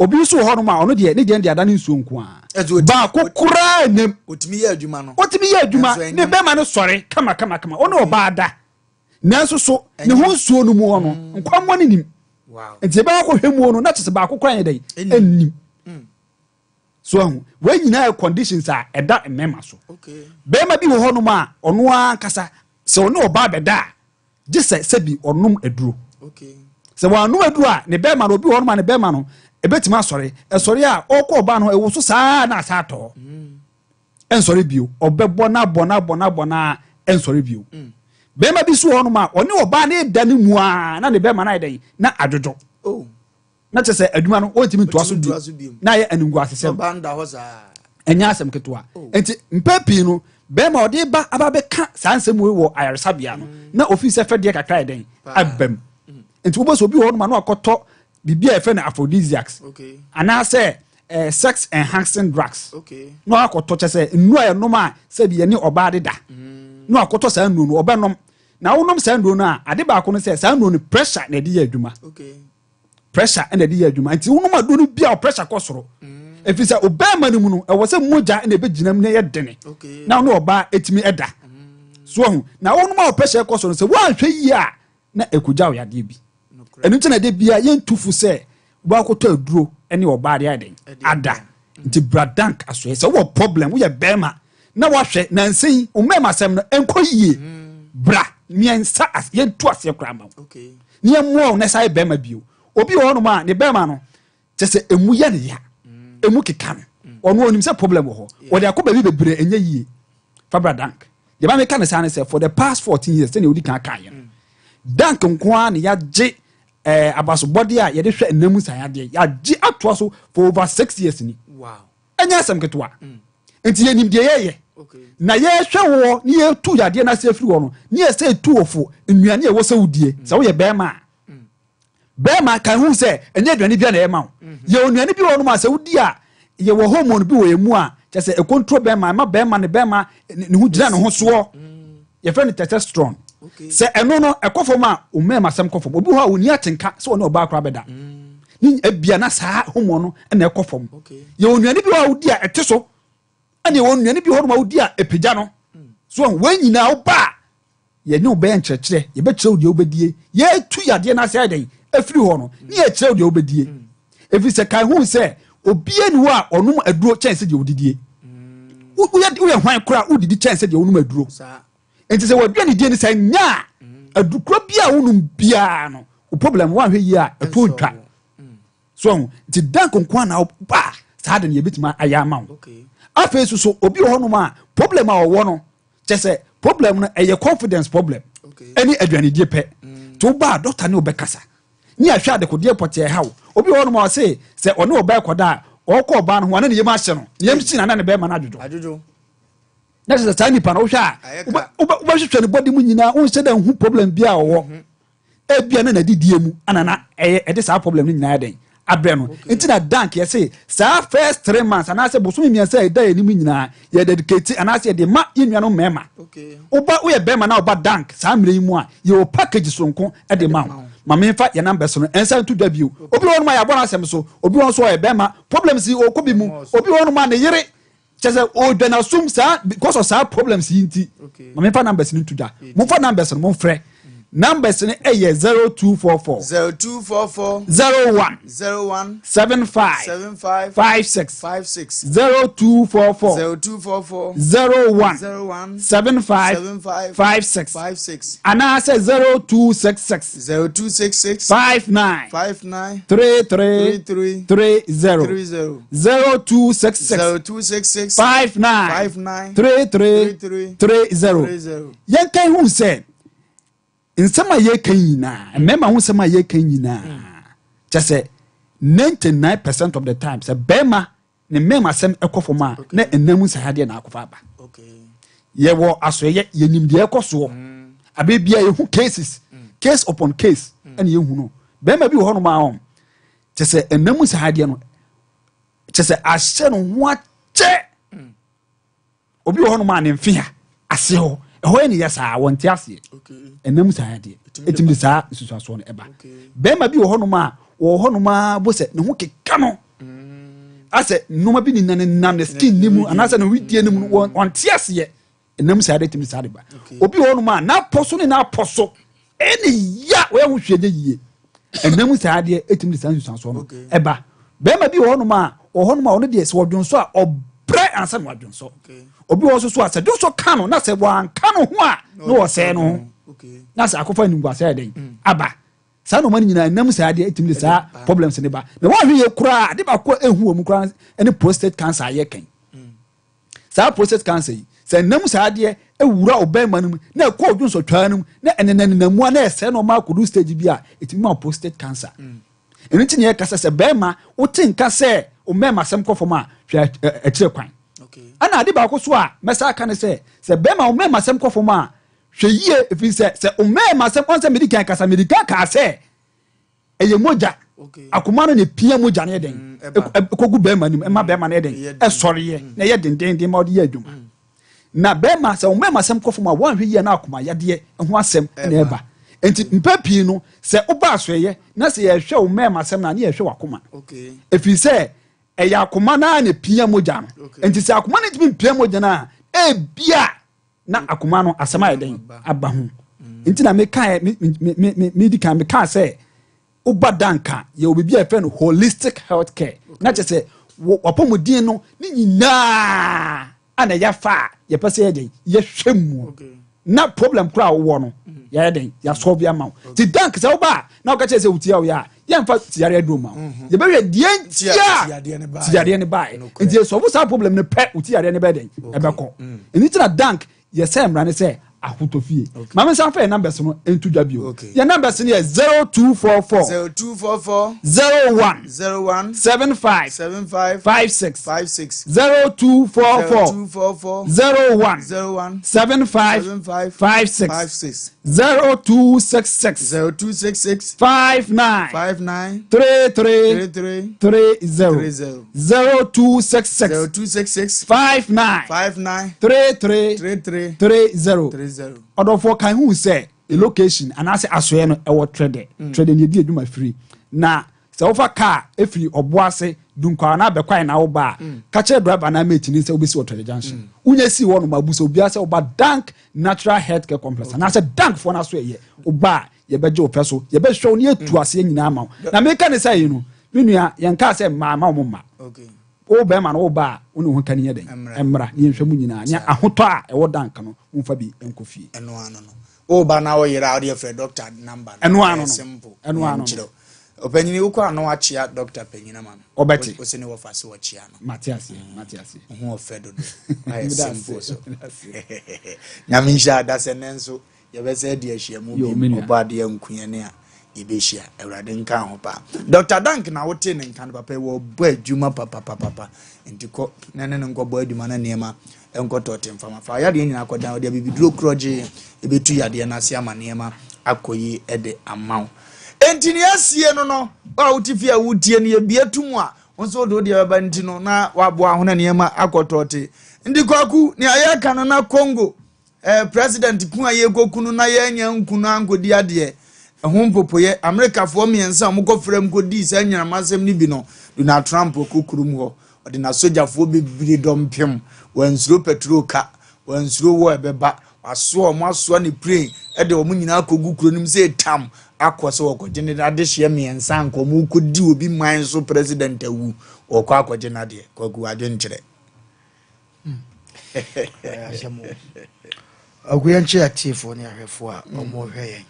Obi nso wɔ hɔnom a ɔno deɛ ne deɛ de ada ne nsuo nko ara. Baako koraa nim. Otumi yɛ adwuma no. Otumi yɛ adwuma ne bɛrima no sɔre kama kama kama ɔne ɔbaa da. Nanso so ne ho nsuo no mu hɔ no mm. nkwammoa no nim. Nti ɛbɛn akɔhwɛ mu no na kyerɛ sɛ baako koraa yɛ dɛ ɛnnim. Mm. So ahu wei nyinaa yɛ conditions a ɛda mmarima so. Bɛrima bi wɔ hɔnom a ɔno ankasa sɛ ɔne ɔbaa bɛda a gye sɛ sɛbi ɔnom aduro. Sɛ wɔanom aduro a ne bɛrima no obi wɔ hɔnom a ne bɛrima no ebetumi asɔre ɛsɔre a ɔkɔ ɔbaa no ɛwɔ so saa na asa atɔ ɛnsɔre bio ɔbɛbɔ na abɔ na abɔ na abɔ na ɛnsɔre bio. Mm. Bɛrima bi so wɔ hɔnom a ɔne ɔbaa no da ne mu a na ne bɛrima no ayɛ dɛn na adwodwo. Oh. na kyerɛ sɛ adwuma no wɔntumi ntoa so bio na ayɛ animguasesɛm ɛnyɛ asɛm ketewa oh. nti mpɛ pii no bɛrima ɔde ba aba bɛka saa nsɛm wei wɔ ayaresabea no mm. na ofi sɛ fɛdeɛ kakra yɛ dɛn aba mu mm. nti wobɛ sɛ obi wɔ hɔ nom a na wakɔtɔ biribi a yɛfrɛ no aphrodisiacs anaasɛ eh, sex enhancing drugs na wakɔtɔ kyɛ sɛ nnuro a yɛnom a sɛbi yɛne ɔbaa de da mm. na wakɔtɔ saa nnuro no ɔbɛnom na wonom saa nnuro no a ade baako no sɛ saa nnuro no pressure na ɛde yɛ adwuma pressure na ɛde yɛ adwuma nti wonom aduro no bia pressure kɔ soro mm. ɛfiri sɛ ɔbɛrima no mu no ɛwɔ sɛ mogya na ɛbɛgyina mu na ɛyɛ dene na ɔne ɔbaa ɛtumi ɛda mm. so ahu na wonom a pressure kɔ soro no sɛ woanhwɛ yie a na ɛkɔgya wo yadeɛ bi ɛno nti na ɛde bia yɛntu fo sɛ woakɔtɔ aduro ne ɔbaa de ayɛ den ada nti bradank asoɛ sɛ wowɔ problem woyɛ bɛrima na wahwɛ nansa yi wo mmarima asɛm no ɛnkɔ yie bra mmiɛnsa yɛntu aseɛ koraa ma wo ne yɛmmoa wo na ɛsa yɛ bɛrima bio obi wɔ hɔnom a ne bɛrima no kyɛ sɛ ɛmu yɛ ne ya ɛmu keka no ɔno ɔnim sɛ problem wɔ hɔ wɔde akɔ baabi bebree ɛnyɛ yie fabra dank deɛ ma meka ne saa ne sɛ for the past 14 years sɛnea ɔdi kan kaeɛ no dank nko ara ne yɛagye eh, abasobɔdeɛ a yɛde hwɛ nna mu nsayadeɛ yɛagye atoa so for over six years ni wow. Ɛnyɛ asɛm ketewa. Nti yɛnim deɛ yɛyɛ. Na yɛhwɛ woɔ ne yɛtu yadeɛ no ase afiri hɔ no, ne yɛ sɛ yɛtu wo fo nnuane a ɛwɔ sɛ wodie. Sɛ woyɛ bɛrima a, bɛrima kan hu sɛ ɛnyɛ aduane bia na ɛyɛ ma wo. Yɛwɔ nnuane bi wɔ hɔnom a sɛ wodi a, yɛwɔ hormone bi wɔ yɛn mu a kyɛ sɛ ɛkontro bɛrima, ɛma bɛrima ne bɛrima ne ho gyina ne ho soɔ. Yɛfrɛ no testosterone. Sɛ ɛno no ɛkɔ fam a, wo mmarima asɛm kɔ fam. Obi wɔ hɔ a ɔnni atenka sɛ ɔne ɔbaa koraa bɛda. Ne ebia na saa hormone no na ɛkɔ fam. Yɛwɔ nnuane bi wɔ hɔ a wodi a ɛte so, ɛna yɛwɔ nnuane bi wɔ hɔ a wodi a ɛpagya no. So wɔn nyinaa woba a yɛne wo bɛyɛ nkyerɛkyerɛ, yɛbɛkyerɛ wo deɛ wobɛdie. Yɛtu yadeɛ no ase ayɛ dɛn afiri hɔ no, ne yɛkyerɛ wo deɛ wobɛdie. Ɛfiri sɛ kae hu sɛ obiara ni hɔ a ɔnom aduro kyɛn sɛ deɛ ɔdidie. Woyɛ hwan koraa wodidi kyɛn sɛ deɛ wonom aduro. Nti sɛ w'aduane die no sɛ nya a adukuro bi a wonom biara no wo problem woanhwɛ yie a ɛtoɔ ntwa. So ahu nti dank nko a na ba saa de no yɛbɛtumi ayɛ ama wo. Afei nso so obi wɔ hɔnom a problem a ɔwɔ no kyɛ sɛ problem no ɛyɛ confidence problem ɛne aduanedie pɛ. Nti woba a doctor ne wobɛkasa ne ahwɛ adekodeɛ pɔtee ɛha wo. Obi wɔ hɔnom a ɔse sɛ ɔne ɔbaa kɔda a ɔkɔ ɔbaa no ho a na ne yam ahyɛ no, ne yam hye no a na ne bɛrima no adwodwo. Na kyerɛ sɛ saa nipa no wohwɛ a wobɛhwehwɛ ne bɔde mu nyinaa wonhyɛ da nhu problem bi a ɔwɔ. Mhm. Ebia na n'adidie mu ana na ɛyɛ ɛde saa problem no nyinaa dɛn abrɛ no. Nti na dank yɛse saa first 3 months anaasɛ bosome 3 a ɛda yɛn anim nyinaa yɛ dedicate anaasɛ yɛde ma yɛn nuanom mmarima. Woba woyɛ bɛrima na woba dank saa mmerɛ yi mu a yɛwɔ package soronko de ma wo. Ma memfa yɛn numbers no ɛnsa nto dwa bio. Obi wɔ hɔnom a yɛabɔ n'asɛm so, obi wɔ hɔ nso ɔyɛ bɛrima problems yi ɔkɔ bi mu, obi wɔ hɔnom a ne yere kyɛ sɛ ɔredwa n'asom saa because of saa problems yi nti. Ma memfa numbers no nto dwa. Momfa numbers no momfrɛ. Numbers no yɛ 0244. 0244. 01. 01. 75. 75. 56. 56. 0244. 0244. 01. 01. 75. 75. 56. 56. Anaasɛ 0266. 0266. 59. 59. 33. 33. 30. 30. 0266. 0266. 59. 59. 33. 33. 30. 30. Yɛnka hu sɛ nsɛm a yɛka nyinaa, mmarima ho nsɛm a yɛka nyinaa, kyɛ sɛ 99% of the time sɛ bɛrima ne mmarima asɛm ɛkɔ fam a, na ɛnam nsahadeɛ na akɔfa aba. Yɛwɔ asoɛyɛ, yɛnim deɛ ɛkɔ soɔ. Abɛ bia yɛhu cases, case upon case, ɛna yɛhu no. Bɛrima bi wɔ hɔnom a ɔm kyɛ sɛ ɛnam nsahadeɛ no kyɛ sɛ ahyɛ no ho akyɛ. Obi wɔ hɔnom a ne mfe ha ase hɔ ɛhɔ yɛ ne yɛ saa, wɔnte aseɛ. Ɛnam saa deɛ ɛtumi de saa nsusuasoɔ no ɛba. Bɛrima bi wɔ hɔnom a wɔ hɔnom a bo sɛ ne ho keka no, asɛ nneɛma bi nina ne nam ne skin ne mu anaasɛ ne wedeɛ no mu no, wɔnte aseɛ. Ɛnam saa deɛ ɛtumi de saa de ba. Obi wɔ hɔnom a n'apɔ so ne n'apɔ so ɛne ya wɔyɛ ho hwɛ nyɛ yie. Ɛnam saa adeɛ ɛtumi de saa nsusuansoɔ no ɛba. Bɛrima bi wɔ hɔnom a wɔ hɔnom a ɔno deɛ sɛ wɔdwonsɔ a ɔbrɛ ansa na wadwonsɔ. Obi wɔ nso so a sɛ dwonsɔ ka no na sɛ wɔanka no ho a na wɔsɛe no ho na sɛ akɔfa animguasɛ ɛdɛn aba. Saa nneɛma no nyinaa ɛnam saa adeɛ ɛtumi de saa problems ne ba. Na wɔahwɛ yɛ koraa, ade baako a ɛhu wɔ mu koraa ɛne prostate cancer ayɛ kɛn. Saa prostate cancer yi, sɛ ɛnam saa adeɛ ewura ɔbɛrima no mu na ɛkɔ odwonsɔtwaa no mu na ɛnenanenam mu a na ɛsɛe na ɔma akɔdu stage bi a, ɛtumi ma prostate cancer. Ɛno nti na yɛka sɛ sɛ bɛrima wote nka sɛ ɔmɛɛma asɛm kɔ fam a, hwɛ akyire kwan. Ɛna ade baako so a mɛsa aka ne sɛ sɛ bɛrima ɔmɛɛma asɛm kɔ fam a, hwɛ yie, ɛfiri sɛ sɛ ɔmɛɛma asɛm ɔn sɛ medi kan kasa, medi kan kaa sɛ ɛyɛ mogya, akoma no na epia mogya no yɛ dɛn ɛkɔgu bɛrima no mu, ɛma bɛrima no yɛ dɛn ɛsɔreɛ na ɛyɛ dendenden ma ɔde yɛ adwuma. Na bɛrima sɛ ɔmɛɛma asɛm kɔ fam a, wɔanhwɛ yie na akoma yadeɛ ho asɛm na ɛba. Nti mpɛ pii no sɛ woba asoɛyɛ na sɛ yɛhwɛ wo mɛɛma asɛm no a, ne yɛhwɛ w'akoma, ɛfiri sɛ ɛyɛ akoma no a na epia mogya no. Nti sɛ akoma no ntumi mpia mogya no a, ebia na akoma no asɛm ayɛ dɛn aba ho. Nti na mekae medi kan mekaa sɛ woba danka yɛwɔ biribi a yɛfrɛ no holistic health care, na kyerɛ sɛ wapɔmuden no ne nyinaa ana yɛfa a yɛpɛ sɛ yɛ dɛn yɛhwɛ mu na problem koraa a wowɔ no yɛyɛ dɛn yɛasɔlve ama wo. Nti dank sɛ woba a na woka kyerɛ sɛ wotia woyɛ a, yɛmfa tiyare aduro ma wo, yɛbɛhwɛ deɛ ntia tiyareɛ no baeɛ. Nti yɛsɔlve saa problem no pɛ, wo tiyareɛ no bɛyɛ dɛn ɛbɛkɔ. Ɛno nti na dank yɛsɛ mmara ne sɛ ahotɔ fie. Maame nsa fa yɛ numbers no nto dwa bio. Yɛ numbers no yɛ 0244. 0244. 01. 01. 75. 75. 56. 56. 0244. 0244. 01. 01. 75. 75. 56. 56. 0266. 0266. 59. 59. 33. 33. 30. 30. 0266. 0266. 59. 59. 33. 33. 30. 30. Ɔdɔfoɔ kan hu sɛ location anaasɛ asoɛ no ɛwɔ Trɛdɛ. Trɛdɛ ne yɛdi adwuma firi. Na sɛ wofa kaa ɛfiri Ɔboase Dunkwa na abɛkwae na woba a, ka kyerɛ driver na mate ni sɛ wobɛsi wɔ Trɛdɛ junction. Wonya sii hɔ nom abu sɛ obiara sɛ woba Dank Natural Health Care Complex anaasɛ Dank foɔ no aso ɛyɛ. Woba a yɛbɛgye wo pɛ so, yɛbɛhwɛ wo ne yɛtu aseɛ nyinaa ama wo. Na meka ne sɛ yi no, me nua, yɛnkaa sɛ mmaa ma wo mma. Wo bɛrima no woba a, wo ne wo ho ka ni yɛ dɛn? Mmra ne yɛnhwɛ mu nyinaa. Ne ahotɔ a ɛwɔ Dank no, momfa bi nkɔ fie. Ɛno ano no. Woba na woyere a, wode frɛ doctor number no. Ɛno ano no. Simple. Ɛno ano no. Nkyerɛw. Ɔpanyini wokɔ ano akyea doctor panyin ama no. Ɔbɛte. Wo se ne wɔfa se wɔkyea no. Mate aseɛ, mate aseɛ. Ho ɔfɛ dodo. Ayɛ simple so. Nyame nhyira da sɛ nnɛ nso yɛbɛsɛ adi ahyiamu Yo, bi me nua. ɔbɔ adeɛ nkoyɛne a yɛbɛhyia. Awurade nka ho paa. Dr. Dank na wote ne nka no papa yi, wɔbɔ adwuma papapapapa. Nti kɔ na ne no nkɔbɔ adwuma na nneɛma nkɔtɔ te mfama. Fa yadeɛ nyinaa kɔdan ɔde abibiduro korɔgye ɛbɛtu yadeɛ no ase ama nneɛma akɔ yi de ama wo. Enti nea asie no no, wo a wote fie a wotie no, yɛbie to mu a, wo nso wode wo deɛ bɛba nti no na waboa ho na nneɛma akɔtɔ te. Nti Kwaku, nea yɛka no na Congo eh, president ku a yɛkɔku no na yɛanya nku no ankɔdi adeɛ ɛho mpopoeɛ. Amerikafoɔ mmiɛnsa a wɔkɔfrɛ mu kɔdii saa nyinamasɛm no bi no, Donald Trump kɔ kurom hɔ, ɔde n'asogyafoɔ bebree dɔmpem, wansuro petrol ka, wansuro wɔ ɛbɛba. Wasoa wɔn asoa ne plane de wɔn nyinaa akɔgu kuro no mu sɛ tam akɔ sɛ wɔkɔgye ne adehyeɛ mmiɛnsa anka wɔn rekɔdi obi man so president awu wɔkɔ akɔgye n'adeɛ kwaku adwenkyerɛ. Ɔgu yɛn kyerɛ atiefoɔ ne ahwɛfoɔ a wɔhwɛ yɛn.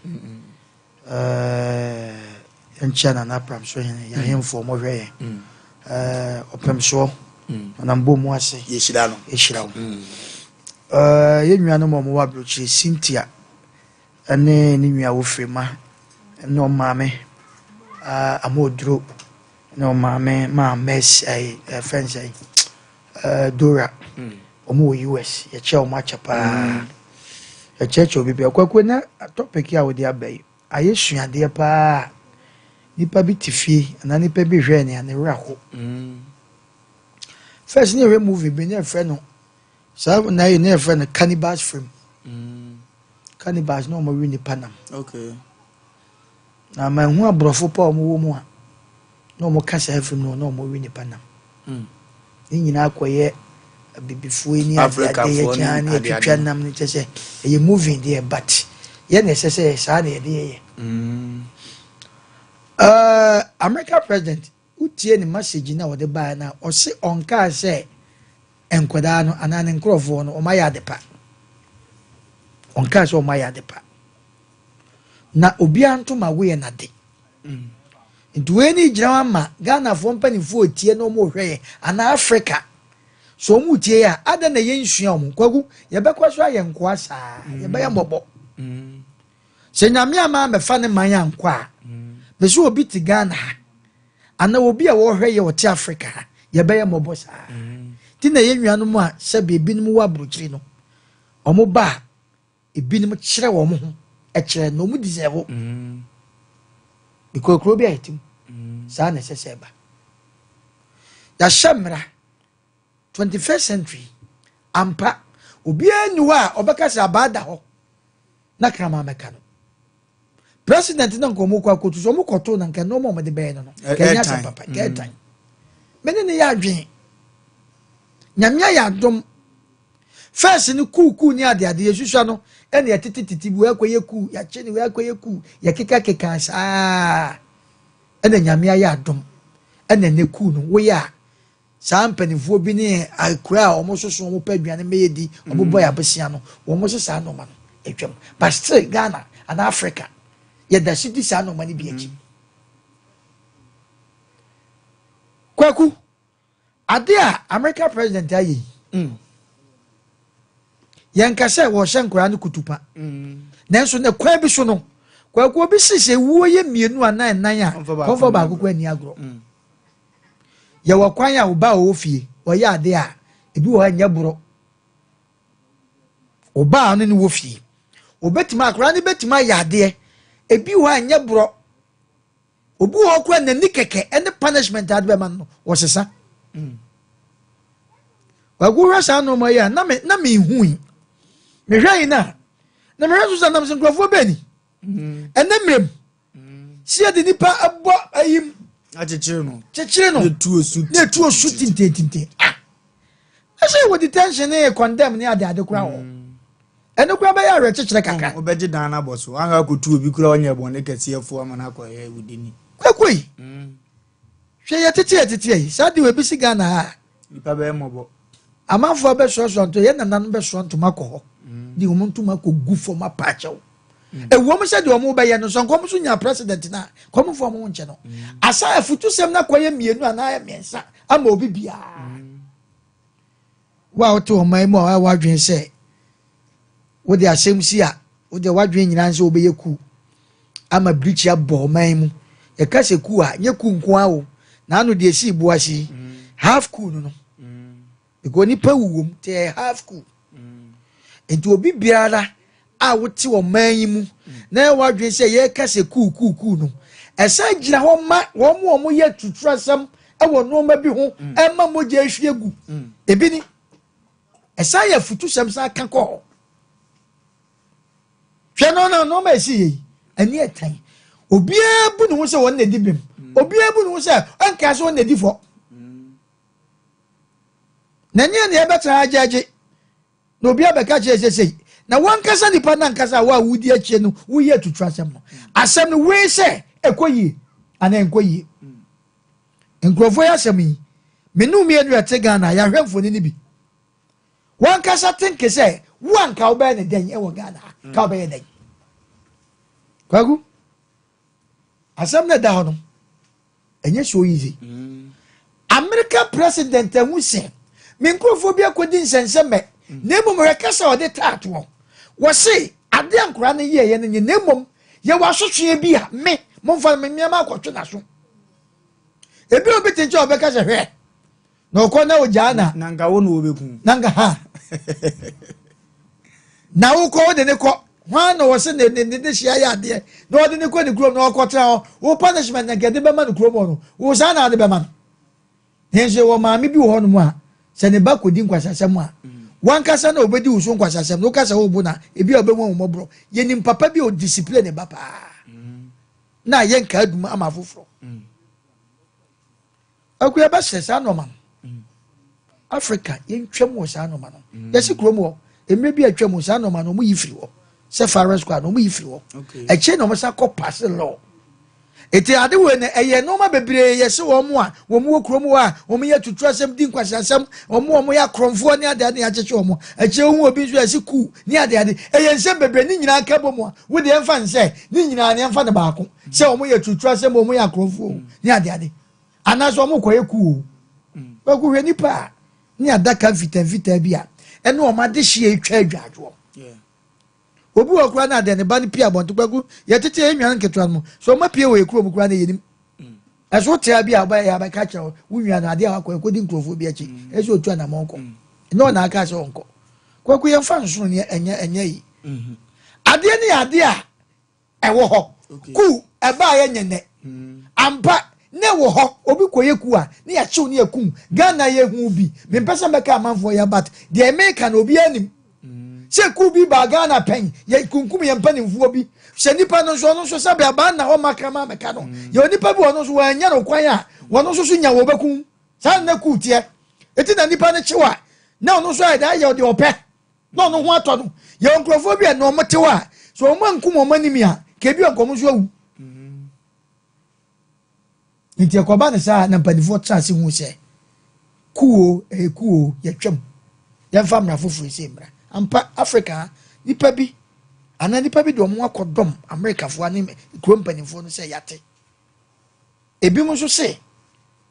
Yɛnkyia Nana Apram so hene, yɛn ahemfo wɔhwɛ yɛn. Ɔpɛmsoɔ, Nana mbɔ mu ase. Yɛhyira no. Yɛhyira wo. Yɛn nuanom a wɔwɔ aburokyire, Cynthia ne ne nua Wofirima ne ɔmaame Amoduro ne ɔmaame maa Mercy ɛyi ɛfɛn sɛ Dora. Wɔn wɔ US. Yɛkyɛ wɔn akyɛ paa. Yɛkyerɛkyerɛ obi bia. Kwaku na topic a wɔde aba yi ayɛ suadeɛ paa. Nipa bi te fie anaa nipa bi hwɛ nea ne werɛ ho. First ne yɛhwɛ movie bi ne yɛfrɛ no saa na yɛ ne yɛfrɛ no cannibals film. Cannibals na wɔn we nipa nam. Okay. Na mahu aborɔfo pa a wɔwɔ mu a na wɔka saa film no na wɔwe nipa nam. Ne nyinaa kɔyɛ abibifoɔ yi ne adeade yɛkyɛn ne yɛtwitwa nam no kyɛ sɛ ɛyɛ movie deɛ but yɛ na ɛsɛ sɛ saa na yɛde yɛyɛ. America president wotie ne message na wɔde baeɛ no a ɔse ɔnkaa sɛ nkwadaa no anaa ne nkurɔfoɔ no ɔmayɛ ade pa. Ɔnkaa sɛ ɔmayɛ ade pa. Na obiara ntoma woyɛ n'ade. Nti wei ni gyina hɔ ama Ghanafoɔ mpanimfoɔ tie na wɔn rehwɛ yɛn anaa Africa so wɔn tie a ada na yɛn nsua wɔn kwaku yɛbɛkɔ so ayɛ nkoa saa yɛbɛyɛ mmɔbɔ sɛ nyame ama amɛfa ne man ankɔ a bɛsɛ obi te Ghana ha anaa obi a wɔrehwɛ yɛ ɔte Africa ha yɛbɛyɛ mmɔbɔ saa ti na yɛn nuanom a sɛbi ebinom wɔ aburokyiri no wɔn ba a ebinom kyerɛ wɔn ho ɛkyerɛ na wɔn deserve because kuro bi a yɛte mu saa na ɛsɛ sɛ ɛba yɛahyɛ mmara 21st century ampa obiara nni hɔ a ɔbɛka sɛ abaa da hɔ na kraman mɛka no president na nka ɔmo kɔ akoto so ɔmo kɔto na nka nneɛma ɔmo de bɛyɛ no no kɛnyɛ asɛm papa kɛɛtan mene ne yɛ adwene nyame ayɛ adom first no kuukuu ne ade ade yɛsusua no ɛna yɛtete tete bi wɔakɔyɛ kuu yɛakye ne wɔakɔyɛ kuu yɛkeka keka saa ɛna nyame ayɛ adom ɛna ne kuu no woyɛ a saa mpanimfoɔ bi ne akura a wɔn soso wɔn pɛ aduane mɛyɛ di wɔn bɔ yɛ abesia no wɔn so saa nneɛma no atwam but still Ghana ana Africa yɛda so di saa nneɛma no bi akyi kwaku ade a America president ayɛ yi yɛnka sɛ wɔhyɛ nkwaraa no kutupa nanso ne kwan bi so no kwaku obi si sɛ wuo yɛ mmienu anaa nnan a kɔnfɔ baako kɔ ani agorɔ yɛwɔ kwan a ɔba a ɔwɔ fie ɔyɛ ade a ebi wɔ hɔ nyɛ borɔ ɔba a ɔne no wɔ fie obetumi akwaraa no betumi ayɛ adeɛ ebi wɔ hɔ nyɛ borɔ obi wɔ hɔ kora n'ani kɛkɛ ɛne punishment ade bɛma no wɔsesa wagu hwɛ saa nneɛma yi a na me na me hu yi mehwɛ yi na na mehwɛ so sɛ nam sɛ nkurɔfoɔ bɛɛ ni ɛnɛ mmerɛ mu si yɛde nipa ɛbɔ ayi mu akyekyere no kyekyere no ne tu osu ne etu osu tintintinte ah ɛsɛ wɔ detention ne condemn ne ade ade kora wɔ ɛno kora bɛyɛ awerɛkyekyerɛ kakra wobɛgye dan no abɔ so ahwɛ akɔtu obi kora ɔnyɛ bɔne kɛseɛ fo ama no akɔyɛ wodini kwakoi hwɛ yɛtete yɛtete yi saa de wɔ ebi si Ghana ha nipa bɛyɛ mmɔbɔ amanfoɔ bɛsoasoa nto yɛn nananom bɛsoa ntoma kɔ hɔ de wɔn ntoma kɔ gu fam apa akyɛw ewom sɛ deɛ wɔn bɛyɛ no nso nkɔm so nya president na kɔmfoɔ wɔn nkyɛn no asa afutusɛm na kɔyɛ mmienu anaa mmiɛnsa ama obi biara wo a wote ɔman mu a wɔayɛ w'adwene sɛ wode asɛm si a wode w'adwene nyinaa sɛ wobɛyɛ ku ama birikyi abɔ ɔman mu yɛka sɛ ku a nyɛ ku nko ara o na ano deɛ esi bu ase yi half ku no no because nipa wuwom te yɛ half ku nti obi biara a wote ɔman yi mu na ɛwɔ adwene sɛ yɛka sɛ kuu kuu kuu no ɛsan gyina hɔ ma wɔn a wɔyɛ tuturu asɛm ɛwɔ nneɛma bi ho ɛma mogya ehwie gu ebi ni ɛsan yɛ futusɛm san ka kɔ hɔ hwɛ no na nneɛma esi yɛ yi ani ɛtan obiara bu ne ho sɛ wɔn na edi bem obiara bu ne ho sɛ ɛnka sɛ wɔn na edi fɔ na nyɛ nea ɛbɛtena agyagye na obi abɛka kyerɛ sɛ sei. Na wankasa nipa no ankasa a wo a wodi akyire no woyi atuturu asɛm no. Asɛm no wei sɛ ɛkɔ yie anaa ɛnkɔ yie. Nkurɔfoɔ yi asɛm yi, me ne wo mmienu yɛte Ghana a yɛahwɛ mfoni no bi. Wankasa tenke sɛ wo anka wobɛyɛ ne dɛn wɔ Ghana ha, ka wobɛyɛ dɛn? Kwaku, asɛm no ɛda hɔ no, ɛnyɛ so easy. America president ahu sɛ me nkurɔfoɔ bi akɔdi nsɛnsɛmɛ na mmom hwɛ kasa a ɔde taatoɔ. Wɔse adeɛ a nkoraa no yɛɛyɛ no nye na mmom yɛwɔ asotweɛ bi a me momfa me nneɛma akɔtwe n'aso. Ebi obi te nkyɛn ɔbɛka sɛ hwɛ na ɔkɔ na ɔgyaa na. Na nka wo na wɔbɛku. Na nka ha. Na wokɔ wode ne kɔ hwan na wɔse ne ne ne de hyia yɛ adeɛ na ɔde ne kɔ ne kurom na ɔkɔtena hɔ wo punishment na nka ɛde bɛma no kurom hɔ no wo saa na ade bɛma no. Nanso yɛwɔ maame bi wɔ hɔnom a sɛ ne ba kɔdi nkwasasɛm a wankasa na ɔbɛdi wo so nkwasasɛm no woka sɛ wobo na ebi a ɔbɛhu ahummɔborɔ. Yɛnim papa bi a ɔdiscipline ne ba paa na ayɛ nkaadum ama afoforɔ. Akua bɛsrɛ saa nnoɔma no. Africa yɛntwam wɔ saa nnoɔma no. Yɛsi kurom hɔ mmerɛ bi atwam saa nnoɔma no wɔn yi firi hɔ sɛ forest squad no wɔn yi firi hɔ. Akyire na wɔn sa kɔ pass law. Eti ade wei no ɛyɛ nnoɔma bebree yɛsi wɔn a wɔn wɔ kurom hɔ a wɔn yɛ tutu asɛm di nkwasi asɛm wɔn a wɔn yɛ akorɔmfoɔ ne ade ade yɛakyekye wɔn. Akyire ohun obi nso yɛsi kuu ne ade ade ɛyɛ nsɛm bebree ne nyinaa ka bɔ mu a wo deɛ ɛnfa nsɛ ne nyinaa ne ɛnfa ne baako sɛ wɔn yɛ tutu asɛm wɔn yɛ akorɔmfoɔ ne ade ade. Anaasɛ wɔn kɔyɛ kuo o. Kwaku hwɛ nipa a ne adaka mfitamfitaa bi a ɛne wɔn adehyeɛ retwa adwadwoɔ. Obi wɔ koraa na adeɛ ne ba no pie abɔnten kwaku yɛtete yɛn nnuane nketewa no mu sɛ wɔn apue wɔ yɛ kurom koraa na yɛnim. Ɛso tea bi a wɔbɛyɛ abɛka kyerɛ wo wo nua no adeɛ a wakɔ ɛkɔdi nkurɔfoɔ bi akyi ɛsɛ otu anamɔn kɔ ɛnyɛ ɔna aka sɛ ɔnkɔ. Kwaku yɛmfa nsono ne ɛnyɛ ɛnyɛ yi. Adeɛ ne yɛ adeɛ a Ɛwɔ hɔ. Ku ɛbaeɛ nyɛ nnɛ. Ampa, na ɛwɔ hɔ. Obi kɔyɛ ku a, ne yɛakyew ne yɛakum. Ghana yɛhuu bi. Mempɛ sɛ mɛka amanfoɔ ya but deɛ meka no obiara nim. Sɛ ku bi baa Ghana pɛn, yɛkunkum yɛn mpanimfoɔ bi. Sɛ nipa no nso, ɔno nso sɛbe abaa nna hɔ mma kraman mmɛka no. Yɛwɔ nipa bi wɔ ɔno nso wɔannya no kwan a, wɔno nso so nya wɔbɛkum. Saa na na ku teɛ. Enti na nipa no kyew a, na ɔno nso ayɛ dɛ ayɛ deɛ ɔpɛ. na ɔno ho atɔ no. Yɛwɔ nkurɔfoɔ bi a na wɔte hɔ a, sɛ wɔn ankum wɔn anim a, ka ebi a nka wɔn nso awu. Nti ɛkɔba no saa na mpanimfoɔ tena ase hu sɛ kuo ɛyɛ kuo yɛtwam yɛmfa mmara foforɔ sɛ mmara. Ampa Africa ha nipa bi anaa nipa bi de wɔn akɔdɔm Amerikafoɔ ne kuro mpanimfoɔ no sɛ yɛate. Ebinom nso se,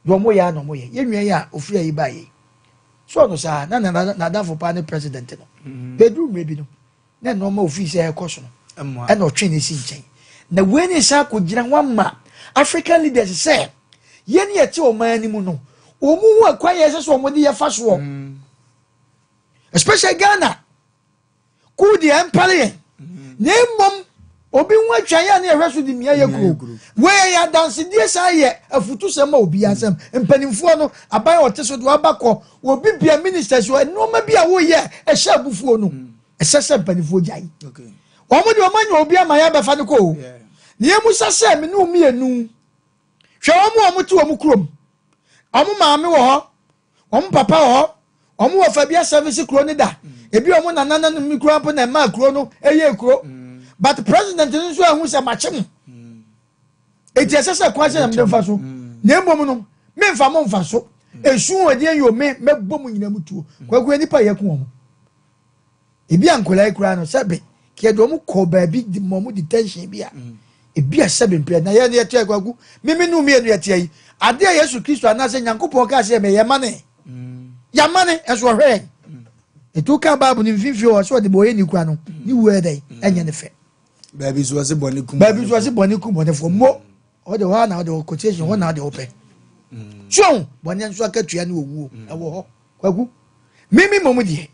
Deɛ wɔyɛ ara na wɔyɛ. Yɛn nua yi a ɔfiri ayi baeɛ yi, so ɔno saa na n'adamfo paa ne president no. Mm. Bɛduru mmerɛ bi no, na nneɛma ofii sɛ ɛrekɔ so no, ɛna ɔtwe ne si nkyɛn. Na wei ne san akɔgyina ho ama African leaders sɛ yɛn yɛte ɔman no mu no, wɔn ho akwan yɛ ɛsɛ sɛ wɔn de yɛfa soɔ. Mm. Especially Ghana. Kuw deɛ ɛmpare yɛn, na mmom obi ho atwa yɛn a ne yɛhwɛ so de mia yɛ kuro. Wei yɛ adansedie san yɛ afutusɛm ma obiara sɛ mpanimfoɔ no aban a ɔte so de waba kɔ obi bia ministers wɔ nneɛma bi a woyɛ ɛhyɛ abufuo no ɛsɛ sɛ mpanimfoɔ gyae. Wɔn de wɔn anya obi ama yɛn abɛfa no kɔ o. Na yɛn mu sa sɛ me ne mmienu hwɛ wɔn a wɔte wɔn kurom wɔn maame wɔ hɔ Wɔn papa wɔ hɔ, wɔn wɔfa bi asɛvese kuro no da, ebi wɔn nanananom no kura mpo na ɛmaa kuro no ɛyɛ kuro. But president no nso ahu sɛ makye mo. Eti ɛsɛ sɛ kwan sɛ na mede mfa so. Na mmom no, memfa mo mfa so. Esu wɔ deɛ yɛ me mɛbɔ mo nyinaa mu tuo. Kwaku yɛ nipa yɛ ko wɔn. Ebi a nkwadaa yi koraa no sɛbe kɛ de wɔn kɔ baabi de ma wɔn detention bi a ebi a sɛbe mpɛ na yɛn yɛte akwaku mimi nu mmienu yɛte yi adeɛ a Yesu Kristo anaasɛ Nyankopɔn kaa sɛ yɛ yɛma ne yɛama ne ɛso ɔhwɛ yɛn etu ka baabu ne mfimfini wɔ sɛ ɔde bɔ ɔyɛ ne kura no ne wuo yɛ dɛ ɛnyɛ ne fɛ. Baabi so ɔse bɔne kum baabi so ɔse bɔne kum bɔnefoɔ mo ɔde hɔ a na ɔde quotation hɔ na ɔde ɔpɛ so bɔne nso akatua ne owuo ɛwɔ hɔ kwaku mimi mmom deɛ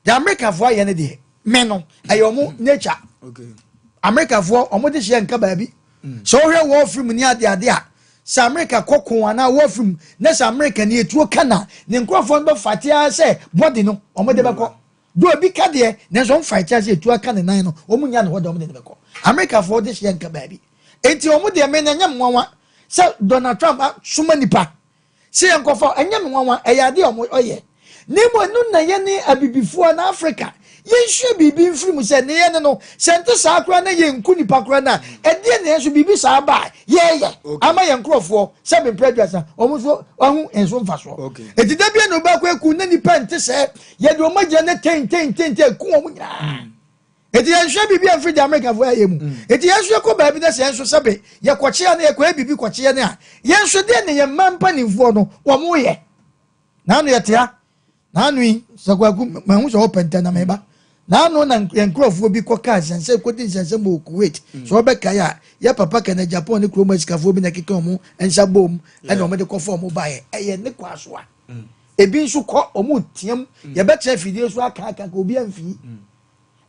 Deɛ Amerikafoɔ ayɛ no deɛ, me no, ɛyɛ ɔmo nature. Amerikafoɔ, ɔmo de hyɛ nka baabi. Mm. Sɛ wohwɛ war film ni ade ade a, sɛ Amerika kɔ ko anaa war film, na sɛ Amerika ni etuo ka na, ne nkurɔfoɔ no bɛ fight ara sɛ body no, ɔmo de bɛkɔ. Do ebi ka deɛ, nanso ɔmo fight ara sɛ etuo aka ne nan no, ɔmo nya ne hɔ de ɔmo de ne bɛkɔ. Amerikafoɔ de hyɛ nka baabi. Enti ɔmo deɛ me na ɛnyɛ nwanwa sɛ Donald Trump asoma nipa Sɛ yɛnkɔfa, ɛnyɛ me nwanwa, ɛyɛ adeɛ a wɔyɛ. Na mmom ɛno na yɛne abibifoɔ anaa Africa, Yɛnsua biribi mfiri mu sɛ ne yɛne no, sɛ ɛnte saa koraa na yɛnku nnipa koraa no a, ɛdeɛn na yɛn nso biribi saa ba a yɛyɛ ama yɛn nkurɔfoɔ sɛ mprɛ aduasa wɔn nso ahu yɛn so mfasoɔ. Enti da biara na obi akɔ aku na nnipa nte sɛ yɛde wɔn agyina ne ten ten ten ten aku wɔn nyinaa. Enti yɛnsua biribi amfiri deɛ Amerikafoɔ ayɛ mu. Enti yɛn nso yɛkɔ baabi na sɛ yɛn nso sɛbe yɛkɔkyea na yɛkɔyɛ biribi kɔkyeɛ no a, yɛn nso deɛ ne yɛn mma mpanimfoɔ no wɔn yɛ. Naano yɛte ha. Naano yi, sɛ Kwaku, mahu sɛ wopɛ ntɛm na meba. Naano na yɛn nkurɔfoɔ bi kɔkaa nsɛnsɛm, kɔdi nsɛnsɛm wɔ Kuwait. Sɛ wobɛkae a, yɛ papa Kenneth Agyapong ne kurom asikafoɔ bi na ɛkeka wɔn nsa boom ɛna wɔde kɔfa wɔn baeɛ. Ɛyɛ ne kwan so a. Ebi nso kɔ, wɔn team, yɛbɛtena afidie so aka aka aka, obi amfii.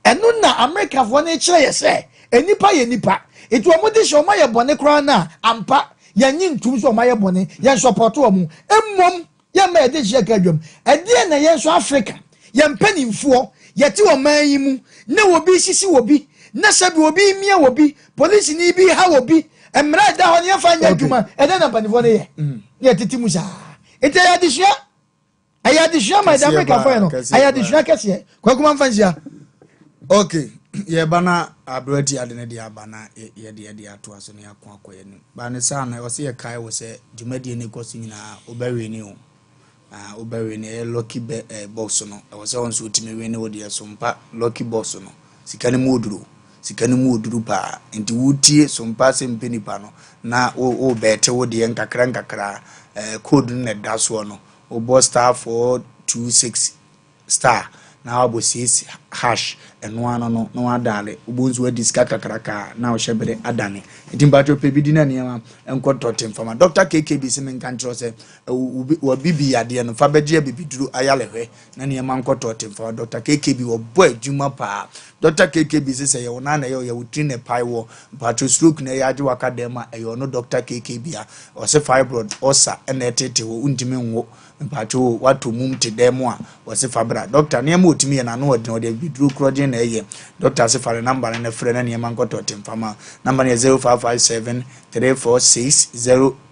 Ɛno na Amerikafoɔ no rekyerɛ yɛ sɛ nnipa yɛ nnipa. Nti wɔn de hyɛ wɔn ayɛ bɔne koraa no a, ampa, yɛnnye ntum sɛ wɔn ayɛ bɔne, yɛn sɔpɔto wɔn. Mmom, yɛmma yɛde nhyɛ ka adwam. Ɛdeɛn na yɛn nso Afrika, yɛn mpanimfoɔ, yɛte ɔman yi mu, na obi resisi obi, na sɛbi obi remia obi, polisini bi reha obi, mmara a ɛda hɔ no yɛmfa nyɛ adwuma, ɛdeɛn na mpanimfoɔ no yɛ? Na yɛtete mu saa. Nti ɛyɛ adesua. Ɛyɛ adesua ma ɛde Amerika fɔ yɛ no. Ɛyɛ adesua kɛseɛ. Kwaku ma nfa nhyia. Ok, yɛba na aberɛ ti ade no de aba na yɛde yɛde atoa so na yɛako akɔ yɛn anim. Ba ne saa no, ɛwɔ sɛ yɛkae wo sɛ dwumadie no kɔ so nyinaa wobɛwene o. Ah, wobɛwene ɛyɛ lucky bɛ eh, box no. Ɛwɔ sɛ wo nso wotumi wene wo deɛ so mpa lucky box no. Sika no mu oduro. Sika no mu oduru paa. Nti wotie sompa sɛ mpɛ nipa no na wo wo bɛɛte wo deɛ nkakra nkakra. Eh, code no na ɛda soɔ no. Wobɔ star 426 star na wabɔ 6 hash ɛno ano no na wadaale. Wobɔ nso wadi sika kakraka na wohyɛ bere adane. Nti mpakyɛw pɛ bi di na nneɛma nkɔ tɔte mfama. Dr. KKB se menka nkyerɛ wo sɛ wabibi yadeɛ no fa bɛgye abibiduro ayalehwɛ na nneɛma nkɔ tɔte mfama. Dr. KKB wɔbɔ adwuma paa. Dr. KKB se sɛ yɛ wo nan na ɛyɛ wo yɛ wo tiri na ɛpae wɔ mpakyɛw stroke na ɛyɛ agye waka dɛm a ɛyɛ ɔno Dr. KKB a Ɔse fibroid, ulcer na ɛtete hɔ wontumi nwo mpakyɛw o watɔ mum te dɛm a wɔse fa bra doctor nneɛma otumi yɛ no ano ɔden ɔde abibiduro korɔgyen na ɛyɛ doctor se fa ne number no na frɛ na nneɛma nkɔtɔ te mfa ma number no yɛ 0557 346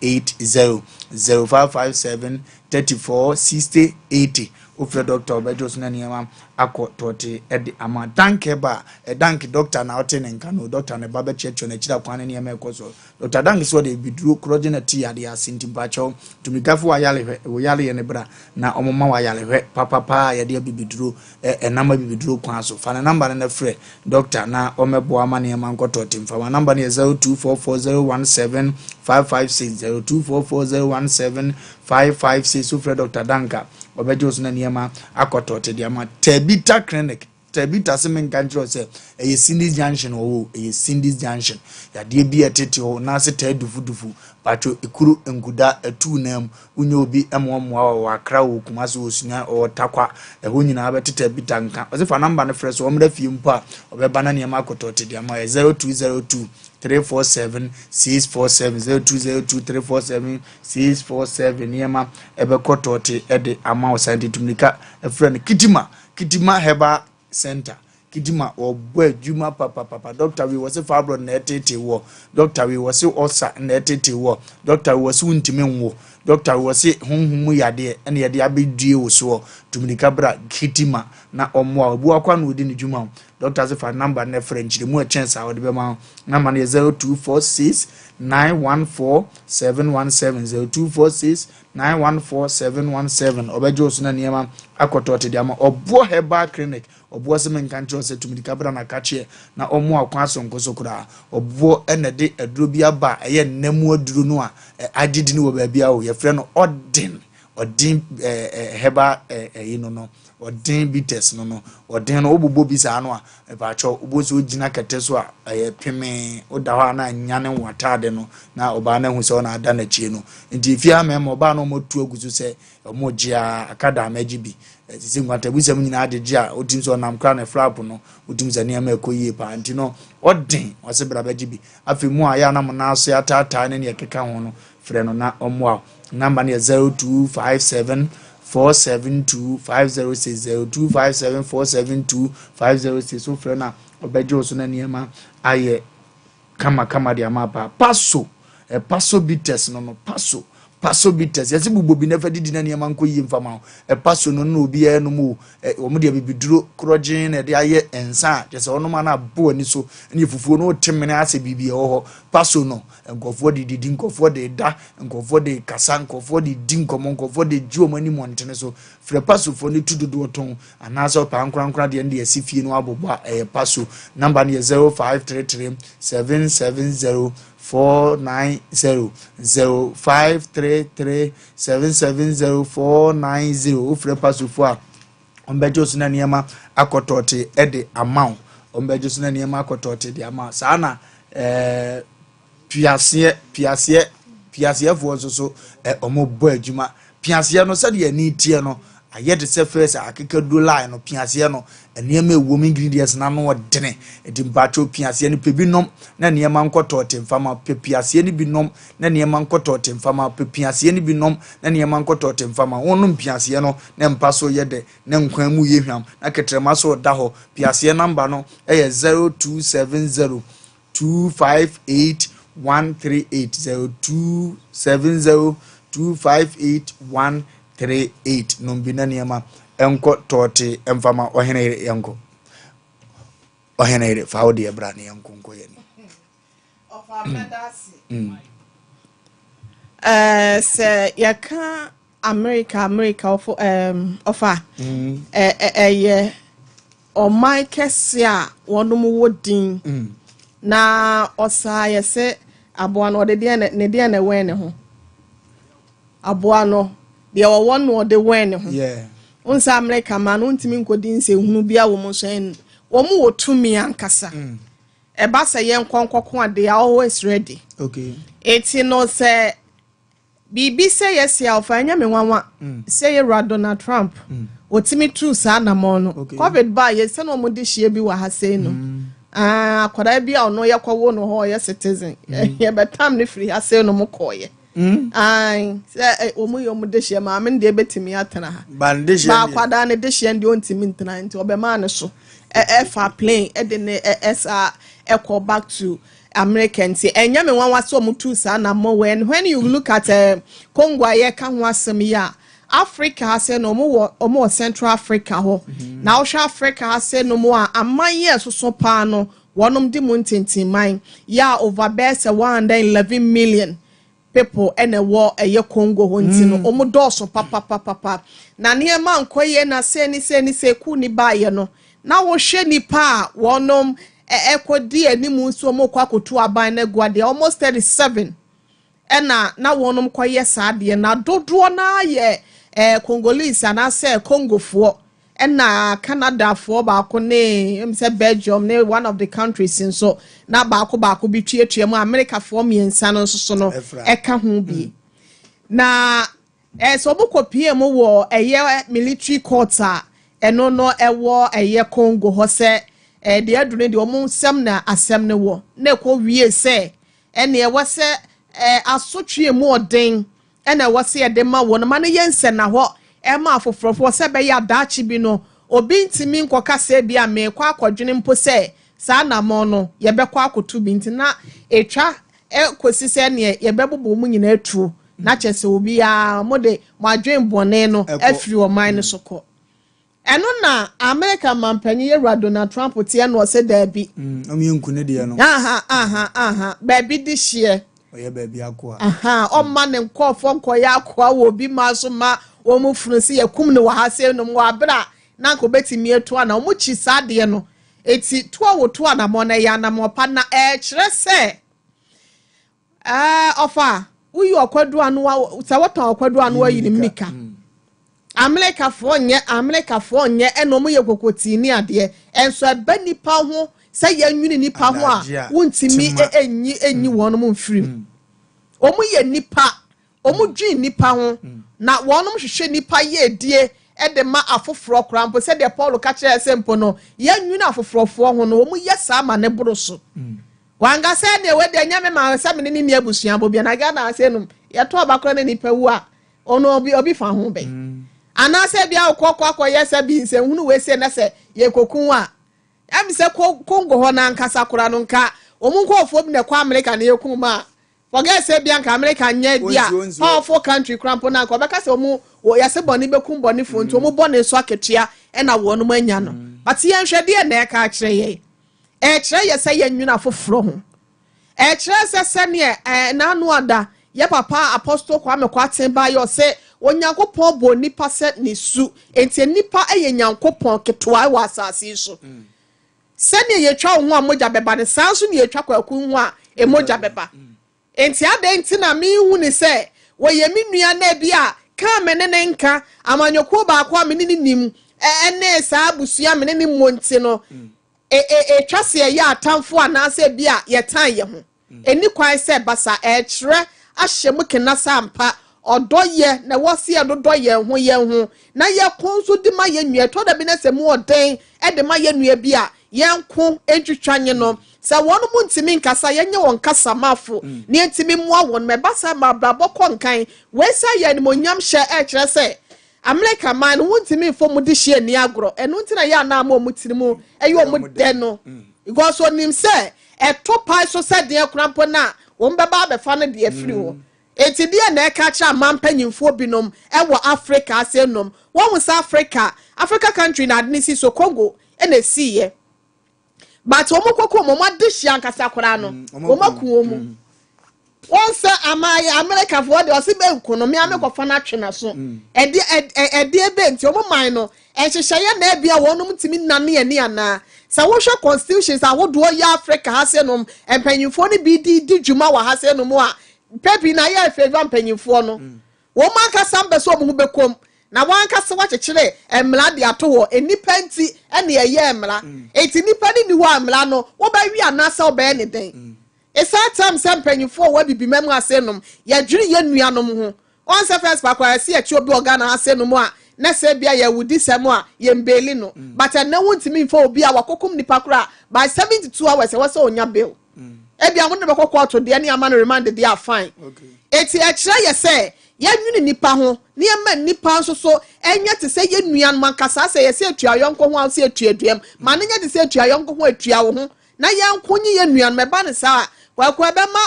080 0557 34 60 80 wofrɛ doctor ɔbɛgye wo so na nneɛma akɔ tɔte de ama danke ba danke doctor na ɔte ne nka no doctor ne ba bɛkyerɛkyerɛ n'akyiri akwan ne nneɛma ɛkɔ so Doctor Dank sɛ ɔde abibiduro korɔgye na ɛte yadeɛ ase nti mpakyɛw tumika fo w'ayarehwɛ wo yareɛ no bra na ɔmo ma w'ayarehwɛ papapa a yɛde abibiduro ɛnam abibiduro kwan so fa ne number no na frɛ doctor na ɔmɛboa ama nneɛma nkɔtɔ te mfa ma number no yɛ 0244017556 0244017556 so frɛ Doctor Dank a ɔbɛgye wo so na nneɛma akɔtɔ te de ama Tabita Clinic. Tabitha se menka nkyerɛ wo sɛ ɛyɛ Cindy's Junction wɔ hɔ o, ɛyɛ Cindy's Junction. Yadeɛ bi a ɛtete hɔ, wo nan ase taa dufudufu, patwo, ekuro, nkuda, atuu nan mu, wonyɛ obi ma ɔmmoa wo, ɔwɔ Accra, ɔwɔ Kumasi, ɔwɔ Sunyani, ɔwɔ Tarkwa, ɛhɔ nyinaa wobɛte Tabitha nka. Ɔse fa number no frɛ, sɛ ɔmmra fie mpo a, ɔbɛba na nneɛma akɔtɔ te de ama wo. Ɛyɛ 0202 347 647, 0202 347 647, nneɛma ɛbɛkɔ tɔɔte de ama wo saa nti tu mmirika frɛ no. Kitima Kitima Herbal Centre, Kitima wɔbɔ adwuma papapapa. Doctor wei wɔse fibroid na ɛtetee woɔ. Doctor wei wɔse ulcer na ɛtetee woɔ. Doctor wei wɔse wontumi nwo. Doctor wei wɔse honhom mu yadeɛ ɛna yɛde abɛdue wo soɔ. Tumirika bra Kitima na ɔmmoa wo. Ebi wakɔ na ɔdi ne dwuma o. Doctor se fa number no frɛ nkyerɛmu a ɛkyɛn saa ɔde bɛma wo. Number no yɛ 0246 914 717 0246 914717 ɔbɛgye wo so na nneɛma akɔtɔ te de ama ɔboɔ herbal clinic ɔboɔ sɛ menka nkyerɛ sɛ tumidika bra na kakyeɛ na ɔmo akwan sonko so koraa ɔboɔ ɛna de aduro bi aba a ɛyɛ nna mu aduro no a agye dini wɔ baabi a o yɛfrɛ no ɔden ɔden ɛɛ herbal ɛɛ ɛyi no no Ɔden bitters no no, ɔden no wobobɔ bi saa no a, mepaakyɛw wobɔ sɛ wogyina kɛtɛ so a ɛyɛ pemee, woda hɔ a na anyane wo ataade no na ɔbaa no ahu sɛ ɔna ada n'akyie no. Nti efie ha mmarima ɔbaa no wɔatu agu so sɛ wɔn gye a aka da amagye bi. Ɛte sɛ nkwantabusɛm nyinaa gyegye a wotim sɛ ɔnam koraa ne flap no wotim sɛ nneɛma ɛkɔ yie paa nti no ɔden ɔse bra bɛgye bi. Afei mu a yɛ a na mo nan ase ataataa ne nea ɛkeka ho no frɛ no na ɔmmoa wo. Number no yɛ 0257 472 506 0257 472 506 wofrɛ no a ɔbɛgye wo so na nneɛma ayɛ kamakama de ama paa. Paso, eh, Paso bitters no no, Paso. Paso bitters, yɛse bobɔ bi na fa didi na nneɛma nkɔ yie mfa ma wo. Ɛpaso no na obiara nom o. Ɛ, wɔn de abibiduro korɔgyen na ɛde ayɛ nsa a kyerɛ sɛ wɔnom a na abɔ w'ani so ne fufuo no wote mene asɛ biribi ɛwɔ hɔ. Paso no, nkurɔfoɔ de didi, nkurɔfoɔ de da, nkurɔfoɔ de kasa, nkurɔfoɔ de di nkɔmmɔ, nkurɔfoɔ de gye wɔn ani mmɔntene so. Frɛ pasofoɔ no tu dodoɔ tɔn anaasɛ ɔpɛ ankorankora deɛ no de asi fie no abobɔ a ɛyɛ paso. Namba no yɛ 0533 770 490 0533 770 490. Wofrɛ pasofoɔ a wɔbɛgye wo so na nneɛma akɔtɔɔte de ama wo. Wɔbɛgye so na nneɛma akɔtɔɔte de ama wo. Saa na ɛɛ piaseɛ piaseɛ piaseɛfoɔ nso so ɛ wɔbɔ adwuma. Piaseɛ no sɛdeɛ ani teɛ no ayɛ te sɛ first akekaduro line no. Piaseɛ no nneɛma ɛwɔ mu, ingredients no ano ɔdene. Nti mpakyɛw, piaseɛ no pɛ bi nom na nneɛma nkɔtɔɔte mfama. Pɛ piaseɛ no bi nom na nneɛma nkɔtɔɔte mfama. Pɛ piaseɛ no bi nom na nneɛma nkɔtɔɔte mfama. Wɔnom piaseɛ no na mpa so yɛ dɛ na nkwan mu yɛ hwam na kɛtrɛma so da hɔ. Piaseɛ number no ɛyɛ 0270 258 138, 0270 258 138. Nom bi na nneɛma nkɔ tɔɔte mfama. Ɔhene yere, yɛnkɔ. Ɔhene yere, fa wo deɛ bra ne yɛnkɔ nkɔ yɛ ni. Ɔfa mɛda ase. Sɛ yɛka America, America ɔfo ɔfa ɛyɛ ɔman kɛse a wɔnom wɔ din na ɔsaa yɛ sɛ aboa no ɔde deɛ ne deɛ na ɛwɛn ne ho. Aboa no deɛ ɔwɔ no ɔde wɛn ne ho. Nsa America ma no ntumi nkɔdi nsɛnhunu bi a wɔn nso ɛn wɔn wɔ tumi ankasa. Ɛba sɛ yɛn nkɔnkɔko a, they are always ready. Eti no sɛ biribi sɛ yɛsi a ɔfa ɛnyɛ me nwanwa sɛ yɛwura Donald Trump otimi tu saa anamɔ no. COVID ba yɛ sɛ na wɔn de hyia bi wɔ ha sei no. Ah, akwadaa bi a ɔno yɛkɔwo no hɔ ɔyɛ citizen, yɛbɛtam ne firi ha sei no mo kɔɔyɛ. Ayi sɛ wɔn yɛ wɔn de hyia maame no deɛ ebɛtumi atena ha. Ba ne de hyia. Ba akwadaa ne de hyia deɛ ɔntumi ntena, nti ɔbɛmaa ne so ɛfa plane ɛde ne ɛsa ɛkɔ back to America. Nti ɛnyɛ me nwanwa sɛ ɔmo tu saa anamɔ. When you look at Congo a yɛka ho asɛm yi a, Africa ha sɛ no ɔmo wɔ Central Africa hɔ na wohwɛ Africa ha sɛ no mu a, aman yi a ɛsoso paa no wɔnom de mu ntintinman yɛ a over bɛɛ sɛ 111 million people ɛna ɛwɔ ɛyɛ Congo hɔ. Nti no ɔmo dɔɔso papapapapa na nneɛma nkɔ yie na sɛ ne sɛ ne sɛ ku ne baayɛ no na wohwɛ nipa a wɔnom ɛkɔdi anim nso ɔmo kɔ akɔtu aban no agu adeɛ almost 37 ɛna na wɔnom kɔyɛ saa adeɛ na dodoɔ naa yɛ Congolese anaasɛ Congofoɔ ɛna Canadafoɔ baako ne sɛ Belgium ne one of the countries nso na baako baako bi tuatua mu. Amerikafoɔ mmiɛnsa no nso so no ɛka ho bi na sɛ ɔmo kɔ pie mu wɔ ɛyɛ military court a ɛno no ɛwɔ ɛyɛ Congo hɔ sɛ deɛ aduru no deɛ ɔmo nsɛm na asɛm no wɔ na ɛkɔ wie sɛ ɛne ɛwɔ sɛ asotwe mu ɔden ɛna ɛwɔ sɛ yɛde ma wɔn ma no yɛ nsɛnna hɔ ɛma afoforɔfoɔ sɛ ɛbɛyɛ adaakye bi no obi ntumi nkɔka sɛ bi a meekɔ akɔdwene mpo sɛ saa anamɔ no yɛbɛkɔ akoto bi. Nti na etwa ɛkɔsi sɛ neɛ yɛbɛbobɔ mu nyinaa tuo na kyerɛ sɛ obiara mo de mo adwene bɔne no afiri ɔman no so kɔ. Ɛno na America mampanyin yɛwura Donald Trump teɛ no ɔsɛ daabi. Ɔmo yɛ nkune deɛ no. Aha aha aha, baabi de hyeɛ. Ɔyɛ baabi akoa. Aha, ɔma ne nkɔɔfoɔ nkɔyɛ akoa wɔ obi ma so ma wɔn mu funu si yɛkum no wɔ ha sɛ nom wɔ abere a na nka obetumi etu ana wɔn kyi saa adeɛ no. Eti to a wotu anamɔ no ɛyɛ anamɔ pa na ɛkyerɛ sɛ ɔfa woyi ɔkwadu ano sɛ wɔtɔn ɔkwadu ano ayi ne mmirika. Amerikafoɔ nyɛ, Amerikafoɔ nyɛ ɛna wɔn yɛ kokotii ne adeɛ ɛnso ɛbɛ nipa ho sɛ yɛnwini nipa ho a wontumi enyi wɔn mo mfiri mu. Wɔn yɛ nipa, wɔn dwi nipa ho na wɔn hwehwɛ nipa yɛ edie ɛde ma afoforɔ koraa mpo sɛdeɛ Paul ka kyerɛ sɛ mpo no yɛnwini afoforɔfoɔ ho no, wɔn yɛ saa ma ne boro so. Wankasa deɛ wɔde ɛnyɛ me ma sɛ me ne ne ni abusua bɔ bia na Ghana ase no yɛtɔ ɔba koraa ne nipa wu a ɔno obi fa ho bɛn anaasɛ bia akɔ kɔ akɔyɛ sɛ bi nsɛnhunu wei sɛ na sɛ yɛkɔkun a ɛmi sɛ Congo hɔ n'ankasa koraa no nka wɔn nkɔɔfoɔ bi na ɛkɔ Amerika na yɛkun mu a. Forget sɛ ebia nka America nyɛ bi a powerful country koraa mpo no a, nka ɔbɛka sɛ wɔn wɔ yɛse bɔne bɛkum bɔnefoɔ nti wɔn bɔne so akatua ɛna wɔnom anya no. But yɛnhwɛ deɛ na ɛka akyerɛ yɛn. Ɛkyerɛ yɛ sɛ yɛnwene afoforɔ ho. Ɛkyerɛ sɛ sɛdeɛ ɛɛ n'ano ada yɛ papa Apostle Kwame Kwarteng baeɛ ɔse Onyankopɔn bɔɔ nipa sɛ ne su nti nipa yɛ Nyankopɔn ketewa wɔ asase yi so. Sɛdeɛ yɛtwa wo ho a mogya bɛba no, saa ara nso na yɛtwa Kwaku ho a mogya bɛba. Enti adɛn nti na menhu no sɛ ɔyɛ me nua na ebia ka a me ne no nka, amanyɔkuo baako a me ne no nnim, ne saa abusua a me ne no mmɔ nti no, ɛtwa sɛ yɛyɛ atamfoɔ anaasɛ ebia yɛtan yɛn ho? Ɛnni kwan sɛ ɛba saa. Ɛrekyerɛ ahyɛ mu kena sɛ ampa ɔdɔ yɛ na ɛwɔ sɛ yɛdodɔ yɛn ho yɛn ho na yɛko nso de ma yɛn nua. Ɛtɔ da bi na sɛ mu ɔden de ma yɛn nua bi a, yɛnko ntwitwa nye no. Sɛ wɔnom ntumi nkasa a, yɛnyɛ wɔn kasamafo na yɛntumi mmoa wɔn ma ɛba saa ma abrabɔ kɔ nkan. Wei san yɛ animuonyamhyɛ ɛrekyerɛ sɛ Amerika man no wontumi mfa wɔn dehyeɛ nni agorɔ. Ɛno nti na ɛyɛ a na ama wɔn tiri mu yɛ wɔn dɛ no. Because wɔnim sɛ ɛto pae so sɛ deɛ koraa mpo no a, wɔn bɛba abɛfa no de afiri hɔ. Enti deɛ na ɛka akyerɛ aman mpanyinfoɔ binom wɔ Africa ase nom. Wɔhu sɛ Africa, Africa country na ade no si so, Congo na ɛsiiɛ. But wɔn kɔkɔ wɔn wɔn adehyeɛ ankasa koraa no, wɔn aku wɔn. Wɔn sɛ ama Amerikafoɔ deɛ ɔse bɛ nko no, mea me kɔfa no atwe n'aso. Ɛdeɛ ɛdeɛ bɛ nti wɔn man no nhyehyɛeɛ na ebia wɔnom ntumi nnane ani anaa? Sɛ wohwɛ constitutions ahodoɔ yɛ Africa ha se nom mpanyinfoɔ no bi de di dwuma wɔ ha se nom a, pɛ pii na ayɛ favour mpanyinfoɔ no. Wɔn ankasa mpɛ sɛ wɔn ho bɛkɔm, na wɔn ankasa wɔakyekyere mmara de ato hɔ. Nnipa nti na ɛyɛɛ mmara. Enti nnipa no nni hɔ a mmara no wobɛwe anaasɛ wobɛyɛ ne dɛn? It's time sɛ mpanyinfoɔ a wɔwɔ Abibima mu ase nom yɛdwene yɛn nuanom ho. Wɔn sɛ first pa koraa yɛse yɛkye obi wɔ Ghana ha se nom a na sɛ ebia yɛ awudisɛm a yɛn baili no. But ɛnnɛ wontumi nfa obi a wakokum nipa koraa by 72 hours ɛwɔ sɛ onya bail. Ebia wɔde no bɛkɔ kɔɔto deɛ ne ama no remand deɛ a fine. Eti ɛkyerɛ yɛ sɛ yɛnwene nnipa ho na yɛma nnipa nso so nyɛ te sɛ yɛn nuanom ankasa sɛ yɛsɛ etua yɔnko ho a wosɛ etua duam ma no nyɛ te sɛ etua yɔnko ho etua wo ho na yɛnko nye yɛn nuanom. Ɛba no saa a, Kwaku, ɛbɛma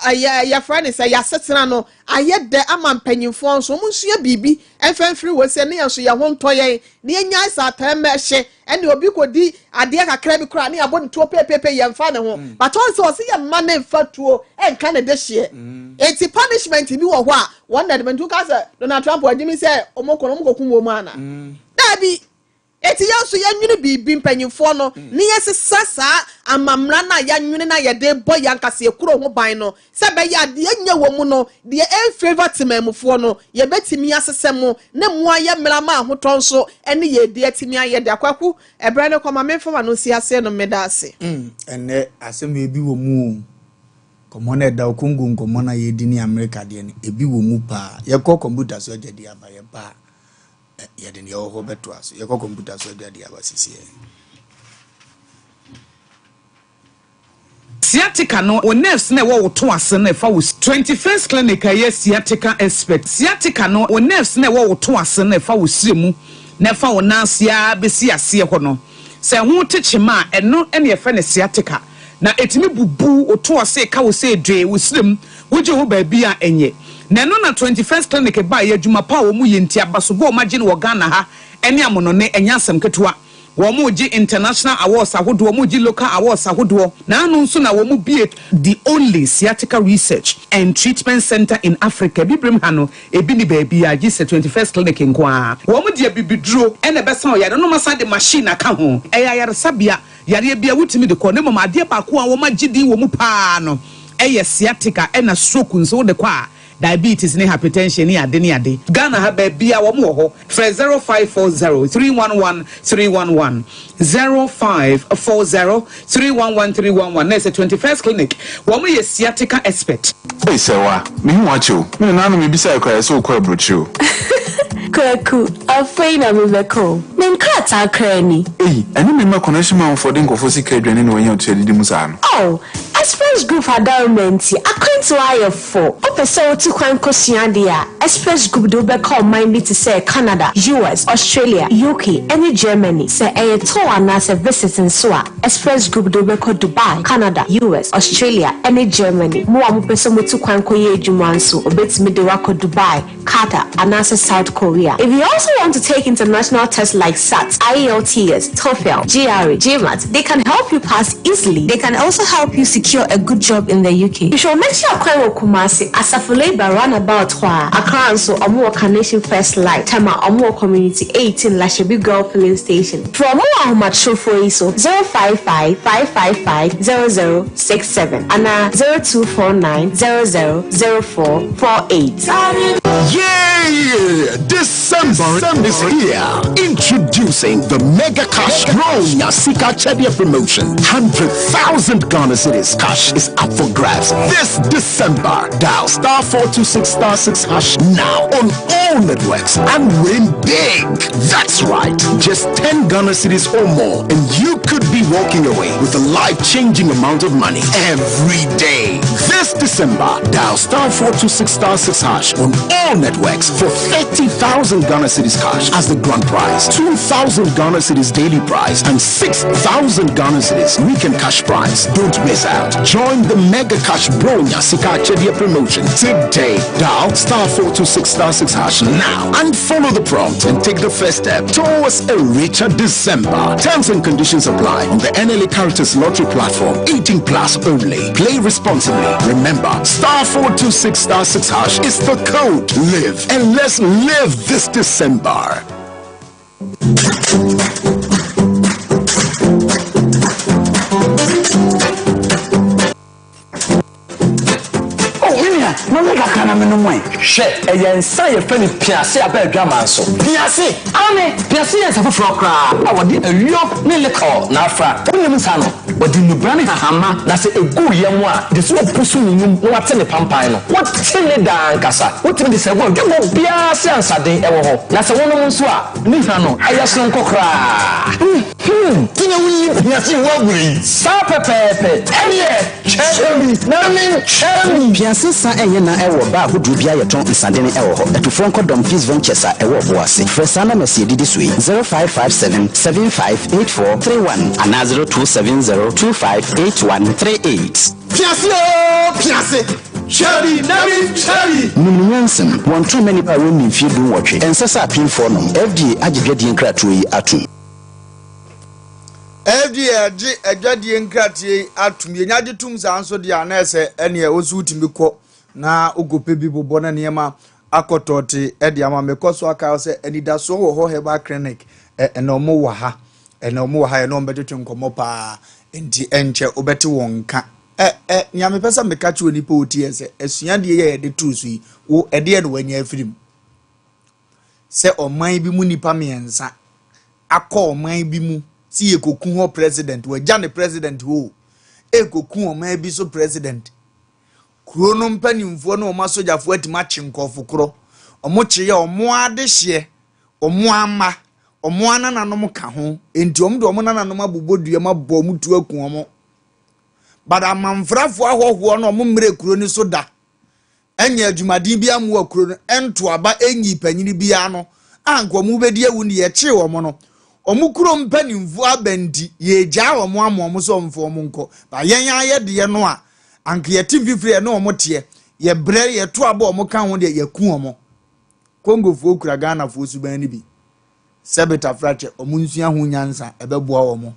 ɛyɛ yɛfrɛ no sɛ yɛasetena no ayɛ dɛ ama mpanyimfoɔ nso. Wɔn nsua biribi mfa mfiri wɔ sɛ ne yɛn nso yɛn ho ntɔ yɛn na yɛnyae sɛ ataa mma ɛhye ɛne obi kɔdi adeɛ kakra bi koraa ne yɛabɔ ne tuo pepepe yɛmfa ne ho. But ɔn sɛ ɔse yɛ mma ne mfa tuo nka ne dehyeɛ. Enti punishment bi wɔ hɔ a wɔn na ɛde nti woka sɛ Donald Trump agyimi sɛ wɔn kɔ no wɔn kɔkum wɔn ana? Daabi. Enti yɛn nso yɛnwene biribi, mpanyimfoɔ no, ne yɛnsesa saa amammara no a yɛanwene no a yɛde rebɔ yɛn ankasa yɛn kuro ho ban no, sɛ ɛbɛyɛ a deɛ ɛnyɛ wɔ mu no, deɛ ɛnfavour temanmufoɔ no, yɛbɛtumi asesa mu ne mo ayɛ mmara ma ahotɔ nso ne yɛn de atumi ayɛ dea. Kwaku, ɛberɛ no kɔ, ma memfa m'ano nsi aseɛ no, meda ase. Mm, ɛnnɛ asɛm wei ebi wɔ mu o. Nkɔmmɔ no a ɛda hɔ, Congo nkɔmmɔ no a yɛredi ne Amerika deɛ no, ebi wɔ mu paa. Yɛkɔ kɔmputa so adwadie aba, yɛba a, Yɛde nea ɛwɔ hɔ bɛtoa so. Yɛkɔ kɔmputa so adwa de aba sisiɛ. Sciatica no, wo nerves no a ɛwɔ wo to ase no ɛfa wo. 21st Clinic a ɛyɛ sciatica expert. Sciatica no, wo nerves no a ɛwɔ wo to ase no ɛfa wo srɛ mu na ɛfa wo nan ase ara bɛsi aseɛ hɔ no, sɛ ɛho te kyema a, ɛno na yɛfrɛ no sciatica. Na ɛtumi bubu wo to ase ka wo sɛ dwee wo srɛ mu, wogye wo baabi a ɛnyɛ. Na ɛno na 21st Clinic baeɛ, adwuma pa a wɔn yɛ nti, abasobɔ a wɔn agye no wɔ Ghana ha ne amonɔne, ɛnyɛ asɛm ketewa. Wɔn regye international awards ahodoɔ, wɔn regye local awards ahodoɔ. Na ano nso na wɔn bue the only sciatica research and treatment centre in Africa. Abibirem ha no, ebi nni baabiara gye sɛ 21st Clinic nko ara. Wɔn de abibiduro na ɛbɛsa ɔyare no na wɔasan de machine aka ho. Ɛyɛ ayaresabea Yareɛ biara wotumi de kɔ na mmom adeɛ baako a wɔagye din wɔ mu pa ara no yɛ sciatica ɛna stroke nso wode kɔ a diabetes ne hypertension ne ade ne ade. Ghana ha baabiara wɔn wɔ hɔ frɛ 0540 311 311 0540 311 311 na ɛsɛ 21st clinic wɔn yɛ sciatica expert. Ei Sɛwa, mehu wo akyɛ o. Me nananom mebisae koraa yɛse wokɔ aburokyire o. Kwaku, afei na mebɛkɔ o. Me nkrataa koraa ni. Ei, ɛne me mma connection man foɔ de nkurɔfoɔ sika adwane na wanya otua didi mu saa no. Oh, Express Group adaworoma nti, akwantuo ayɛ fo. Wopɛ sɛ wotu kwan kɔsua adeɛ a, Express Group de wo bɛkɔ ɔman bi te sɛ Canada, US, Australia, UK, ne Germany. Sɛ ɛyɛ tour anaasɛ visit nso a, Express Group de wo bɛkɔ Dubai, Canada, US, Australia, ne Germany. Mo a mopɛ sɛ motu kwan kɔyɛ adwuma nso, wɔbɛtumi de wo akɔ Dubai, Qatar, anaasɛ South Korea. If you also want to take international tests like SAT, IELTS, TOEFL, GRE, GMAT, they can help you pass easily. They can also help you secure a good job in the UK. Hwehwɛ wɔn akyi akwan wɔ Kumasi, Asafo Labour Runabout hɔ a. Accra nso, wɔn wɔ Carnation First Light, Tema, wɔn wɔ Community 18, Lashibi Girl Filling Station. Frɛ wɔn wɔ ahomatrofoɔ yi so, 055 555 0067 anaa 0249 00 0448. Yay! December is here. Introducing the Mega Cash Bronya Sika Chedia promotion. 100,000 Ghana cedis cash is up for grabs this December. Dial star 426 star 6 hash now on all networks and win big. That's right. Just 10 Ghana cedis or more and you could be walking away with a life-changing amount of money every day. This December, dial star 426 star 6 hash on all networks for 30,000 Ghana cedis cash as the grand prize, 2,000 Ghana cedis daily prize, and 6,000 Ghana cedis weekend cash prize. Don't miss out. Join the Mega Cash Bronya Sika Chedia promotion today. Dial star 426 star 6 hash now and follow the prompt and take the first step towards a richer December. Terms and conditions apply on the NLA Caritas Lottery platform. 18 plus only. Play responsibly. Remember, star 426 star 6 hash is the code. Live and let's live this December. Oh, me nua, ma me kakra na menom ɛ. Hwɛ, ɛyɛ nsa a yɛfrɛ no piase aba adwaman so. Piase? Aane, piase yɛ nsa foforɔ koraa a wɔde ayuo ne liquor na afra. Wonim nsa no? Wɔde nnubra ne nhahamma na sɛ ɛgu wo yam a, gye sɛ wɔpusu ne num na wɔate ne pampan no. Wote ne daa ankasa. Wotumi de sɛ gu adwabɔ biara ase a nsaden wɔ hɔ. Na sɛ wonom nso a, ne hwa no, ɛyɛ sononko koraa. Hmm, ti na wonni piase ho agorɔ yi. Saa pɛpɛɛpɛ. Ɛnneɛ, kyerɛ bi na menkyerɛ bi. Piase nsa nyɛ na ɛwɔ baa ahodoɔ bi a yɛtɔn nsadene wɔ hɔ. Atufoɔ nkɔ Dɔm Peace Ventures a ɛwɔ Ɔboase. Frɛ saa numbers yi ɛdidi so yi, 0557 7584 31 anaa 0270 2581 38. Piase oo piase, twɛ bi na me ntwa bi. Nim ne nyansam. Wɔntɔn mma nnipa a wɔnni mfeɛ dunwɔtwe. Ɛnsɛ sɛ apemfoɔ nom. FDA agye dwadie nkratoɔ yi atom. FDA agye adwadie nkratoɔ yi atom. Yɛnya gye tom saa nso deɛ a na ɛsɛ ɛneɛ wo nso wotumi kɔ na wokɔpɛ bi bobɔ na nneɛma akɔ tɔɔte de ama. Mekɔ so aka sɛ anidasoɔ wɔ hɔ herbal clinic ɛna ɔmo wɔ ha ɛna ɔmo wɔ ha ɛna ɔmo bɛtwetwe nkɔmɔ paa nti ɛnkyɛ wobɛte wɔn nka ɛ ɛ nea mepɛ sɛ meka kyerɛ onipa oti yɛ sɛ asuadeɛ yɛ yɛde too so yi wo ɛdeɛ na wanya afiri mu sɛ ɔman bi mu nipa mmiɛnsa akɔ ɔman bi mu si yɛkɔku hɔ president wagya ne president hɔ o ɛkɔku ɔman bi so president Kuro no mpanimfoɔ ne wɔn asogyafoɔ atumi akye nkurɔfo korɔ. Wɔkyeeɛ wɔn adehyeɛ, wɔn amma, wɔn anananom ka ho. Enti wɔn de wɔn nananom abobɔ dua mu abɔ wɔn tuo aku wɔn. But amanfrafoɔ ahɔhoɔ no wɔn mmerɛ kuro no so da. Ɛnyɛ adwumaden bi amoa kuro no, ɛnto aba, ɛnyi panyini biara no a nka wɔn bɛdi awu no yɛkyee wɔn no. Wɔn kuro mpanimfoɔ aba nti yɛgyaa wɔn ama wɔn sɛ wɔmfa wɔn nkɔ. Ba yɛn ara yɛdeɛ no a Anka yɛte mfifiri a yɛne wɔn teɛ, yɛbrɛ, yɛto aba a wɔka ho deɛ, yɛku wɔn. Congofoɔ kura Ghanafoɔ suban no bi. Sɛbe tafrakyɛ, wɔn nsua ho nyansa, ɛbɛboa wɔn.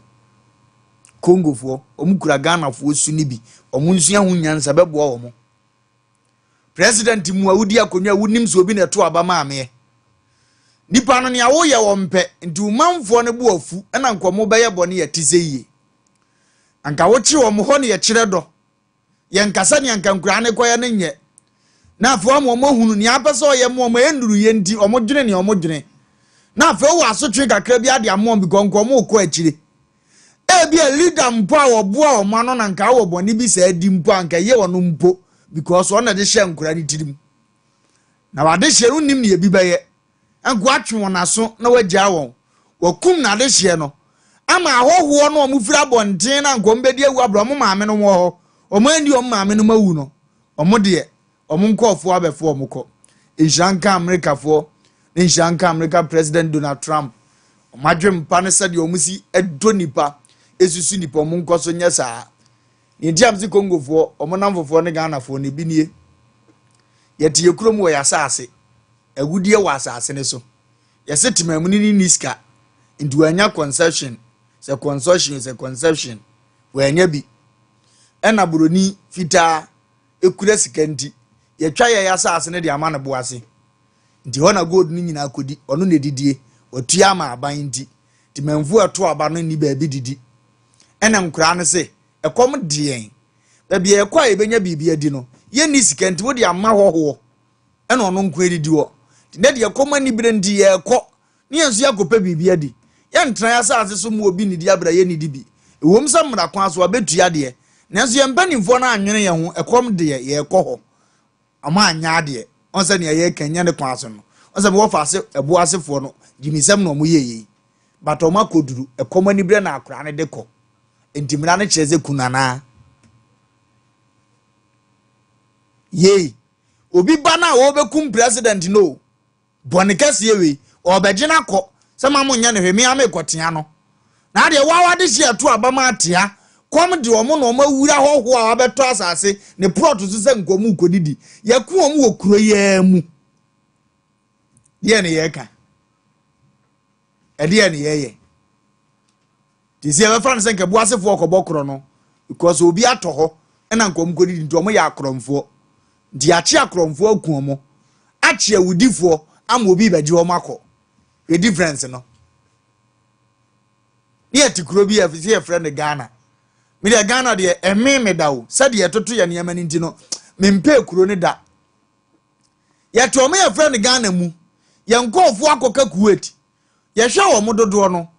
Congofoɔ, wɔn kura Ghanafoɔ su no bi, wɔn nsua ho nyansa, ɛbɛboa wɔn. President mu a wodi akonnwa a wonim sɛ obi na ɛto aba maameɛ. Nipa no nea woyɛ wɔn pɛ, nti wo manfoɔ no bo afu, ɛna nka wɔn bɛyɛ bɔne yɛte sɛ yie. Anka wokye wɔn hɔ ne yɛkyerɛ dɔ. Yɛnkasa nea anka nkuraa no kɔyɛ no nyɛ. Na afei wama wɔn ahunu nea apɛ sɛ ɔyɛ ma wɔn ɛnnuru yɛ nti wɔn dwene nea wɔn dwene. Na afei wowɔ asotwe kakra bi ade ama wɔn because nka wɔn rekɔ akyire. Ebi a leader mpo a wɔboa wɔn ano na nka wɔ bɔne bi saa di mpo a nka ɛyɛ wɔn mpo because wɔn na de hyɛ nkora no tirim. Na wade hyɛ no nim nea ebi bɛyɛ. Nka watwe wɔn aso na wagyaa wɔn. Wakum n'adehyeɛ no ama ahɔhoɔ no a wɔfiri abɔnten no a nka wɔbɛdi awu abrɛ wɔn maame no wɔ hɔ. Wɔn anni wɔn maame nom awu no, wɔn deɛ, wɔn nkurɔfoɔ abɛfo wɔn kɔ. Nhyira nka Amerikafoɔ ne nhyira nka Amerika President Donald Trump. Wɔn adwempa ne sɛdeɛ wɔn si dɔ nipa, esusu nipa, wɔn nkɔ so nyɛ saa. Nea nti a mese Congofoɔ, wɔn nnamfofoɔ ne Ghanafoɔ no ebi nie. Yɛte yɛ kurom wɔ yɛ asase, agudeɛ wɔ asase no so. Yɛse temamuni no nni sika, nti wɔanya conception, sɛ consortium, sɛ conception, wɔanya bi. Ɛna buroni fitaa ekura sika nti, yɛtwa yɛn asase no de ama no bo ase. Nti hɔ na gold no nyinaa kɔdi, ɔno na ɛdidie, watua ama aban nti. Temanfuo a ɛto aba no nni baabi didi. Ɛna nkoraa no se, ɛkɔm de yɛn. Baabi a yɛkɔ a yɛbɛnya biribi adi no, yɛnni sika nti wode ama hɔhoɔ ɛna ɔno nko adidi hɔ. Nti nɛ deɛ ɛkɔm anibere nti yɛrekɔ ne yɛn nso yɛakɔpɛ biribi adi. Yɛntena yɛn asase so mma obi nnidi abere a yɛnnidi bi. Ɛwom sɛ mmara kwan so wɔabɛtua deɛ, nanso yɛn mpanimfoɔ no annwene yɛn ho, ɛkɔm deɛ yɛrekɔ hɔ. Wɔanyɛ adeɛ. Wɔn sɛ nea yɛreka nyɛ ne kwan so no. Wɔn sɛ mewɔ faase ɛbo asefoɔ no, gyimisɛm na wɔn yɛ yei. But wɔn akɔduru, ɛkɔm aniberɛ na akwadaa no de kɔ. Nti mmara no kyerɛ sɛ kun anaa? Yei. Obi ba no a ɔrebɛkum president no o. Bɔne kɛseɛ wei, ɔrebɛgye no akɔ sɛ ma monyɛ no hwee, me ara merekɔtea no. Na adeɛ waa w'adehyeɛ ɛto aba ma atea, kɔm de wɔn na wɔn awura hɔhoɔ a wabɛtɔ asase ne prɔto so sɛ nka wɔn rekɔdidi. Yɛko wɔn wɔ kuro yi ara mu. Deɛ ne yɛreka? Ɛdeɛ ne yɛyɛ? Te sɛ yɛbɛfa no sɛ nka Boasefoɔ kɔbɔ korɔ no because obi atɔ hɔ ɛna nka wɔn kɔdidi nti wɔn yɛ akorɔmfoɔ. Nti yɛakye akorɔmfoɔ aku wɔn, akye awudifoɔ ama obi bɛgye wɔn akɔ. Hwɛ difference no. Ne yɛte kuro bi a sɛ yɛfrɛ no Ghana. Me deɛ Ghana deɛ ɛmee me da o. Sɛdeɛ yɛtoto yɛ nneɛma no nti no, mempɛɛ kuro no da. Yɛte wɔn yɛfrɛ no Ghana mu. Yɛn nkurɔfoɔ akɔka Kuwait. Yɛhwɛ wɔn dodoɔ no,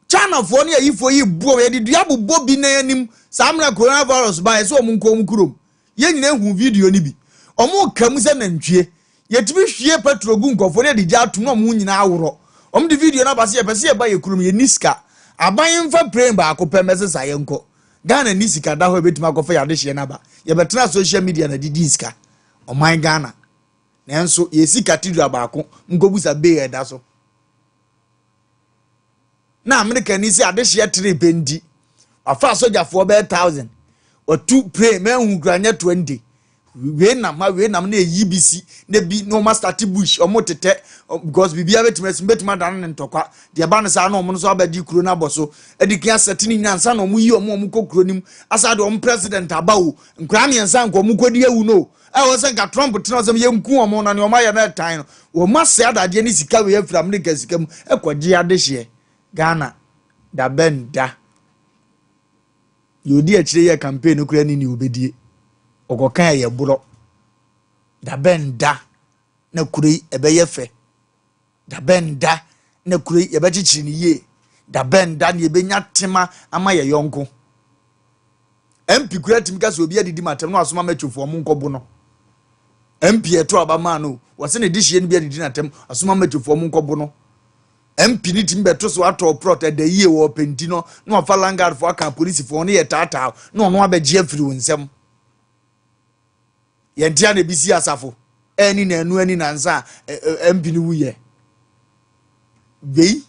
Chinafoɔ ne ayifoɔ yi bu wɔn, yɛde dua bobɔ bi nan anim saa mmerɛ coronavirus baeɛ sɛ wɔn nkɔ wɔn kurom. Yɛn nyinaa hu video no bi. Wɔn reka mu sɛ nantwie. Yɛtumi hwie petrol gu nkurɔfoɔ no yɛde gya atom na wɔn nyinaa aworɔ. Wɔn de video no aba sɛ yɛpɛ sɛ yɛba yɛ kurom, yɛnni sika. Aban mfa plane baako pɛ mmɛsesa yɛn nkɔ. Ghana nni sika da hɔ a yɛbɛtumi akɔfa yɛn adehyeɛ no aba. Yɛbɛtena social media na didi sika. Ɔman Ghana. Nanso yɛsi cathedral baako nkɔbusa bay a ɛda so. Na Amerikani sɛ adehyeɛ tere pɛ nti wafa asogyafoɔ bɛyɛ thousand watu plane mahu kura nyɛ 20 wei nam ha wei nam na eyi bi si na bi na wɔn asate bush wɔn tetɛ because biribiara bɛtumi asi bɛtumi adane ne ntɔkwa deɛ ɛba no saa na wɔn nso abɛgye kuro no abɔ so ɛde kan asɛte ne nyinaa nsa na wɔn yi wɔn wɔn kɔ kuro no mu asa de wɔn president aba o nkwadaa mmiɛnsa nka wɔn kɔ di awu no Ɛwɔ sɛ nka Trump tena sɛ yɛnku wɔn na nea wɔn ayɛ no ɛtan no. Wɔn asɛ adadeɛ ne sika wei afiri Amerika sika mu ɛkɔgye adehyeɛ. Ghana da bɛn da. Deɛ ɔdi akyire yɛ campaign no koraa ni nea ɔbɛdie. Ɔkɔka ɛyɛ borɔ. Da bɛn da na kuro yi ɛbɛyɛ fɛ. Da bɛn da na kuro yi yɛbɛkyekyere no yie? Da bɛn da na yɛbɛnya tema ama yɛ yɔnko? MP kura tumi ka sɛ obi adidi ma atɛm na wasoma mɛtwofoɔ ɔmo nkɔbo no. MP ɛto aba maa no wɔsɛ ne dehyeɛ no bi adidi n'atɛm asoma mɛtwofoɔ ɔmo nkɔbo no. MP ne tumi bɛto so atɔ prɔt ɛda yie wɔ ɔpɛnti no na wafa landguardfoɔ aka apolisifoɔ no yɛ taataa na ɔno abɛgye afiri wo nsam. Yɛn tia na ebi si asafo ɛni na ɛnu ɛni na nsa a MP no wuyɛ. Wei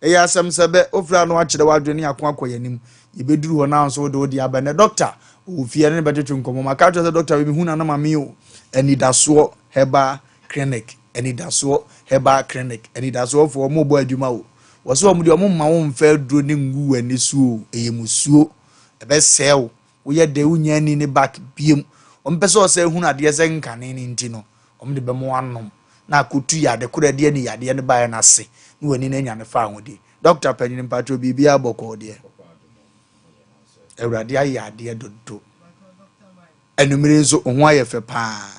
ɛyɛ asɛm sɛ bɛ ofura no akyerɛ w'adwene ne ako akɔ yɛn anim. Yɛbɛduru hɔ na nso wode wode aba nɛ dɔkta ɔwɔ fie ne bɛtwetwe nkɔmmɔ. Maka kyerɛ sɛ dɔkta wei mehu na na mame o. Anidasoɔ Herbal Clinic, Anidasoɔ Herbal Clinic, Anidasoɔfoɔ wɔn bɔ adwuma o. Wɔsɛ wɔn deɛ wɔn mma wɔn mfa aduro ne ngu w'ani so o. Ɛyɛ musuo, ɛbɛsɛe wo. Woyɛ dɛ wonya ani ne back biom. Wɔn pɛ sɛ ɔsɛ hunu adeɛ sɛ nkane no nti no, wɔn de bɛma wanom na akotu yade koro a ɛde ani yadeɛ no baeɛ no ase na w'ani no anya ne faahodi. Doctor panyin mpakyɛw biribiara bɔkɔɔ deɛ? Awurade ayɛ adeɛ dodo. Anumere nso wo ho ayɛ fɛ paa.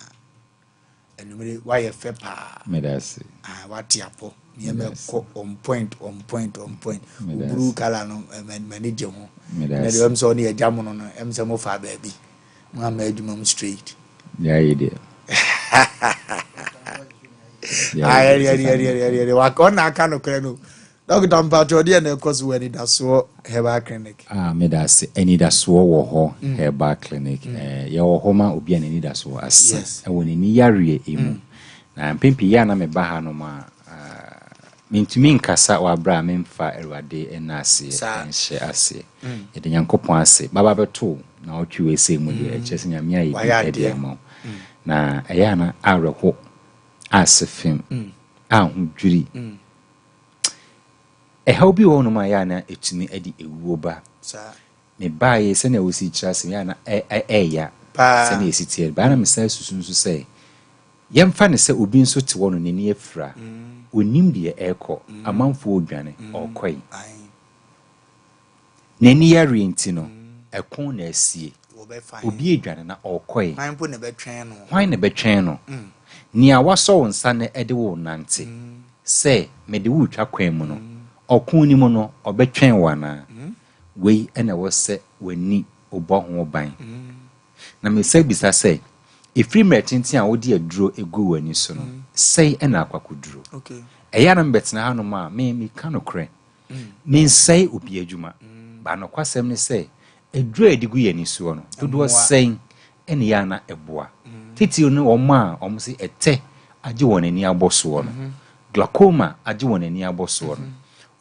Anumere wayɛ fɛ paa. Meda ase. Ah, wate apɔ. Nneɛma ɛkɔ on point, on point, on point. Blue color no, m'ani gye ho. Meda ase. Ɛna deɛ ɛm sɛ ɔne agya mono no, ɛm sɛ mo fa baabi. Mo ama adwuma mu straight. Yɛayɛ deɛ. Ɔna aka nokorɛ no. Dɔkta mpakyɛw deɛ na ɛkɔ so wɔ Anidasoɔ Herbal Clinic? Ah meda ase. Anidasoɔ wɔ hɔ Herbal Clinic. Eh, yɛwɔ hɔ ma obi a n'anidasoɔ asa wɔ n'ani yareɛ mu. Na mpɛn pii yɛ a na meba hanom a, ah, mentumi nkasa wɔ aberɛ a memfa Awurade nna aseɛ nhyɛ aseɛ. Yɛda Nyankopɔn ase. Baba bɛto wo naawɔtwe wei sei mu deɛ, ɛkyerɛ sɛ Nyame ayɛ bi de ama wo. Na ɛyɛ a na awerɛho, ase fem, ahodwiri. Ɛhaw bi wɔ hɔnom a ɛyɛ a na ɛtumi de ɛwuo ba. Mebaeɛ sɛnea wosi kyerɛ asɛm yɛ a na ɛɛya sɛnea ɛsi teɛ. Baa na mesan susu nso sɛ yɛmfa no sɛ obi nso te hɔ no n'ani afira. Ɔnnim deɛ ɛrekɔ. Amanfoɔ redwane, ɔrekɔe. N'ani yareɛ nti no, ɛko na asie. Obi redwane na ɔrekɔe. Hwan mpo na ɛbɛtwɛn no? Hwan na ɛbɛtwɛn no? Nea wasɔ wo nsa no de wo renante sɛ mede wo retwa kwan mu no, ɔko no mu no, ɔbɛtwɛn wo anaa? Wei na ɛwɔ sɛ w'ani wobɔ ho ban. Na mesan bisa sɛ, ɛfiri mmerɛ tenten a wode aduro guu w'ani so no, sɛn na akɔ akɔduro? Ɛyɛ a na mebɛtena hanom a, me, meka nokorɛ. Mensɛe obi adwuma. But nokwasɛm ne sɛ, aduru a yɛde gu yɛn ani soɔ no, dodoɔ sɛn na ɛyɛ a na ɛboa? Titiriw ne wɔn a wɔse ɛtɛ agye wɔn ani abɔ soɔ no, glaucoma agye wɔn ani abɔ soɔ no.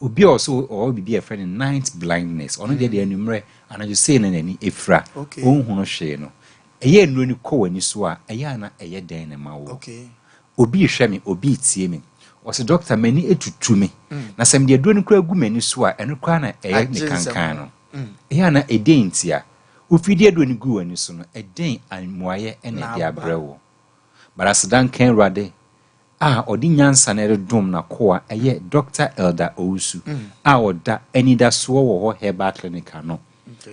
Obi a ɔse ɔwɔ biribi a yɛfrɛ no night blindness, ɔno deɛ deɛ anwummerɛ, anadwo sei na n'ani afira, ɔnhunu hwee no. Ɛyɛ nnuro no kɔ w'ani so a, ɛyɛ a na ɛyɛ dɛn na ɛma woɔ? Obi rehwɛ me, obi retie me. Ɔse doctor m'ani atutu me. Na sɛ mede aduro no koraa gu m'ani so a, ɛno koraa na ɛyɛ me kankan no. Ɛyɛ a na ɛdɛn ntia? Wofiri de aduro no guu w'ani so no, ɛdɛn mmuaeɛ na ɛde abrɛ wo? But aseda nka Awurade a ɔde nyansa no redom n'akoa ɛyɛ Doctor Elder Owusu a ɔda Anidasoɔ wɔ hɔ Herbal Clinic ano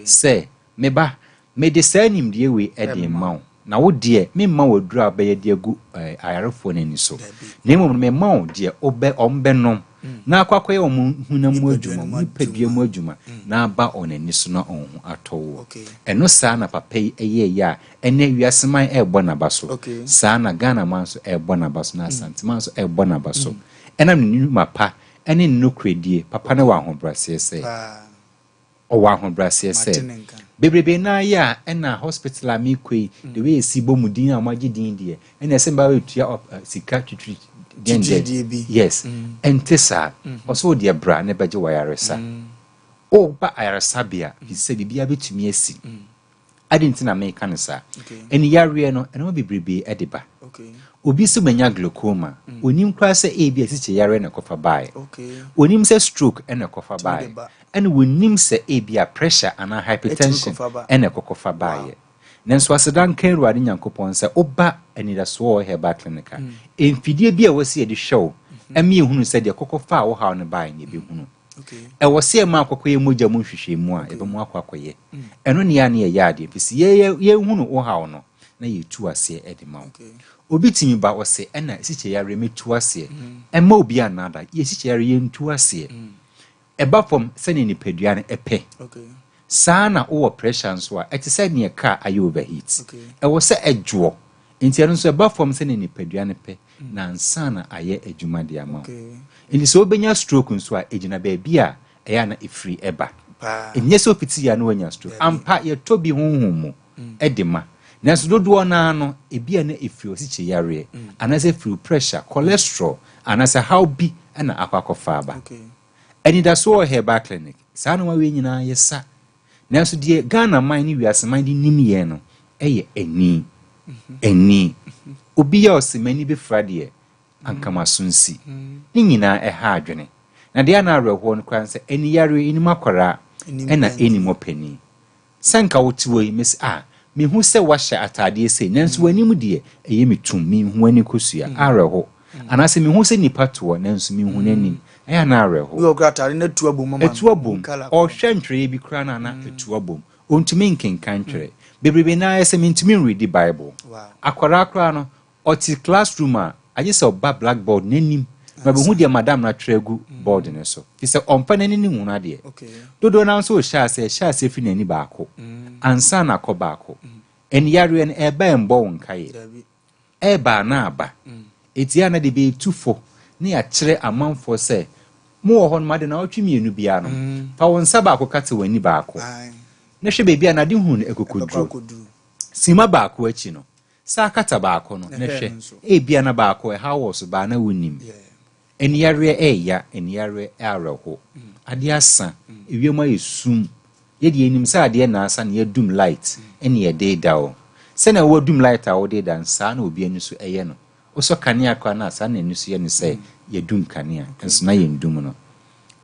sɛ, Me ba, mede saa nimdeɛ wei de rema wo, na wo deɛ, meremma wo aduro a wobɛyɛ de agu ayarefoɔ no ani so, na mmom no, mema wo deɛ wobɛ, wɔbɛnom, na akɔ akɔyɛ wɔn honam mu adwuma, wɔn nipadua mu adwuma, na aba wɔn ani so na wɔn ho atɔ woɔ. Ɛno saa na papa yi yɛeɛ a ɛnnɛ wiase man rebɔ n'aba so, saa na Ghana man nso rebɔ n'aba so, na Asante man nso rebɔ n'aba so, ɛnam ne nnwuma pa ne ne nokorɛdie, papa no wɔ ahobrɛaseɛ sɛ. Ɔwɔ ahobrɛaseɛ sɛ, bebrebe no ara yɛ a ɛna hospital a mekɔ yi, the way yɛsi bɔ mu din a wɔagye din deɛ, ɛna ɛsɛ meba bɛtua sika twitwiri deɛn deɛn. Yes, ɛnte saa. Ɔsɛ wo deɛ bra na bɛgye w'ayaresa. Woba ayaresabea, firi sɛ biribiara bɛtumi asi. Adɛn nti na meka no saa? Ani yareɛ no, nneɛma bebrebe de ba. Obi sɛ manya glaucoma, ɔnim koraa sɛ ebi asikyire yareɛ na ɛkɔfa baeɛ. Ɔnim sɛ stroke na ɛkɔfa baeɛ. Ɛna ɔnim sɛ ebi a pressure anaa hypertension na ɛkɔkɔfa baeɛ. Nanso aseda nka Awurade Nyankopɔn sɛ woba Anidasoɔ wɔ Herbal Clinic a, mfidie bi a ɛwɔ sɛ yɛde hwɛ wo ma yɛhunu sɛ deɛ ɛkɔkɔfaa wo haw no baeɛ no yɛbɛhunu. Ɛwɔ sɛ yɛma akɔkɔyɛ mogya mu nhwehwɛmu a, yɛbɛma akɔ akɔyɛ. Ɛno ne yɛ a na yɛyɛ adeɛ, ɛfiri sɛ yɛhunu wo haw no na yɛtu aseɛ de ma wo. Obi tumi ba ɔse ɛna asikyire yareɛ mɛtu aseɛ. Ɛmma obi annaada, yɛ asikyire yareɛ yɛntu aseɛ. Ɛba fam sɛdeɛ nipadua no pɛ. Saa ara na wowɔ pressure nso a, ɛte sɛ neɛ car ayɛ overheat. Ɛwɔ sɛ ɛdwoɔ. Nti ɛno nso ɛba fam sɛdeɛ nipadua no pɛ na ansa na ayɛ adwuma de ama wo. Nti sɛ wobɛnya stroke nso a, ɛgyina baabi a ɛyɛ a na ɛfiri ba. Ɛnyɛ sɛ wofiti yɛ a na woanya stroke. Ampa, yɛtɔ bi honhom mu de ma. Nanso dodoɔ no ara no, ebi a na ɛfiri ɔsikyire yareɛ, anaasɛ ɛfiri pressure, cholesterol, anaasɛ haw bi na akɔ akɔfa aba. Anidasoɔ wɔ Herbal Clinic. Saa nnoɔma wei nyinaa yɛsa. Nanso deɛ Ghana man ne wiase man de nim yɛn no yɛ ani. Ani. Obi yɛ ɔse m'ani bɛfira deɛ, anka m'aso nsi. Ne nyinaa ɛha adwene. Na deɛ na awerɛhoɔ no koraa ne sɛ ani yareɛ ɛnim akwadaa ɛna ɛnim ɔpanin. Sɛ nka wote hɔ yi, mese, Ah, mehu sɛ woahyɛ ataadeɛ sei, nanso w'anim deɛ, ɛyɛ me tumm, menhu w'ani kosua. Awerɛho. Anaasɛ mehu sɛ nnipa te hɔ, nanso menhu n'anim. Ɛyɛ a na awerɛho. Bi wɔ hɔ koraa ataade no atu abom ama no. Atu abom. Ɔhwɛ ntwerɛeɛ bi koraa no a na atu abom. Ɔntumi nkenkan ntwerɛ. Bebrebe no ara yɛ sɛ mentumi nredi Bible. Akwadaa koraa no, Ɔte classroom a, agye sɛ ɔba blackboard no anim na ɔbɛhu deɛ madam no atwerɛ agu board no so, firi sɛ ɔmfa n'ani no nhunu adeɛ. Dodoɔ no ara nso rehyɛ aseɛ, ɛhyɛ aseɛ firi n'ani baako ansa na akɔ baako. Ani yareɛ no, ɛreba a ɛmbɔ wo nkaeɛ. Ɛreba a na aba. Enti a na de bɛtu fo na yɛakyerɛ amanfoɔ sɛ, Mowɔ hɔ nom ade naawɔtwe mmienu biara no, fa wo nsa baako kata w'ani baako na hwɛ baabi a n'adehunu no ɛkɔkɔduru. Simma baako akyi no, san kata baako no na hwɛ, ebia na baako ɛhaw wɔ so baa na wonnim. Aniyareɛ ɛɛya, aniyareɛ ɛawerɛho. Adeɛ asa, ewiem ayɛ sum. Yɛ deɛ yɛnim sɛ adeɛ na asa na yɛadum light ɛne yɛde reda o. Sɛnea woadum light a wode reda no, saa na obi ani so ɛyɛ no. Wosɔ kanea koraa no a, saa na ani so yɛ no sɛ yɛadum kanea, nso na yɛndum no.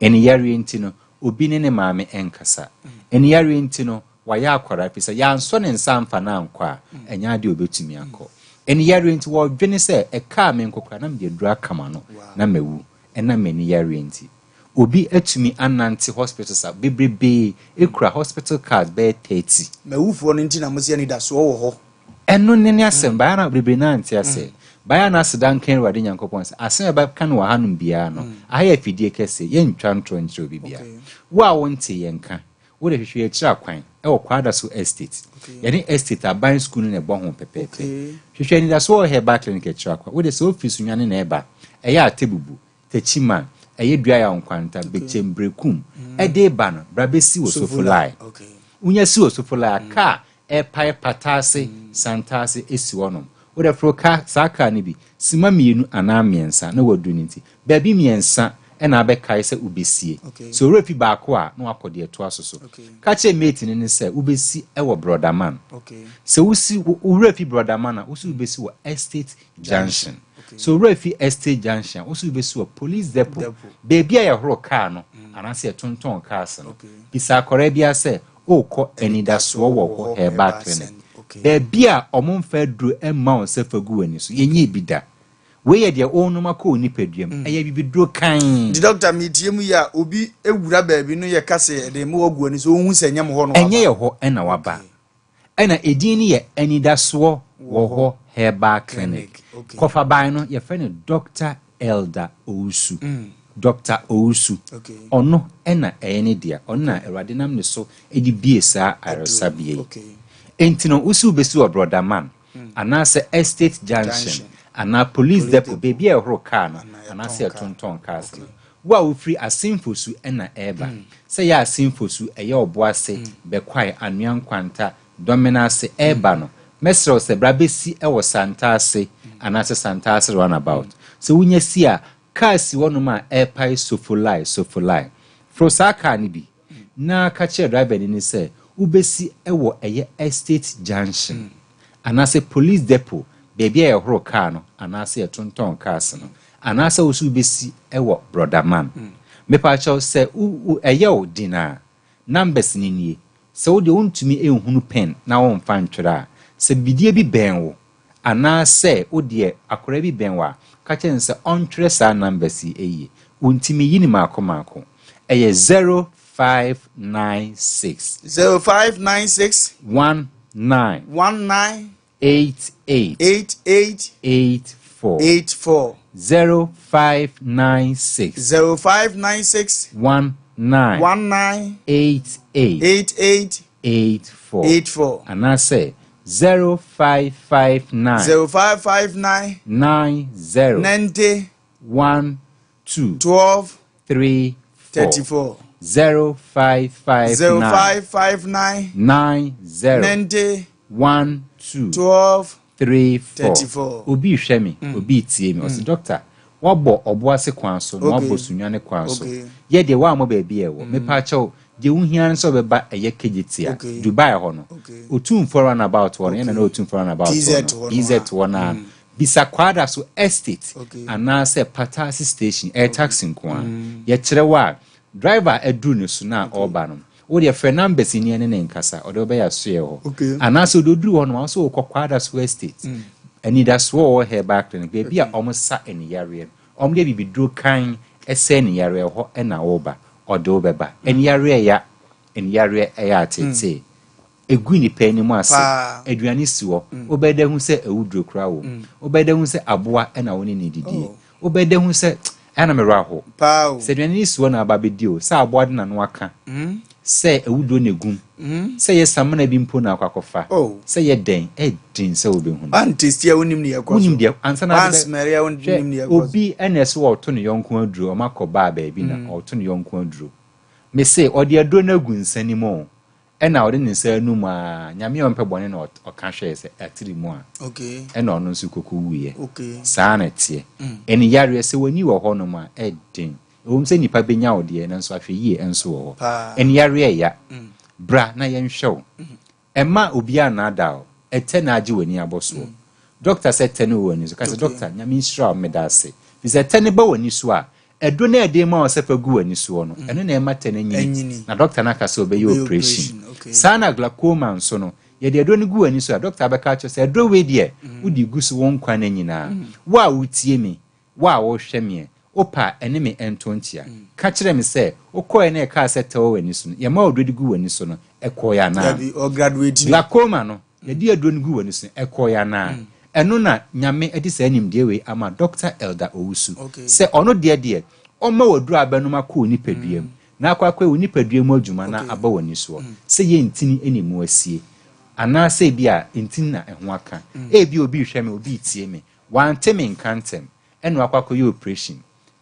Aniyareɛ nti no, obi ne ne maame ɛnkasa. Aniyareɛ nti no, wayɛ akwadaa ɛfiri sɛ yɛansɔ ne nsa amfa no ankɔ a, ɛnyɛ adeɛ a ɔbɛtumi akɔ. Aniyareɛ nti, wɔdwene sɛ ɛkaa me nko koraa na mede aduro aka m'ano na mawu ɛnam m'aniyareɛ nti. Obi atumi anante hospitals a bebrebee kura hospital cards bɛyɛ 30. M'awufoɔ no nti na mose anidasoɔ wɔ hɔ. Ɛno ne ne asɛm. Baeɛ na bebree no ara nte aseɛ. Baeɛ na aseda nka Awurade Nyankopɔn sɛ asɛm a yɛbɛka no wɔ hanom biara no, aha yɛ afidie kɛseɛ, yɛntwa ntorɔ nkyerɛ obi biara. Wo a wontee yɛn nka, Wo de hwehwɛ akyiri akwan wɔ Kwadaso Estate. Yɛne Estate aban sukuu no na ɛbɔ ho pɛpɛɛpɛ. Hwehwɛ Anidasoɔ wɔ Herbal Clinic akyiri akwan. Wo de sɛ wofiri Sunyani na ɛreba, ɛyɛ Atebubu, Techiman, ɛyɛ Duayaw Nkwanta, Bekyem, Berekum, ɛde reba no, bra bɛsi wɔ Sofolai. Wonya si wɔ Sofolai a, kaa Ɛrepae pata ase, santa ase si hɔnom. Wo deɛ foro ka saa kaa no bi, simma mmienu anaa mmiɛnsa na woaduru no nti, baabi mmiɛnsa na abɛkae sɛ wobɛsie. Sɛ owura fi baako a, na wakɔ deɛ ɛtoa so so. Ka kyerɛ mate no no sɛ wobɛsi wɔ Brɔdaman. Sɛ wosi, wo wura fi Brɔdaman a, wo nso wobɛsi wɔ Estate Junction. Sɛ owura fi Estate Junction a, wo nso wobɛsi wɔ Police Depot, baabi a yɛhoro kaa no anaasɛ yɛtontɔn cars no. Bisa akwadaa biara sɛ, Wokɔ Anidasoɔ Wɔ Hɔ Herbal Clinic, baabi a wɔmfa aduro mma wo sɛ fa gu w'ani so. Yɛnyɛɛ bi da. Wei yɛ deɛ worenom akɔ wo nipadua mu. Ɛyɛ abibiduro kann. Nti dɔkta metie mu yi a obi wura baabi no yɛ ka sɛ yɛde mmoa gu ani so ɔnhu sɛ ɛnyɛ mo hɔ na waba. Ɛnyɛ yɛ hɔ na waba. Ɛna edin no yɛ Anidasoɔ Wɔ Hɔ Herbal Clinic. Kɔfaban no yɛfrɛ no Dɔkta Elder Owusu, Dɔkta Owusu, ɔno na ɛyɛ ne dea, ɔno na Awurade nam ne so de bue saa ayaresabea yi. Enti no, wo se wobɛsi wɔ Brɔdaman, anaasɛ Estate Junction, anaa Police Depot, baabi a yɛhoro kaa no, anaasɛ yɛtontɔn cars no. Wo a wofiri Asin Fosu na ɛreba, sɛ ɛyɛ Asin Fosu, ɛyɛ Ɔboase, Bɛkwae, Anwea Nkwanta, Dɔmena ase reba no, mɛsrɛ wo sɛ bra bɛsi wɔ Santase anaasɛ Santase Runabout. Sɛ wonya si a, kaa si hɔnom a ɛrepae Sofolai, Sofolai. Foro saa kaa no bi na ka kyerɛ driverni no sɛ wobɛsi wɔ ɛyɛ Estate Junction anaasɛ Police Depot, baabi a yɛhoro kaa no anaasɛ yɛtontɔn cars no, anaasɛ wo nso wobɛsi wɔ Brɔdaman. Mepakyɛw, sɛ wo, ɛyɛ wo den a, Numbers no nie, Sɛ wo deɛ wontumi nhunu pen na womfa ntwerɛ a, sɛ bidie bi bɛn wo anaa sɛ wo deɛ akwadaa bi bɛn wo a, ka kyerɛ no sɛ ɔntwerɛ saa numbers yi yie. Wo nti meyi no mmaako mmaako. Ɛyɛ 0596. 0596. 19. 19. 88. 88. 84. 84. 0596. 0596. 19. 19. 88. 88. 84. 84. Anaasɛ 0559. 0559. 90. 90. 12. 12. 3 4. 34. 0559. 0559. 90. 90. 1 2. 12. 3 4. 34. Obi rehwɛ me, obi retie me. Ɔse, Doctor, woabɔ Ɔboase kwan so na woabɔ Sunyani kwan so. Yɛ deɛ woammɔ baabi a ɛwɔ. Mepaakyɛw, deɛ wohia ne sɛ wobɛba ɛyɛ Kejetia, Dubai hɔ no. Otumfoɔ runabout hɔ no, yɛn na na Otumfoɔ runabout hɔ no, PZ hɔ no ara no. Bisa Kwadaso Estate anaasɛ Patase Station, ɛyɛ taxi nko ara. Yɛkyerɛ wo a, driver a aduru ne so no a ɔreba no, wo deɛ frɛ numbers yi ne ɛne no nkasa, ɔde wo bɛyɛ asoɛɛ hɔ. Anaasɛ ɔde ɔduru hɔ nom a, wo sɛ wokɔ Kwadaso Estate, Anidasoɔ wɔ hɔ Herbal Clinic, baabi a wɔsa aniyareɛ no, wɔde abibiduro kann sa aniyareɛ, ɛhɔ na woreba, ɔde wo bɛba. Aniyareɛ ya, aniyareɛ yɛ ateetee. Egu nnipa anim ase. Aduane si hɔ. Wobɛyɛ dɛ ahu sɛ awuduro koraa wɔ mu. Wobɛyɛ dɛ ahu sɛ aboa na wo ne no redidie. Wobɛyɛ dɛ ahu sɛ, ɛyɛ a na me werɛ ahow. Sɛ aduane no si hɔ na aba abɛdi o, sɛ aboa de n'ano aka. Sɛ awuduro na ɛgum, sɛ ɛyɛ samina bi mpo na akɔ akɔfa, sɛ ɛyɛ dɛn, ɛyɛ den sɛ wobɛhunu. Woantesti a wonnim deɛ ɛkɔ so. Wonnim deɛ, ansa na wode bɛ, Woansmɛre a wonnim hwɛ, deɛ ɛkɔ so. obi na ɛsɛ ɔreto ne yɔnko aduro, wɔakɔ baa baabi na ɔreto ne yɔnko aduro. Mese, ɔde aduro no agu nsa no mu o, ɛna ɔde ne nsa anum a, Nyame a ɔmpɛ bɔne na ɔka hwɛɛ sɛ atiri mu a, ɛna ɔno nso kɔkɔ wuiɛ. Saa na ɛteɛ. Ɛne yareɛ, sɛ w'ani wɔ hɔnom a, ɛyɛ den. Ɛwom sɛ nnipa bɛnya wo deɛ, nanso ahwɛyie nso wɔ hɔ. Ɛne yareɛ ɛya. Bra na yɛnhwɛ wo. Mma obiara nnaadaa wo. Ɛtɛ na agye w'ani abɔ soɔ. Dɔkta sɛ tɛ no wɔ w'ani so. Ka sɛ, Dɔkta, Nyame nhyira wo, meda ase. Firi sɛ tɛ no ba w'ani so a, aduro no a yɛde rema wo sɛ fa gu w'ani soɔ no, ɛno na ɛma tɛ no nyini. Na dɔkta no aka sɛ ɔbɛyɛ oprehyɛn. Saa na glaucoma nso no, yɛde aduro no gu w'ani so a, dɔkta bɛka akyerɛ wo sɛ aduro wei deɛ, wode gu so wo nkwa nna nyinaa. Wo a wotie me, Wo a worehwɛ me ɛ, wopɛ a, ɛne me nto nkyea. Ka kyerɛ me sɛ, wokɔeɛ na ɛkaa sɛ tɛ wɔ w'ani so no, yɛmaa wo aduro de guu w'ani so no, ɛkɔeɛ anaa? Dabi, ɔgraduate no. Glaucoma no, yɛde aduro no guu w'ani so no, ɛkɔeɛ anaa? Ɛno na Nyame de saa nimdeɛ wei ama Dɔkta Elder Owusu, sɛ ɔno deɛ deɛ, ɔmma wo aduro a bɛnom akɔ wo nipadua mu, na akɔ akɔyɛ wo nipadua mu adwuma na aba w'ani soɔ, sɛ yɛ ntini ne mu asie, anaasɛ ebia ntini na ɛho aka. Ebia obi rehwɛ me, obi retie me, Wante me nka ntɛm, ɛna wakɔ akɔyɛ oprehyɛn,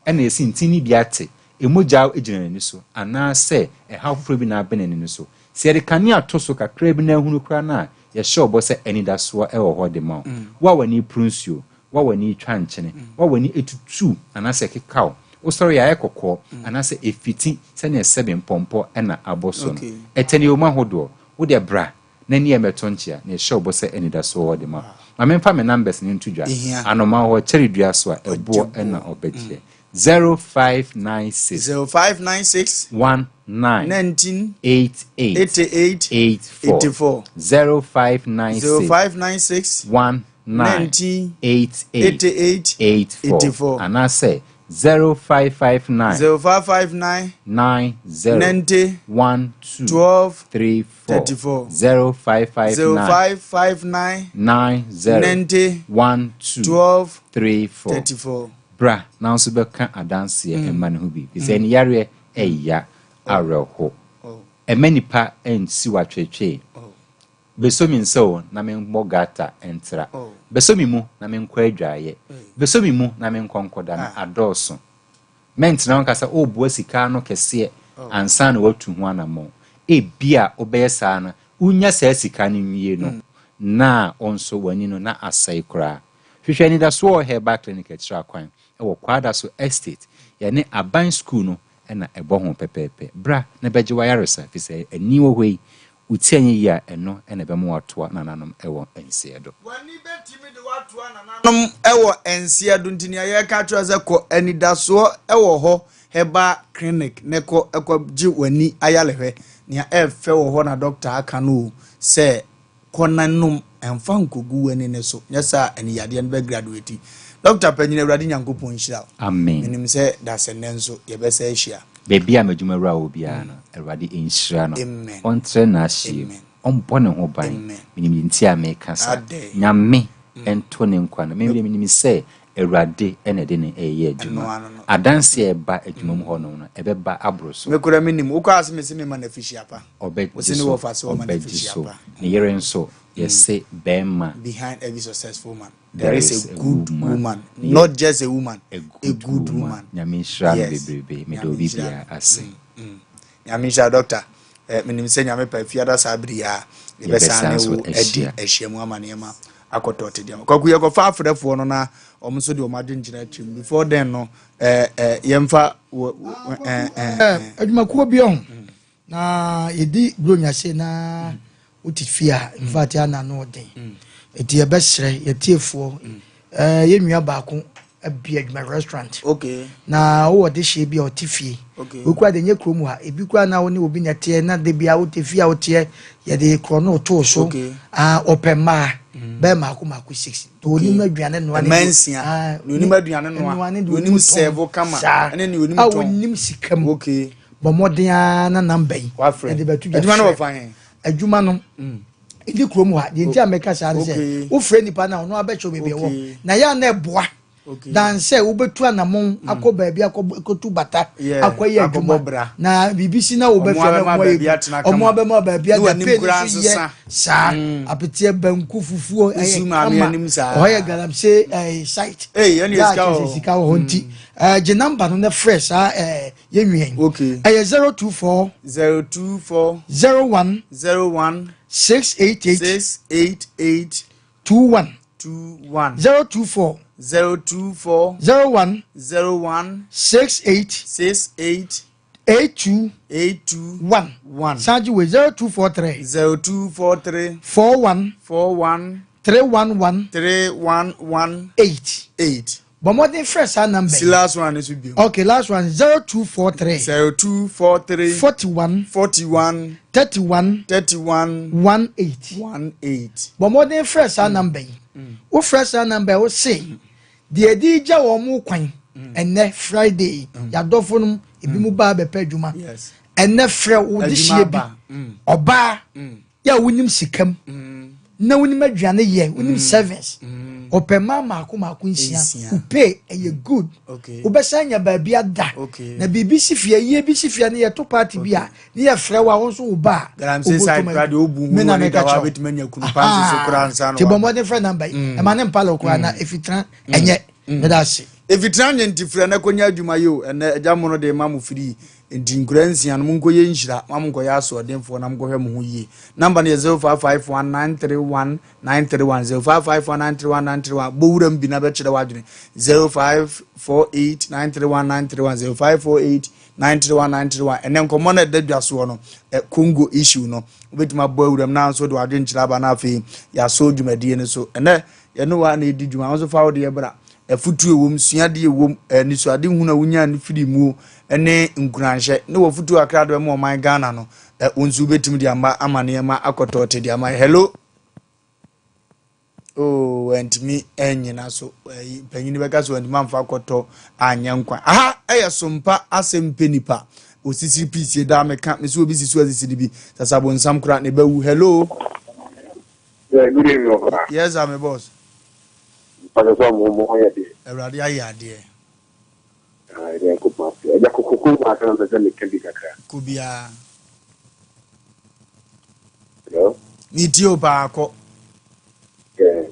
ɛna yɛse ntini bi ate, mogya gyina n'ani so, anaasɛ ɛhaw foforɔ bi na abɛ n'ani no so. Sɛ yɛde kanea to so kakra bi na ahunu koraa no a, yɛhyɛ wo bɔ sɛ anidasoɔ wɔ hɔ de ma wo. Wo a w'ani reporo nsuo, wo a w'ani retwa nkyene, wo a w'ani atutu anaasɛ ɛkeka wo, wosɔre a ɛyɛ kɔkɔɔ anaasɛ ɛfiti sɛdeɛ sɛbe mpɔmpɔ na abɔ soɔ no, ɛtɛne wɔ mu ahodoɔ. Wo deɛ bra na ni ɛmɛto nkyea na yɛhyɛ wo bɔ sɛ anidasoɔ wɔ de ma wo. Ma memfa me numbers no nto dwa. Anomaa wɔ hɔ, kyɛre dua so a, ɛboɔ na ɔbɛgyeɛ. 0596. 0596. 19. 19. 88. 88. 84. 84. 0596. 0596. 19. 19. 88. 88. 84. 84. Anaasɛ 0559. 0559. 90. 90. 12. 12. 34. 34. 0559. 0559. 90. 90. 12. 12. 34. 34. Bra na wo nso bɛka adanseɛ mma no ho bi, ɛfiri sɛ aniyareɛ ɛya awerɛho. Ɛmma nnipa nsi wo atweetwee. Bɛsɔ me nsa o na menkɔ gutter ntra. Bɛsɔ me mu na menkɔ adwaeɛ. Bɛsɔ me mu na menkɔ nkɔda no adɔɔso. Mɛntena hɔ nka sɛ woreboa sika ano kɛseɛ ansa na woatu ho anammɔn. Ebia wobɛyɛ saa no, wonya saa sika no wie no, na wo nso w'ani no na asɛe koraa. Hwehwɛ Anidasoɔ wɔ Herbal Clinic akyiri akwan wɔ Kwadaso Estate. Yɛne Aban Sukuu no na ɛbɔ ho pɛpɛɛpɛ. Bra na bɛgye w'ayaresa, ɛfiri sɛ ani wɔ hɔ yi, Wo ti anyɛ yie a, ɛno na ɛbɛma woatoa nananom wɔ nseɛ do. W'ani bɛtumi de woatoa nananom wɔ nseɛ do nti nea yɛreka akyerɛ wo sɛ kɔ anidasoɔ wɔ hɔ herbal clinic na kɔ kɔ gye w'ani ayarehwɛ. Nea ɛfɛ wɔ hɔ na doctor aka no o sɛ kɔ na nom ɛmfa nkɔgu w'ani no so nyɛ saa a ani yadeɛ no bɛ graduate. Doctor panyin Awurade Nyankopɔn nhyira wo. Amen. Menim sɛ dasɛnnɛ nso yɛbɛsa ahyia. Baabi a m'adwuma wura wɔ biara no, Awurade nhyira no, Amen. ɔntrɛ n'ahyeɛ mu, Amen. ɔmbɔ ne ho ban. Amen. Menim deɛ nti a meka saa. Adɛn? Nyame nto ne nkwa no. Me deɛ menim sɛ Awurade na ɛde no reyɛ Ɛno adwuma. ano no. Adanseɛ a ɛba adwuma mu hɔnom no, ɛbɛba aboro so. Me koraa menim. Wokɔ a se mese mema no afihyia pa. Ɔbɛgye Wose ne so, wɔfa se wɔma no ɔbɛgye afihyia so. pa. Ne yere nso, yɛse bɛrima. Behind every successful man. There is a good woman, not just a woman, a good woman. Nyame nhyira no bebrebe, meda obi biara ase. Nyame nhyira doctor. Eh, menim sɛ Nyame pa fiada saa bere yi a yɛbɛsan ne wo adi ahyiamu ama nneɛma akɔtɔ te deɛ. Kwaku yɛkɔfa afrɛfoɔ no na wɔn nso de wɔn adwenkyerɛ akyerɛ mu. Before then no, eh, eh, yɛmfa eh, eh, eh. Adwumakuo bi ɔho Na yɛdi Buronya sei na wote fie a, in fact ana ano ɔden. Nti yɛbɛsrɛ yɛtiefoɔ, eh, yɛn nua baako abie adwuma restaurant. Okay. Na wowɔ dehyeɛ bi a ɔte fie. Okay. Wei koraa de nyɛ kurom ha. Ebi koraa na wo ne obi na ɛteɛ na de bia wote fie a woteɛ yɛde korɔ no too so. Okay. Ah, ɔpɛ mmaa. Bɛyɛ maako maako six. Deɛ onim aduane noa ne Mmaa deɛ- nsia. Ah, Deɛ onim aduane noa, ne deɛ deɛ onim onim tɔn. serve kama, Saa. ɛne deɛ onim A tɔn. onim sika mu. Okay. Bɔ mmɔden ara na namba yi. Wafrɛ. Yɛde bɛto dwa. Adwuma no Frɛ. wɔ fa he? Adwuma no ɛdi kurom ha. Deɛ nti a meka saa ne sɛ Okay. wofrɛ nipa no a ɔno abɛkyerɛ wo baabi ɛwɔ. Okay. Na yɛ a na ɛboa. Dan sɛ wobɛtu anamɔn akɔ baabi akɔtu bata akɔyɛ adwuma na biribi si na wobɛfɛ na ɔmo ayɛ ɔmo abɛma baabi ada pay no so yɛ saa mm. apeteɛ banku fufuo ɛyɛ kama ɔhɔ yɛ galamsey ɛɛ site yɛ akyɛ sɛ sika wɔ hɔ nti mm. ɛɛ gye namba no na frɛ saa ɛɛ yɛ nua yi ɛyɛ 024 024 01 01 688 688 21 21 024 024 01 01 68 68 82 82 1 1 San gye wei 0243 0243 41 41 311 311 8 8 Bɔ mmɔden frɛ saa number yi. Si last one no so bio. Okay, last one 0243 0243 41 41 31 31 18 18. Bɔ mmɔden frɛ saa number yi. Wofrɛ saa number yi, wose deɛ ɛde gya wɔn kwan ɛnɛ Friday yi, yɛadɔfo nom ebi mu baa bɛpɛ adwuma. Ɛnɛ frɛ wo dehyeɛ bi, ɔbaa yɛ a wonim sika mu na wonim aduane yɛ wonim mm. servants mm. ɔpɛ mmaa mmaako mmaako nsia wopay ɛyɛ good wobɛsan nya baabi ada na biribi si fie yie bi si fie ne yɛto party bi a ne yɛfrɛ wo a wo nso wo ba a wobɔtɔma me na meka kyerɛ nti bɔ mmɔden frɛ namba yi mm. ɛma ne mpa lɛ koraa na ɛfitena ɛnyɛ meda ase ɛfitena nyɛ nti frɛ na kɔnya adwuma yi o ɛnɛ agya mo no de ma mo firi Nti nkoraa nsia no monkɔyɛ nhyira ma monkɔyɛ asoɔdenfoɔ na monkɔhwɛ mo ho yie. Number no yɛ 0551931931 0551931931 bɔ wuram bi na bɛkyerɛ w'adwene 0548931931 0548931931 ɛnɛ nkɔmmɔ no ɛda dwa soɔ no Congo issue no wobɛtumi abɔ awuram na nso de w'adwenkyerɛ aba na afei yɛasɔ dwumadie no so ɛnɛ yɛne wa na ɛdi dwuma wo nso fa wo deɛ bra Afotu a ɛwom, suadeɛ a ɛwom, anisoadehunu a wonyaa no firii muo ne nkuranhyɛ ne w'afotuo kakra de bɛma ɔman Ghana no, wo nso wobɛtumi de ama ama nneɛma akɔtɔɔte de ama. Hello? Oh, wantumi anyina so. Panyin bɛka so wantumi amfa akɔtɔ anyɛ nkwa. Aha ɛyɛ sompa asɛm pɛ nipa. Osisiri piisie daa meka me so obi si so asisiri bi. Sasabonsam kora ne bɛwu. Hello? Yeah, good evening, Oga. Yes, I'm a boss. Mpakyɛ sɛ ɔmo mo ho yɛ deɛ. Awurade ayɛ adeɛ. Ah yɛda Nyankopɔn ase. Agya kokoko mu asɛm na mpɛ sɛ meka bi kakra. Kɔ biara. Hello? Me tie o paa kɔ. Yeah.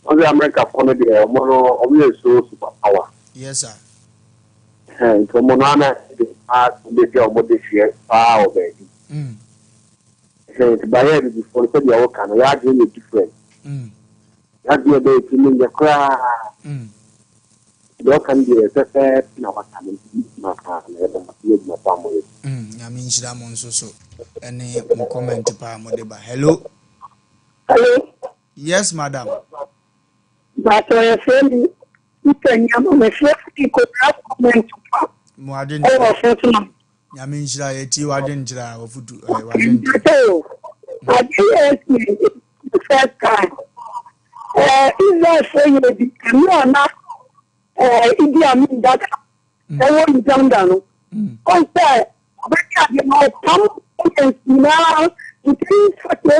Wɔn sɛ America fo no deɛ ɔmo no ɔmo yɛ so super power. Yes sir. Ɛhɛn nti ɔmo no ana de paa de bi a ɔmo de hweɛ paa wɔ baabi. Mm. Ɛhɛn nti bayɛ abibifoɔ no sɛdeɛ woka no yɛ adwene yɛ different. Mm. N'adeɛ bɛyɛ ti no nyɛ koraa. Deɛ ɔka no deɛ pɛpɛɛpɛ na waka no nti ma na yɛda mo ase yɛ adwuma pa a moyɛ. Nyame nhyira mo nso so ɛne mo comment paa mo de ba. Hello. Hello. Yes madam. Bàtò yɛfrɛ mi Peter Nyama mefrɛ fi Kobra comment pa. Mo adwenkyerɛ. Ɛwɔ Fɛtnam. Nyame nhyira yɛtie w'adwenkyerɛ a wafutu ɛɛ w'adwenkyerɛ. Mpakyɛ o, ade yɛ esi the first time. Ɛɛ Israelfoɔ yɛ bi ɛmu a na ɛɛ Idi Amin dada ɛwɔ Uganda no. Ɔn sɛ ɔbɛyɛ adeɛ na ɔpam aliens nyinaa nti sɛ bi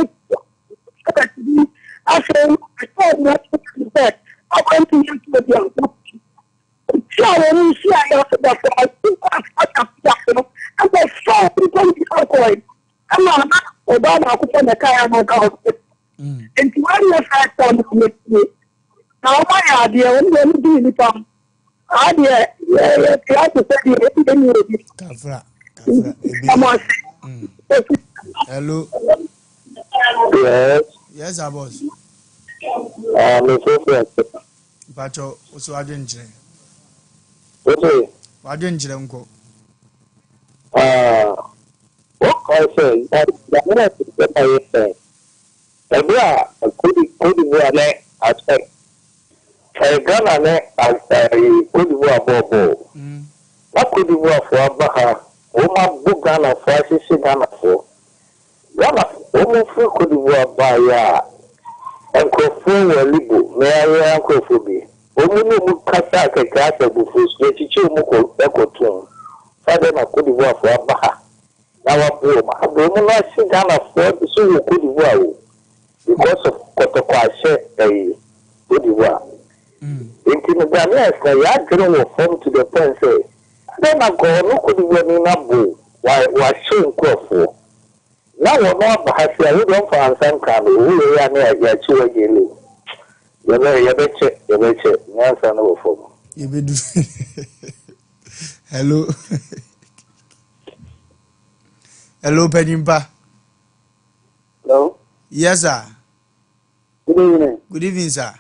afei ɔhyɛ ɔmo sɛ ɔkɔntumi nso bi a Otua wɔn nhyiaeɛ ase bɛfaa asase no bɛfaa nnipa nyinaa kɔe. Ɛna na ɔbaa baako pɛ na ɛkaeɛ a na ɔka hospital. Nti wɔnyɛ first time a wɔatie. Na wɔayɛ adeɛ, wɔn deɛ wɔn dii nnipa ho. Saa deɛ yɛte ase sɛ deɛ yɛnni obi. Kafra, kafra, ebi. Wɔn ase. Hello. Yes. Yes, sir, boss. Ah, me so fɛ. Mpakyɛw wo so w'adwenkyerɛ. Wose? W'adwenkyerɛ nkɔ. Ah, wokae sɛ Nyame na ɛsɛ sɛ yɛ sɛ ɛberɛ a Cote d'Ivoire ne asɛ ɛyɛ Ghana ne Cote d'Ivoire bɔɔ bɔɔl na Cote d'Ivoire foɔ aba ha wɔn abo Ghana foɔ ahyehye Ghana foɔ Ghana wɔn firi Cote d'Ivoire baeɛ a, nkorɔfoɔ wɔ Libo, me ara nkorɔfoɔ bi, wɔn ne wɔn kasaa kɛkɛ asɛ abufuo so, yɛkyekyee wɔn kɔ kɔ toom. Saa deɛ na Cote d'Ivoire foɔ aba ha na wɔabo wɔn. Abo wɔn no ahye Ghanafoɔ so wɔ Cote d'Ivoire o, because of kɔtɔkɔ ahyɛ ɛyi Cote d'Ivoire. Nti no Ghanaians no yɛadwene wɔ fam to the point sɛ adɛn na nka ɔno Kɔdiwani no abo wahyew nkurɔfoɔ na wɔno aba ha sei a wodeɛ ɔmfa ansa nkaa no o woyɛ yɛ a na yɛakye wo agyele o. Yɛbɛ yɛbɛkyɛ yɛbɛkyɛ nyansa no wɔ fam. Yɛbɛdu hello hello panyimpa. Hello. Yes sir. Good evening. Good evening sir.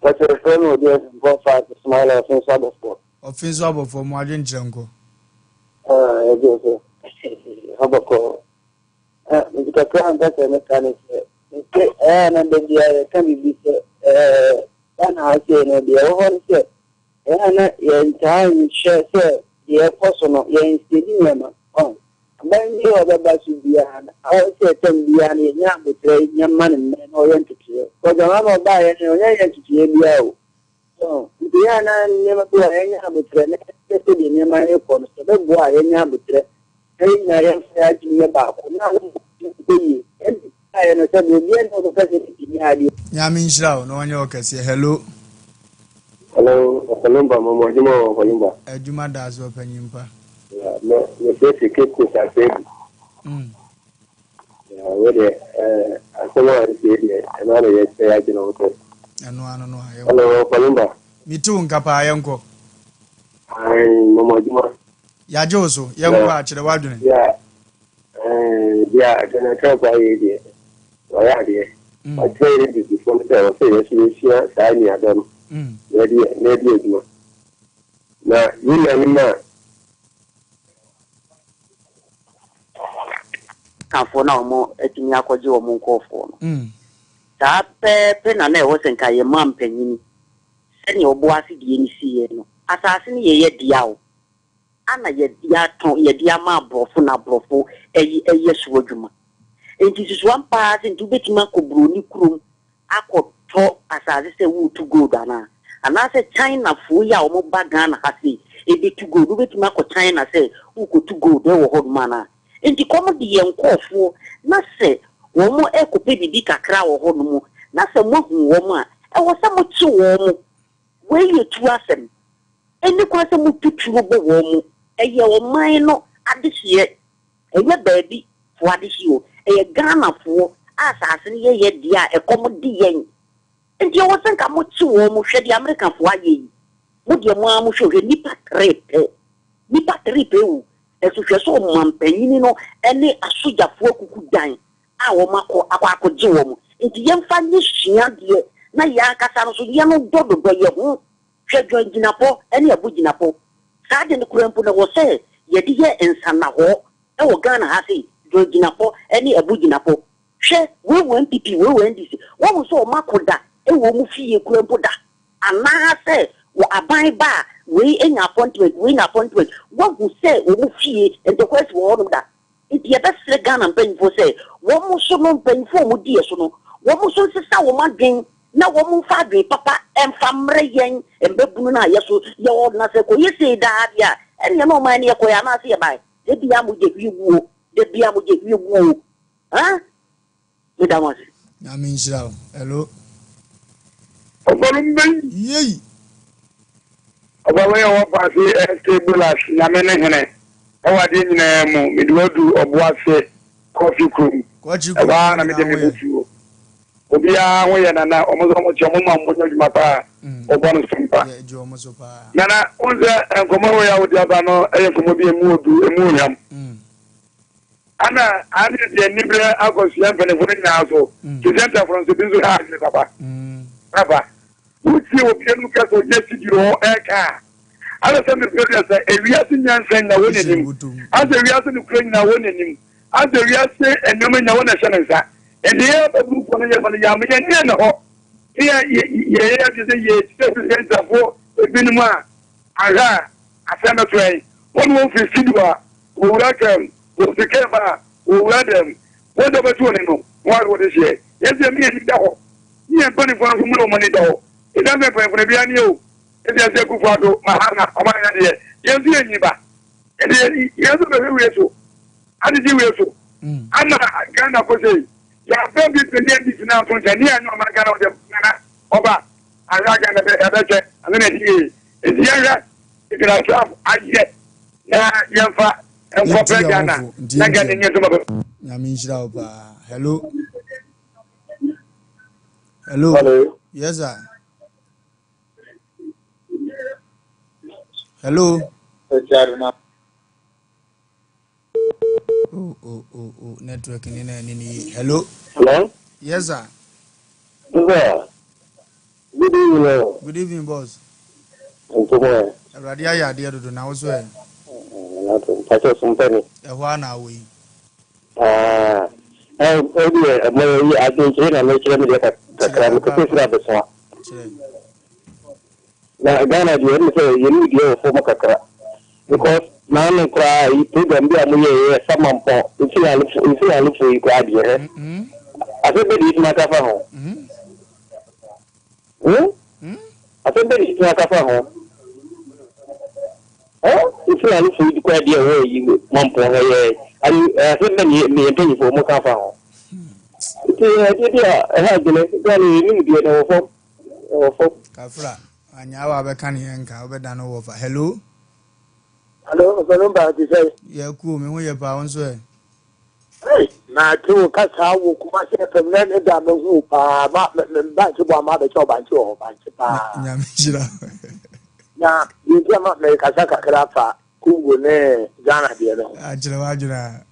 Pàṣẹ fẹ́ mi ò di ẹsẹ̀ nǹkan fa Ismaila Ọ̀fin sọ abọ̀fọ̀. Ọ̀fin sọ abọ̀fọ̀ mu adwenkyerɛ nkɔ. Ẹ jẹ́ sọ abɔkɔ. Nti kakra a mpɛ sɛ meka ne sɛ nti ɛyɛ na da biara yɛka biribi sɛ Ghana ha sei no deɛ ɛwɔ hɔ ne sɛ ɛyɛ na yɛntaa nhyɛ sɛ deɛ ɛkɔ so no yɛnsiedi nneɛma ɔn aban bi a ɔbɛba so biara no awɔ sɛ ɛtɛm biara no yɛnya abotrɛ yɛma no mmerɛ na ɔyɛ ntotoeɛ kɔdwama ma ɔbaeɛ no ɔnyɛ yɛ ntotoeɛ biara o so nti yɛ a na nneɛma bi wɔ a yɛnya abotrɛ na yɛhwɛ sɛdeɛ nneɛma no rekɔ no sɛ ɛbɛboa a yɛnya abotrɛ na yɛn nyinaa yɛmfa yɛn adwene nyɛ baako na nkɔ yie. Ɛnti ayɛ no sɛdeɛ obiara nni hɔ ɔbɛka sɛ ne nyɛ adeɛ. Nyame nhyira wo na ɔnyɛ wo kɛseɛ. Hello. Hello, Ɔfɔlumba, mɔmɔ adwuma wɔ Ɔfɔlumba. Adwuma da so ɔpanyin pa. Yeah, me me fɛ fi Cape Coast Asebu. Yeah, we de eh asɛm a ɛsi deɛ ɛno ara yɛ sɛ yɛadwene ho sɛ. Ɛno ano no a yɛnkɔ. Hello, Ɔfɔlumba. Mete wo nka paa yɛnkɔ. Ayi, mɔmɔ adwuma. Yɛagye wo so, yɛnkɔ a kyerɛ w'adwene. Yeah, eh, deɛ Donald Trump ayɛ yi deɛ, wayɛ adeɛ. Wakyerɛ yɛn abibifoɔ no sɛ ɛwɔ sɛ yɛn nso yɛsua saa nnuadɔ no na yɛde na yɛde adwuma. Na yɛn nuanom a. Kafoɔ no a wɔatumi akɔgye wɔn nkurɔfoɔ no. Saa pɛpɛɛpɛ na na ɛwɔ sɛ nka yɛn mampanyini, sɛdeɛ ɔboase deɛ no siiɛ no, asase no yɛ yɛ dea o, ana yɛde atɔn, yɛde ama aborɔfo na aborɔfo ɛyɛ ɛyɛ so adwuma. Enti susu ampa ara sɛ nti wobɛtumi akɔ buroni kurom akɔtɔ asase sɛ woretu gold anaa? Anaasɛ Chinafoɔ yi a wɔba Ghana ha sei ɛbɛtu gold, wobɛtumi akɔ China sɛ worekɔtu gold wɔ hɔnom anaa? Enti kɔm de yɛn nkurɔfoɔ na sɛ wɔn rekɔpɛ biribi kakra wɔ hɔnom na sɛ moahu wɔn a, ɛwɔ sɛ mokye wɔn. Wei yɛ tuo asɛm. Ɛnni kwan sɛ motu tuo bɔ wɔn mu. Ɛyɛ ɔman no adehyeɛ. Ɛnyɛ baabi foɔ adehyeɛ o. Ɛyɛ Ghanafoɔ a asase no yɛ yɛn dea a ɛkɔm de yɛn. Nti ɛwɔ sɛ nka mokye wɔn. Hwɛ deɛ Amerikafoɔ ayɛ yi. Mo deɛ mo ara mohwɛ o, hwɛ nnipa tre pɛ. Nnipa tre pɛ o. Ɛso hwɛ sɛ ɔmampanyini no ne asogyafoɔ akuku dan a wɔakɔ akɔ akɔgye wɔn. Nti yɛmfa nyɛ suadeɛ na yɛn ankasa no nso yɛn dɔ dodɔ yɛn ho. Hwɛ dwan gyinapɔ ne abo gyinapɔ. Saa ade no koraa mpo no ɛwɔ sɛ yɛde yɛ nsannahɔɔ wɔ Ghana ha sei, dwan gyinapɔ ne abo gyinapɔ. Hwɛ wei wɔ NPP, wei wɔ NDC. Woahu sɛ wɔn ako da wɔ wɔn fie koraa mpo da? Anaasɛ wɔ aban ba a wei nya appointment, wei nya appointment. Woahu sɛ wɔn fie ntɔkwa asi wɔ hɔnom da? Nti yɛbɛsrɛ Ghana mpanyimfoɔ sɛ wɔn nso no, mpanyimfoɔ a wɔdi yɛn so no, wɔn nso nsesa wɔn adwen na wɔn mfa adwen papa mfa mmrɛ yɛn mmabunu no a yɛso yɛwɔ na sɛ ɛkɔyɛ sei daa deɛ a, ɛnneɛ na ɔman no yɛkɔeɛ anaase yɛbaeɛ. Da biara mogya hwie gu o, da biara mogya hwie gu o. Huh? Meda mo ase. Nyame nhyira wo. Hello. Ɔbɔlum bɛyi. Yei. Ɔba wei a ɔwɔ Kwase SK Bolas Nyame ne hene ɛwɔ adeɛ nyinaa mu mede wo adu Ɔboase Kɔfi kurom ɛhɔ ara na mede me butuo obiara ho yɛ nana ɔmo nso ɔmo kyɛ ɔmo ma ɔmo nyɛ adwuma paa ɔbɔ no so mpa nana wohu sɛ nkɔmmɔ wei a wode aba no ɛyɛ nkɔmmɔ bi emu odu emu ohwam Ana ane deɛ aniberɛ akɔsua mpanimfoɔ no nyinaa so, te sɛ ntaforo nso, ebi nso ha adwene papa. Papa, wotie obi anum ka sɛ ɔgyina studio hɔ ɛreka a, ana sɛ mepɛ deɛ sɛ ewiase nyansa nyina wɔ n'anim, asɛ ewiase nokorɛ nyina wɔ n'anim, asɛ ewiase nneɛma nyina wɔ na ɛhyɛ ne nsa. Nti yɛn ababurufoɔ no yɛfa no yɛ ama yɛn deɛ na hɔ. Ne yɛ yɛ yɛ adwene sɛ yɛ kyerɛ sɛ ntafoɔ ebinom a ahwɛ a asɛm bɛto yɛn. Wɔn wɔn firi studio a Wɔwura kaa mu, wɔfiri kaa mu a, wɔwura dan mu. Wɔn deɛ wɔbɛto wɔn ani no, wɔn ara wɔde hyeɛ. Yɛn nso yɛn ani da hɔ. Ne yɛn mpanimfoɔ no nso mu na wɔn ani da hɔ. Ɛsiane sɛ mpanimfoɔ no biara nie o, ɛnti ɛsɛ Akufo Addo, Mahama, wɔn anyɛ deɛ, yɛn nso yɛnyi ba. Ɛnti yɛn nso bɛhwɛ wie so, agyegye wie so, ama Ghana kɔ sei. Yɛampɛ bi pɛ ne NDC no anto nkyɛn, ne yɛanyɛ ɔman Ghana wɔde nana ɔba. Anhwɛ a Ghana bɛ ɛbɛkyɛ ansa na ɛdi yie. Nti yɛnhwɛ Donald Trump ayɛ na yɛmfa nkɔpɛ Ghana na Ghana nyɛ ntoma papa. Nyame nhyira wo paa. Hello. Hello. Hello. Yes sir. Hello. Oh, oh, oh, oh, network ni na ni ni. Hello. Hello. Yes, sir. Sir. Good evening. Good evening, boss. Ntomo. Awurade ayɛ adeɛ dodo na wo so ɛ. Mpakyɛ so mpɛ ni. Ɛhɔ a na awɔ yi. Ah. Ɛ ɛ deɛ ɛmɔ yɛ yi adwenkyerɛ na mɛkyerɛ mi deɛ kakra mi kɔkɔ firi abɛsoa. Kyerɛ. Na Ghana deɛ ɛne sɛ yɛn mu deɛ wɔ fam kakra because naano koraa yi program bi a mo yɛɛ yɛ samampɔ nsinalefo nsinalefo yi koraa deɛ hɛ asɛm bɛ de yɛtumi aka fa ho hmm asɛm bɛ de yɛtumi aka fa ho ɛ nsinalefo yi koraa deɛ wɔ yi mampɔ hɛ yɛ ayi asɛm bɛ ne yɛn mpanyinfoɔ mo ka fa ho nti ɛdeɛ bi a ɛha adwene Ghana yɛn nim deɛ na wɔ fam. Ɛwɔ fam. Kafra, anyaa wa bɛka ne yɛn nka, wobɛda no wɔ fa. Hello? Hello, ɔfɛno ba te sɛ. Yɛ kuo, me ho yɛ paa, wo nso ɛ? Hey, na te wo kasa wo Kumasi FM na ne da me hu paa ma me bankye bɔ ama abɛkyɛ ɔbankye wɔ hɔ bankye paa. Nyame nhyira. Na deɛ nti ama me kasa kakra fa Congo ne Ghana deɛ no ho. Akyerɛ w'adwene a.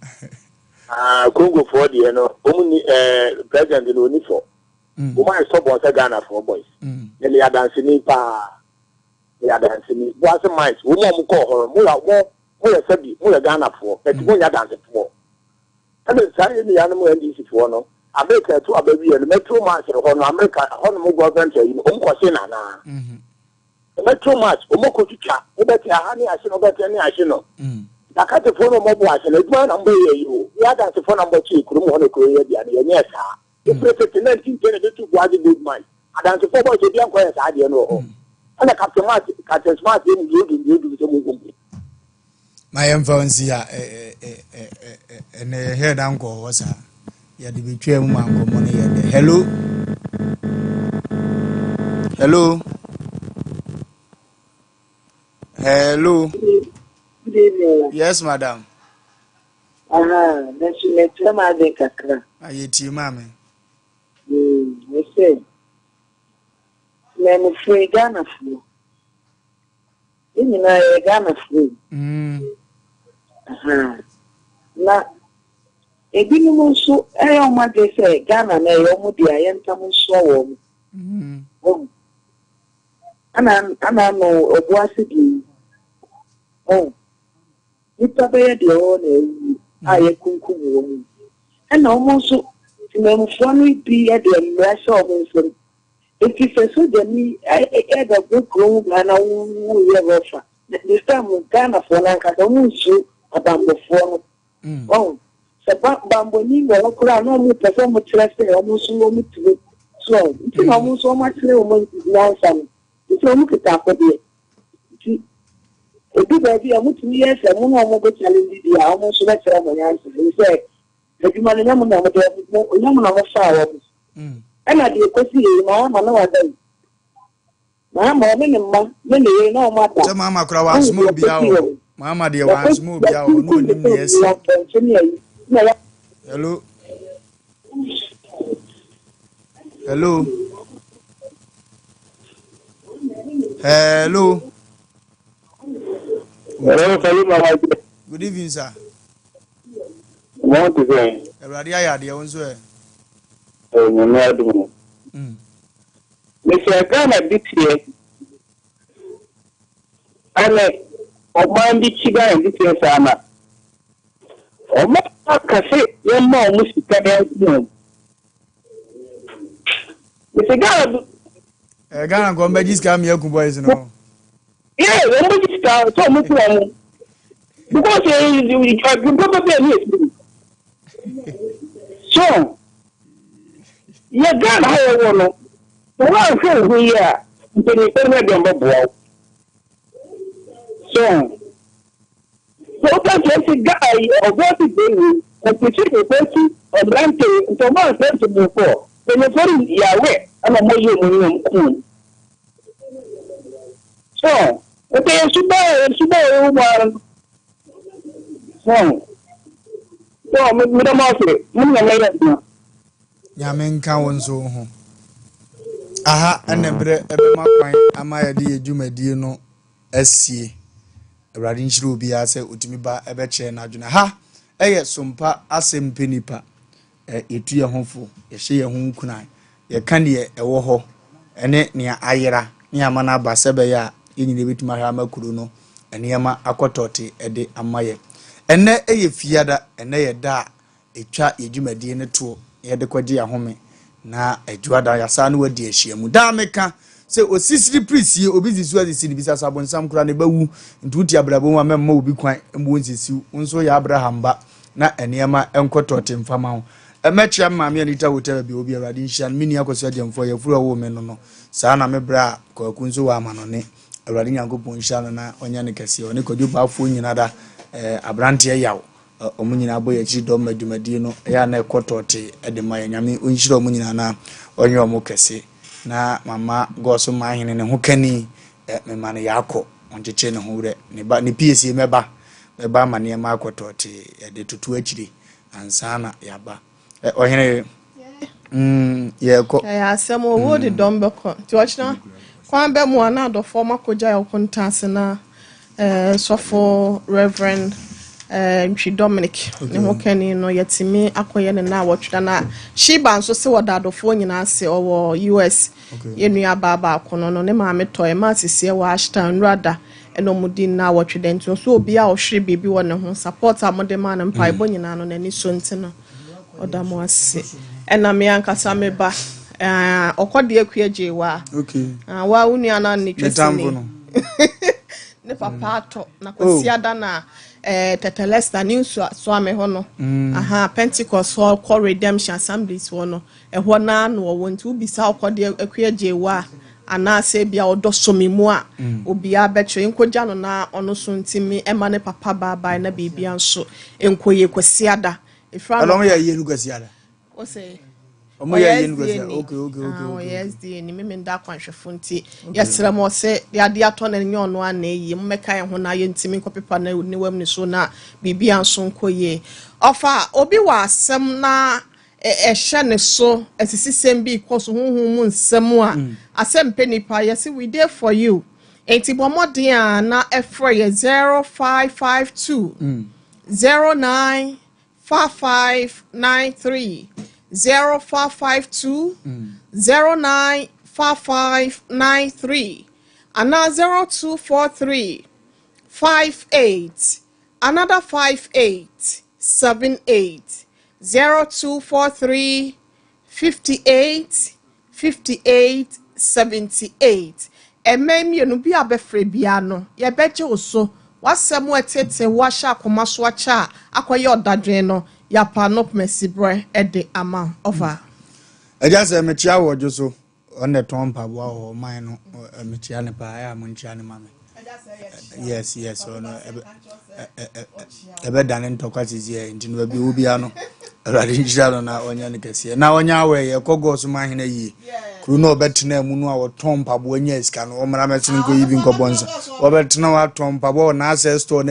Ah, Congo foɔ deɛ no, wɔn ni eh, president no oni fɔ. Wɔn ayɛ stubborn sɛ Ghana foɔ boys. Me meyɛ adanseni paa. Meyɛ adanseni. Boase mines wɔn a wɔn kɔɔ hɔ no mo yɛ mo mo yɛ sɛbi mo yɛ Ghana foɔ but mo nyɛ adansefoɔ. Ɛna saa yɛ nuanom NDC foɔ no America ɛto aba wieɛ no Metro Mass hɔ no America hɔ nom government ayi no wɔn kɔ se no anaa? Metro Mass wɔn kɔ twitwa wobɛte aha ne ahye no wobɛte ne ahye no. Nakatefoɔ no wɔn bo ahye no adwuma na mo bɛyɛ yi o. Yɛ adansefoɔ na mo bɛkye kurom hɔ na kuro yɛ dea no yɛnyɛɛ saa. Ɛfiri tete 1910 ɛbɛtu Boadze Gold Mine. Adansefoɔ bɔɔ sɛ obiara nkɔyɛ saa adeɛ no wɔ hɔ. Ɛna Captain Mark, Captain Smart yɛ mu deɛ deɛ odum sɛ monkɔ nku. Ma yɛmfa wo nsi ha ɛnɛ yɛhwɛ da nkɔ hɔ saa yɛde bɛtwa mu ma nkɔmmɔ no yɛ dɛ. Hello? Hello? Hello? Good evening. Yes, madam. Ahaa, me nso mekyerɛ m'adwene kakra. Na yɛtie maame. Mm, me sɛ, Mmamufoɔ yi, Ghanafoɔ, yɛn nyinaa yɛyɛ Ghanafoɔ yi. Mm. Ahaa, na ebinom nso ɛyɛ wɔn adwene sɛ Ghana no ɛyɛ wɔn dea, yɛntam nsoa wɔn. Mm. Wɔn. Ana ana ano ɔbo ase deɛ yi. Wɔn. Nnipa bɛyɛ deɛ wɔwɔ na awuwu a yɛakunkum wɔn yi. Ɛna wɔn nso, temanmufoɔ no bi de mmara hyɛ wɔn nsam. Enti sɛ sogyani bɛbɔ kuro ho ban na woreyɛ rough a, this time Ghanafoɔ no ankasa wɔn nsuro abanbɔfoɔ no. Wahu? Sɛ banbɔni wɔ hɔ koraa a na wɔn pɛ sɛ wɔn kyerɛ sɛ wɔn nso wɔn tumi. So wahu? Nti na wɔn nso wɔn akyerɛ wɔn nyansa no. Nti wɔn kita akodeɛ. Nti edu baabi a wɔtumi yɛ sɛ mo ne wɔn bɛ challenge bi a wɔn nso bɛkyerɛ mo nyansa ɛfiri sɛ adwuma no nyɛ mo na mo de mo nyɛ mo na mo faa wɔn. Ɛna deɛ ekosi yɛ yi Mahama na wada yi Mahama ɔne ne mma ne ne yere na wɔn ada. Sɛ Mahama koraa wansoma obiara wɔ hɔ Mahama deɛ wansoma obiara wɔ hɔ na onim nea ɛsi. Hello. Hello. Hello. Hello, Salim Mama. Good evening, sir. Mo ti sẹ́yìn. Awurade ayɛ adeɛ wo nso ɛ. Nyame adum. Mesɛ Ghana bi teɛ ɛne ɔman bi kyi Ghana bi teɛ saa na ɔman aka sɛ yɛmma ɔmo sika yɛnko wɔn. Mesɛ Ghana bi. Ɛ Ghana nkɔ mbɛgye sika mi aku boys no. Yɛ wɔn bɛgye sika sɛ ɔmo ku wɔn because adwumpa bɛ ne yɛ so yɛ Ghana ha yɛwɔ no sɛ woanhwɛ wo ho yie a mpanyinfoɔ no ɛdeɛ ɔmbɛboa wo so sɛ woka kyerɛ sɛ Ghana yi ɔboa si gbɛ wei ɛpɛsɛ ɛpɛ si ɔmmerante nti ɔmo anfrɛ mpanyinfoɔ mpanyinfoɔ no yɛ awɛ ɛna ɔmo yɛ ɔmo nyɛ ɔmo kum. So, nti yɛn suban yɛn suban a yɛwɔ mu ara no. So, so meda mo ase, mo ne Nyame yɛ adwuma. Nyame nka wo nso wo ho. Aha ɛna berɛ ɛbɛma kwan ama yɛde yɛ dwumadie no asie. Awurade nhyira obiara sɛ ɔtumi ba ɛbɛkyerɛ n'adwene. Ha ɛyɛ Sompa Asɛm Pɛ Nipa. Yɛtu yɛn ho fo, yɛhyɛ yɛn ho nkuran, yɛka deɛ ɛwɔ hɔ ne nea ayera ne yɛama no aba sɛ ɛbɛyɛ a yɛn nyinaa bɛtumi ahwɛ ama kuro no nneɛma akɔ tɔte de ama yɛn. Ɛnnɛ yɛ Fiada, ɛnnɛ yɛ da a ɛtwa yɛn dwumadie no toɔ na yɛde kɔgye yɛn ahome na Adwuada yɛasan ne wadi ahyiamu. Daa meka sɛ osisiri pirisie, obi sisi wo asisi no, bisa sɛ abonsam koraa ne ba wu nti wote abrabɔ mu a mɛmma obi kwan mma ɔnsisi wo, wo nso woyɛ Abraham ba na nneɛma nkɔ tɔte mfa ma wo. Mɛkyea me maame Anita Hotel baabi a ɔwɔ bi, Awurade nhyira no, me nua Kwasi Agyamfoɔ, yafuru a ɔwoo me no no, saa na me bra Kwaku nso wɔ amanɔne, Awurade Nyankopɔn nhyira no na ɔnyɛ no kɛseɛ, ɔne Kwadwo Baafoɔ nyina da, eh, aberanteɛ Yaw, wɔn nyinaa bɔ yɛn akyiri dɔm ma dwumadie no ɛyɛ a na ɛkɔ tɔɔte de ma yɛn, Nyame ɔnhyira wɔn nyinaa na ɔnyɛ wɔn kɛse, na mama Gɔso Manhene ne ho kani, eh, mema no yaakɔ, ɔnkyekyere ne ho werɛ, ne ba, ne piesie mɛba, mɛba ama nneɛma akɔ tɔɔte, yɛde toto akyire ansa na yɛaba. Eh, ɔhene, yɛkɔ. Ɛyɛ asɛm owuo de dɔm bɛkɔ nti ɔkyena kwan bɛ mu a na adɔfoɔ ma kɔgya yɛ ɔkonta ase na eh, sɔfo Reverend eh, Ntwi Dominic ne ho kani no yɛtumi akɔyɛ ne na awɔtwe da na Sheba nso se wɔda adɔfoɔ nyinaa ase ɔwɔ US yɛ nua baa baako no no ne maame tɔ ɛma asisiɛ wɔ Ashtown nnura da ɛna ɔmo di nnaawɔtwe dɛ nti ɔsɛ obiaa ɔhwere biribi wɔ ne ho support a mode maa no mpaebɔ nyinaa no n'ani sɔ nti no ɔda mo ase ɛna me ankasa me ba ɛɛ ɔkɔ deɛ akua gyee waa okay ah waa wo nua na ne twa sini ne papa atɔ na kwasi oh. ada na ɛɛ tɛtɛlɛsta ne nsu soame hɔ no aha Pentecost hɔ kɔ Redemption Assemblies hɔ no Ɛhɔ no ara na ɔwɔ, nti wobisa ɔkɔdeɛ Akua Gyewaa a, anaasɛ ebia ɔdɔ sɔ me mu a, obiara bɛkyerɛ. Yɛnkɔgya no na ɔno nso ntumi mma ne papa baabae na biribiara nso nkɔ yie. Kwasiada, ɛfiri Ɛna anɔpa. wɔyɛ ayie no Kwasiada? Wo se? Wɔn yɛ Ɔyɛ ayie no SDA Kwasiada. ni. Okay, okay, okay, Ah, okay, ɔyɛ okay. SDA ni. Meme nda akwanhwɛfo nti, Okay. yɛsrɛ mo sɛ deɛ adeɛ atɔ no nyɛ ɔno ara na ɛyie. Mommɛka yɛn ho na yɛntumi nkɔpepa n'aniwam nisuo na biribiara nso nkɔ yie. Ɔfa, obi wɔ asɛm na ɛhyɛ ne so, asisisɛm bi rekɔ so, honhom mu nsɛm a, asɛm mpɛ nipa, yɛse we there for you. Enti bɔ mmɔden a na ɛfrɛ yɛ 0552 09 5593 0552 09 5593 anaa 0243 58 another 58 78 0243 58 58 78. Mmɛn mmienu bi a bɛfrɛ biara no, yɛbɛgye wo so. W'asɛm a ɛtetee wo ahyɛ akoma so akyɛ a akɔyɛ ɔdadwen no, yɛapa no pomasiberɛ de ama wo. Ɔfa. Agya sɛ mekyea wo ɔdwo so. Ɔno na ɛtɔn mpaboa wɔ hɔ ɔman no mekyia no paa ɛyɛ a monkyia no ma me yes yes ɔno ɛbɛdane ntɔkwa sisi ɛ nti no baabi ɔwɔ biara no awurade nhyira no na ɔnyɛ no kɛseɛ na ɔnyɛ awɛ yɛkɔ gɔɔ so ma ahene yie kuro no ɔbɛtena mu no a wɔtɔn mpaboa nya sika no ɔmmra mɛsene nkɔyi bi nkɔbɔ nsa wɔbɛtena hɔ atɔn mpaboa wɔ n'asɛ store no.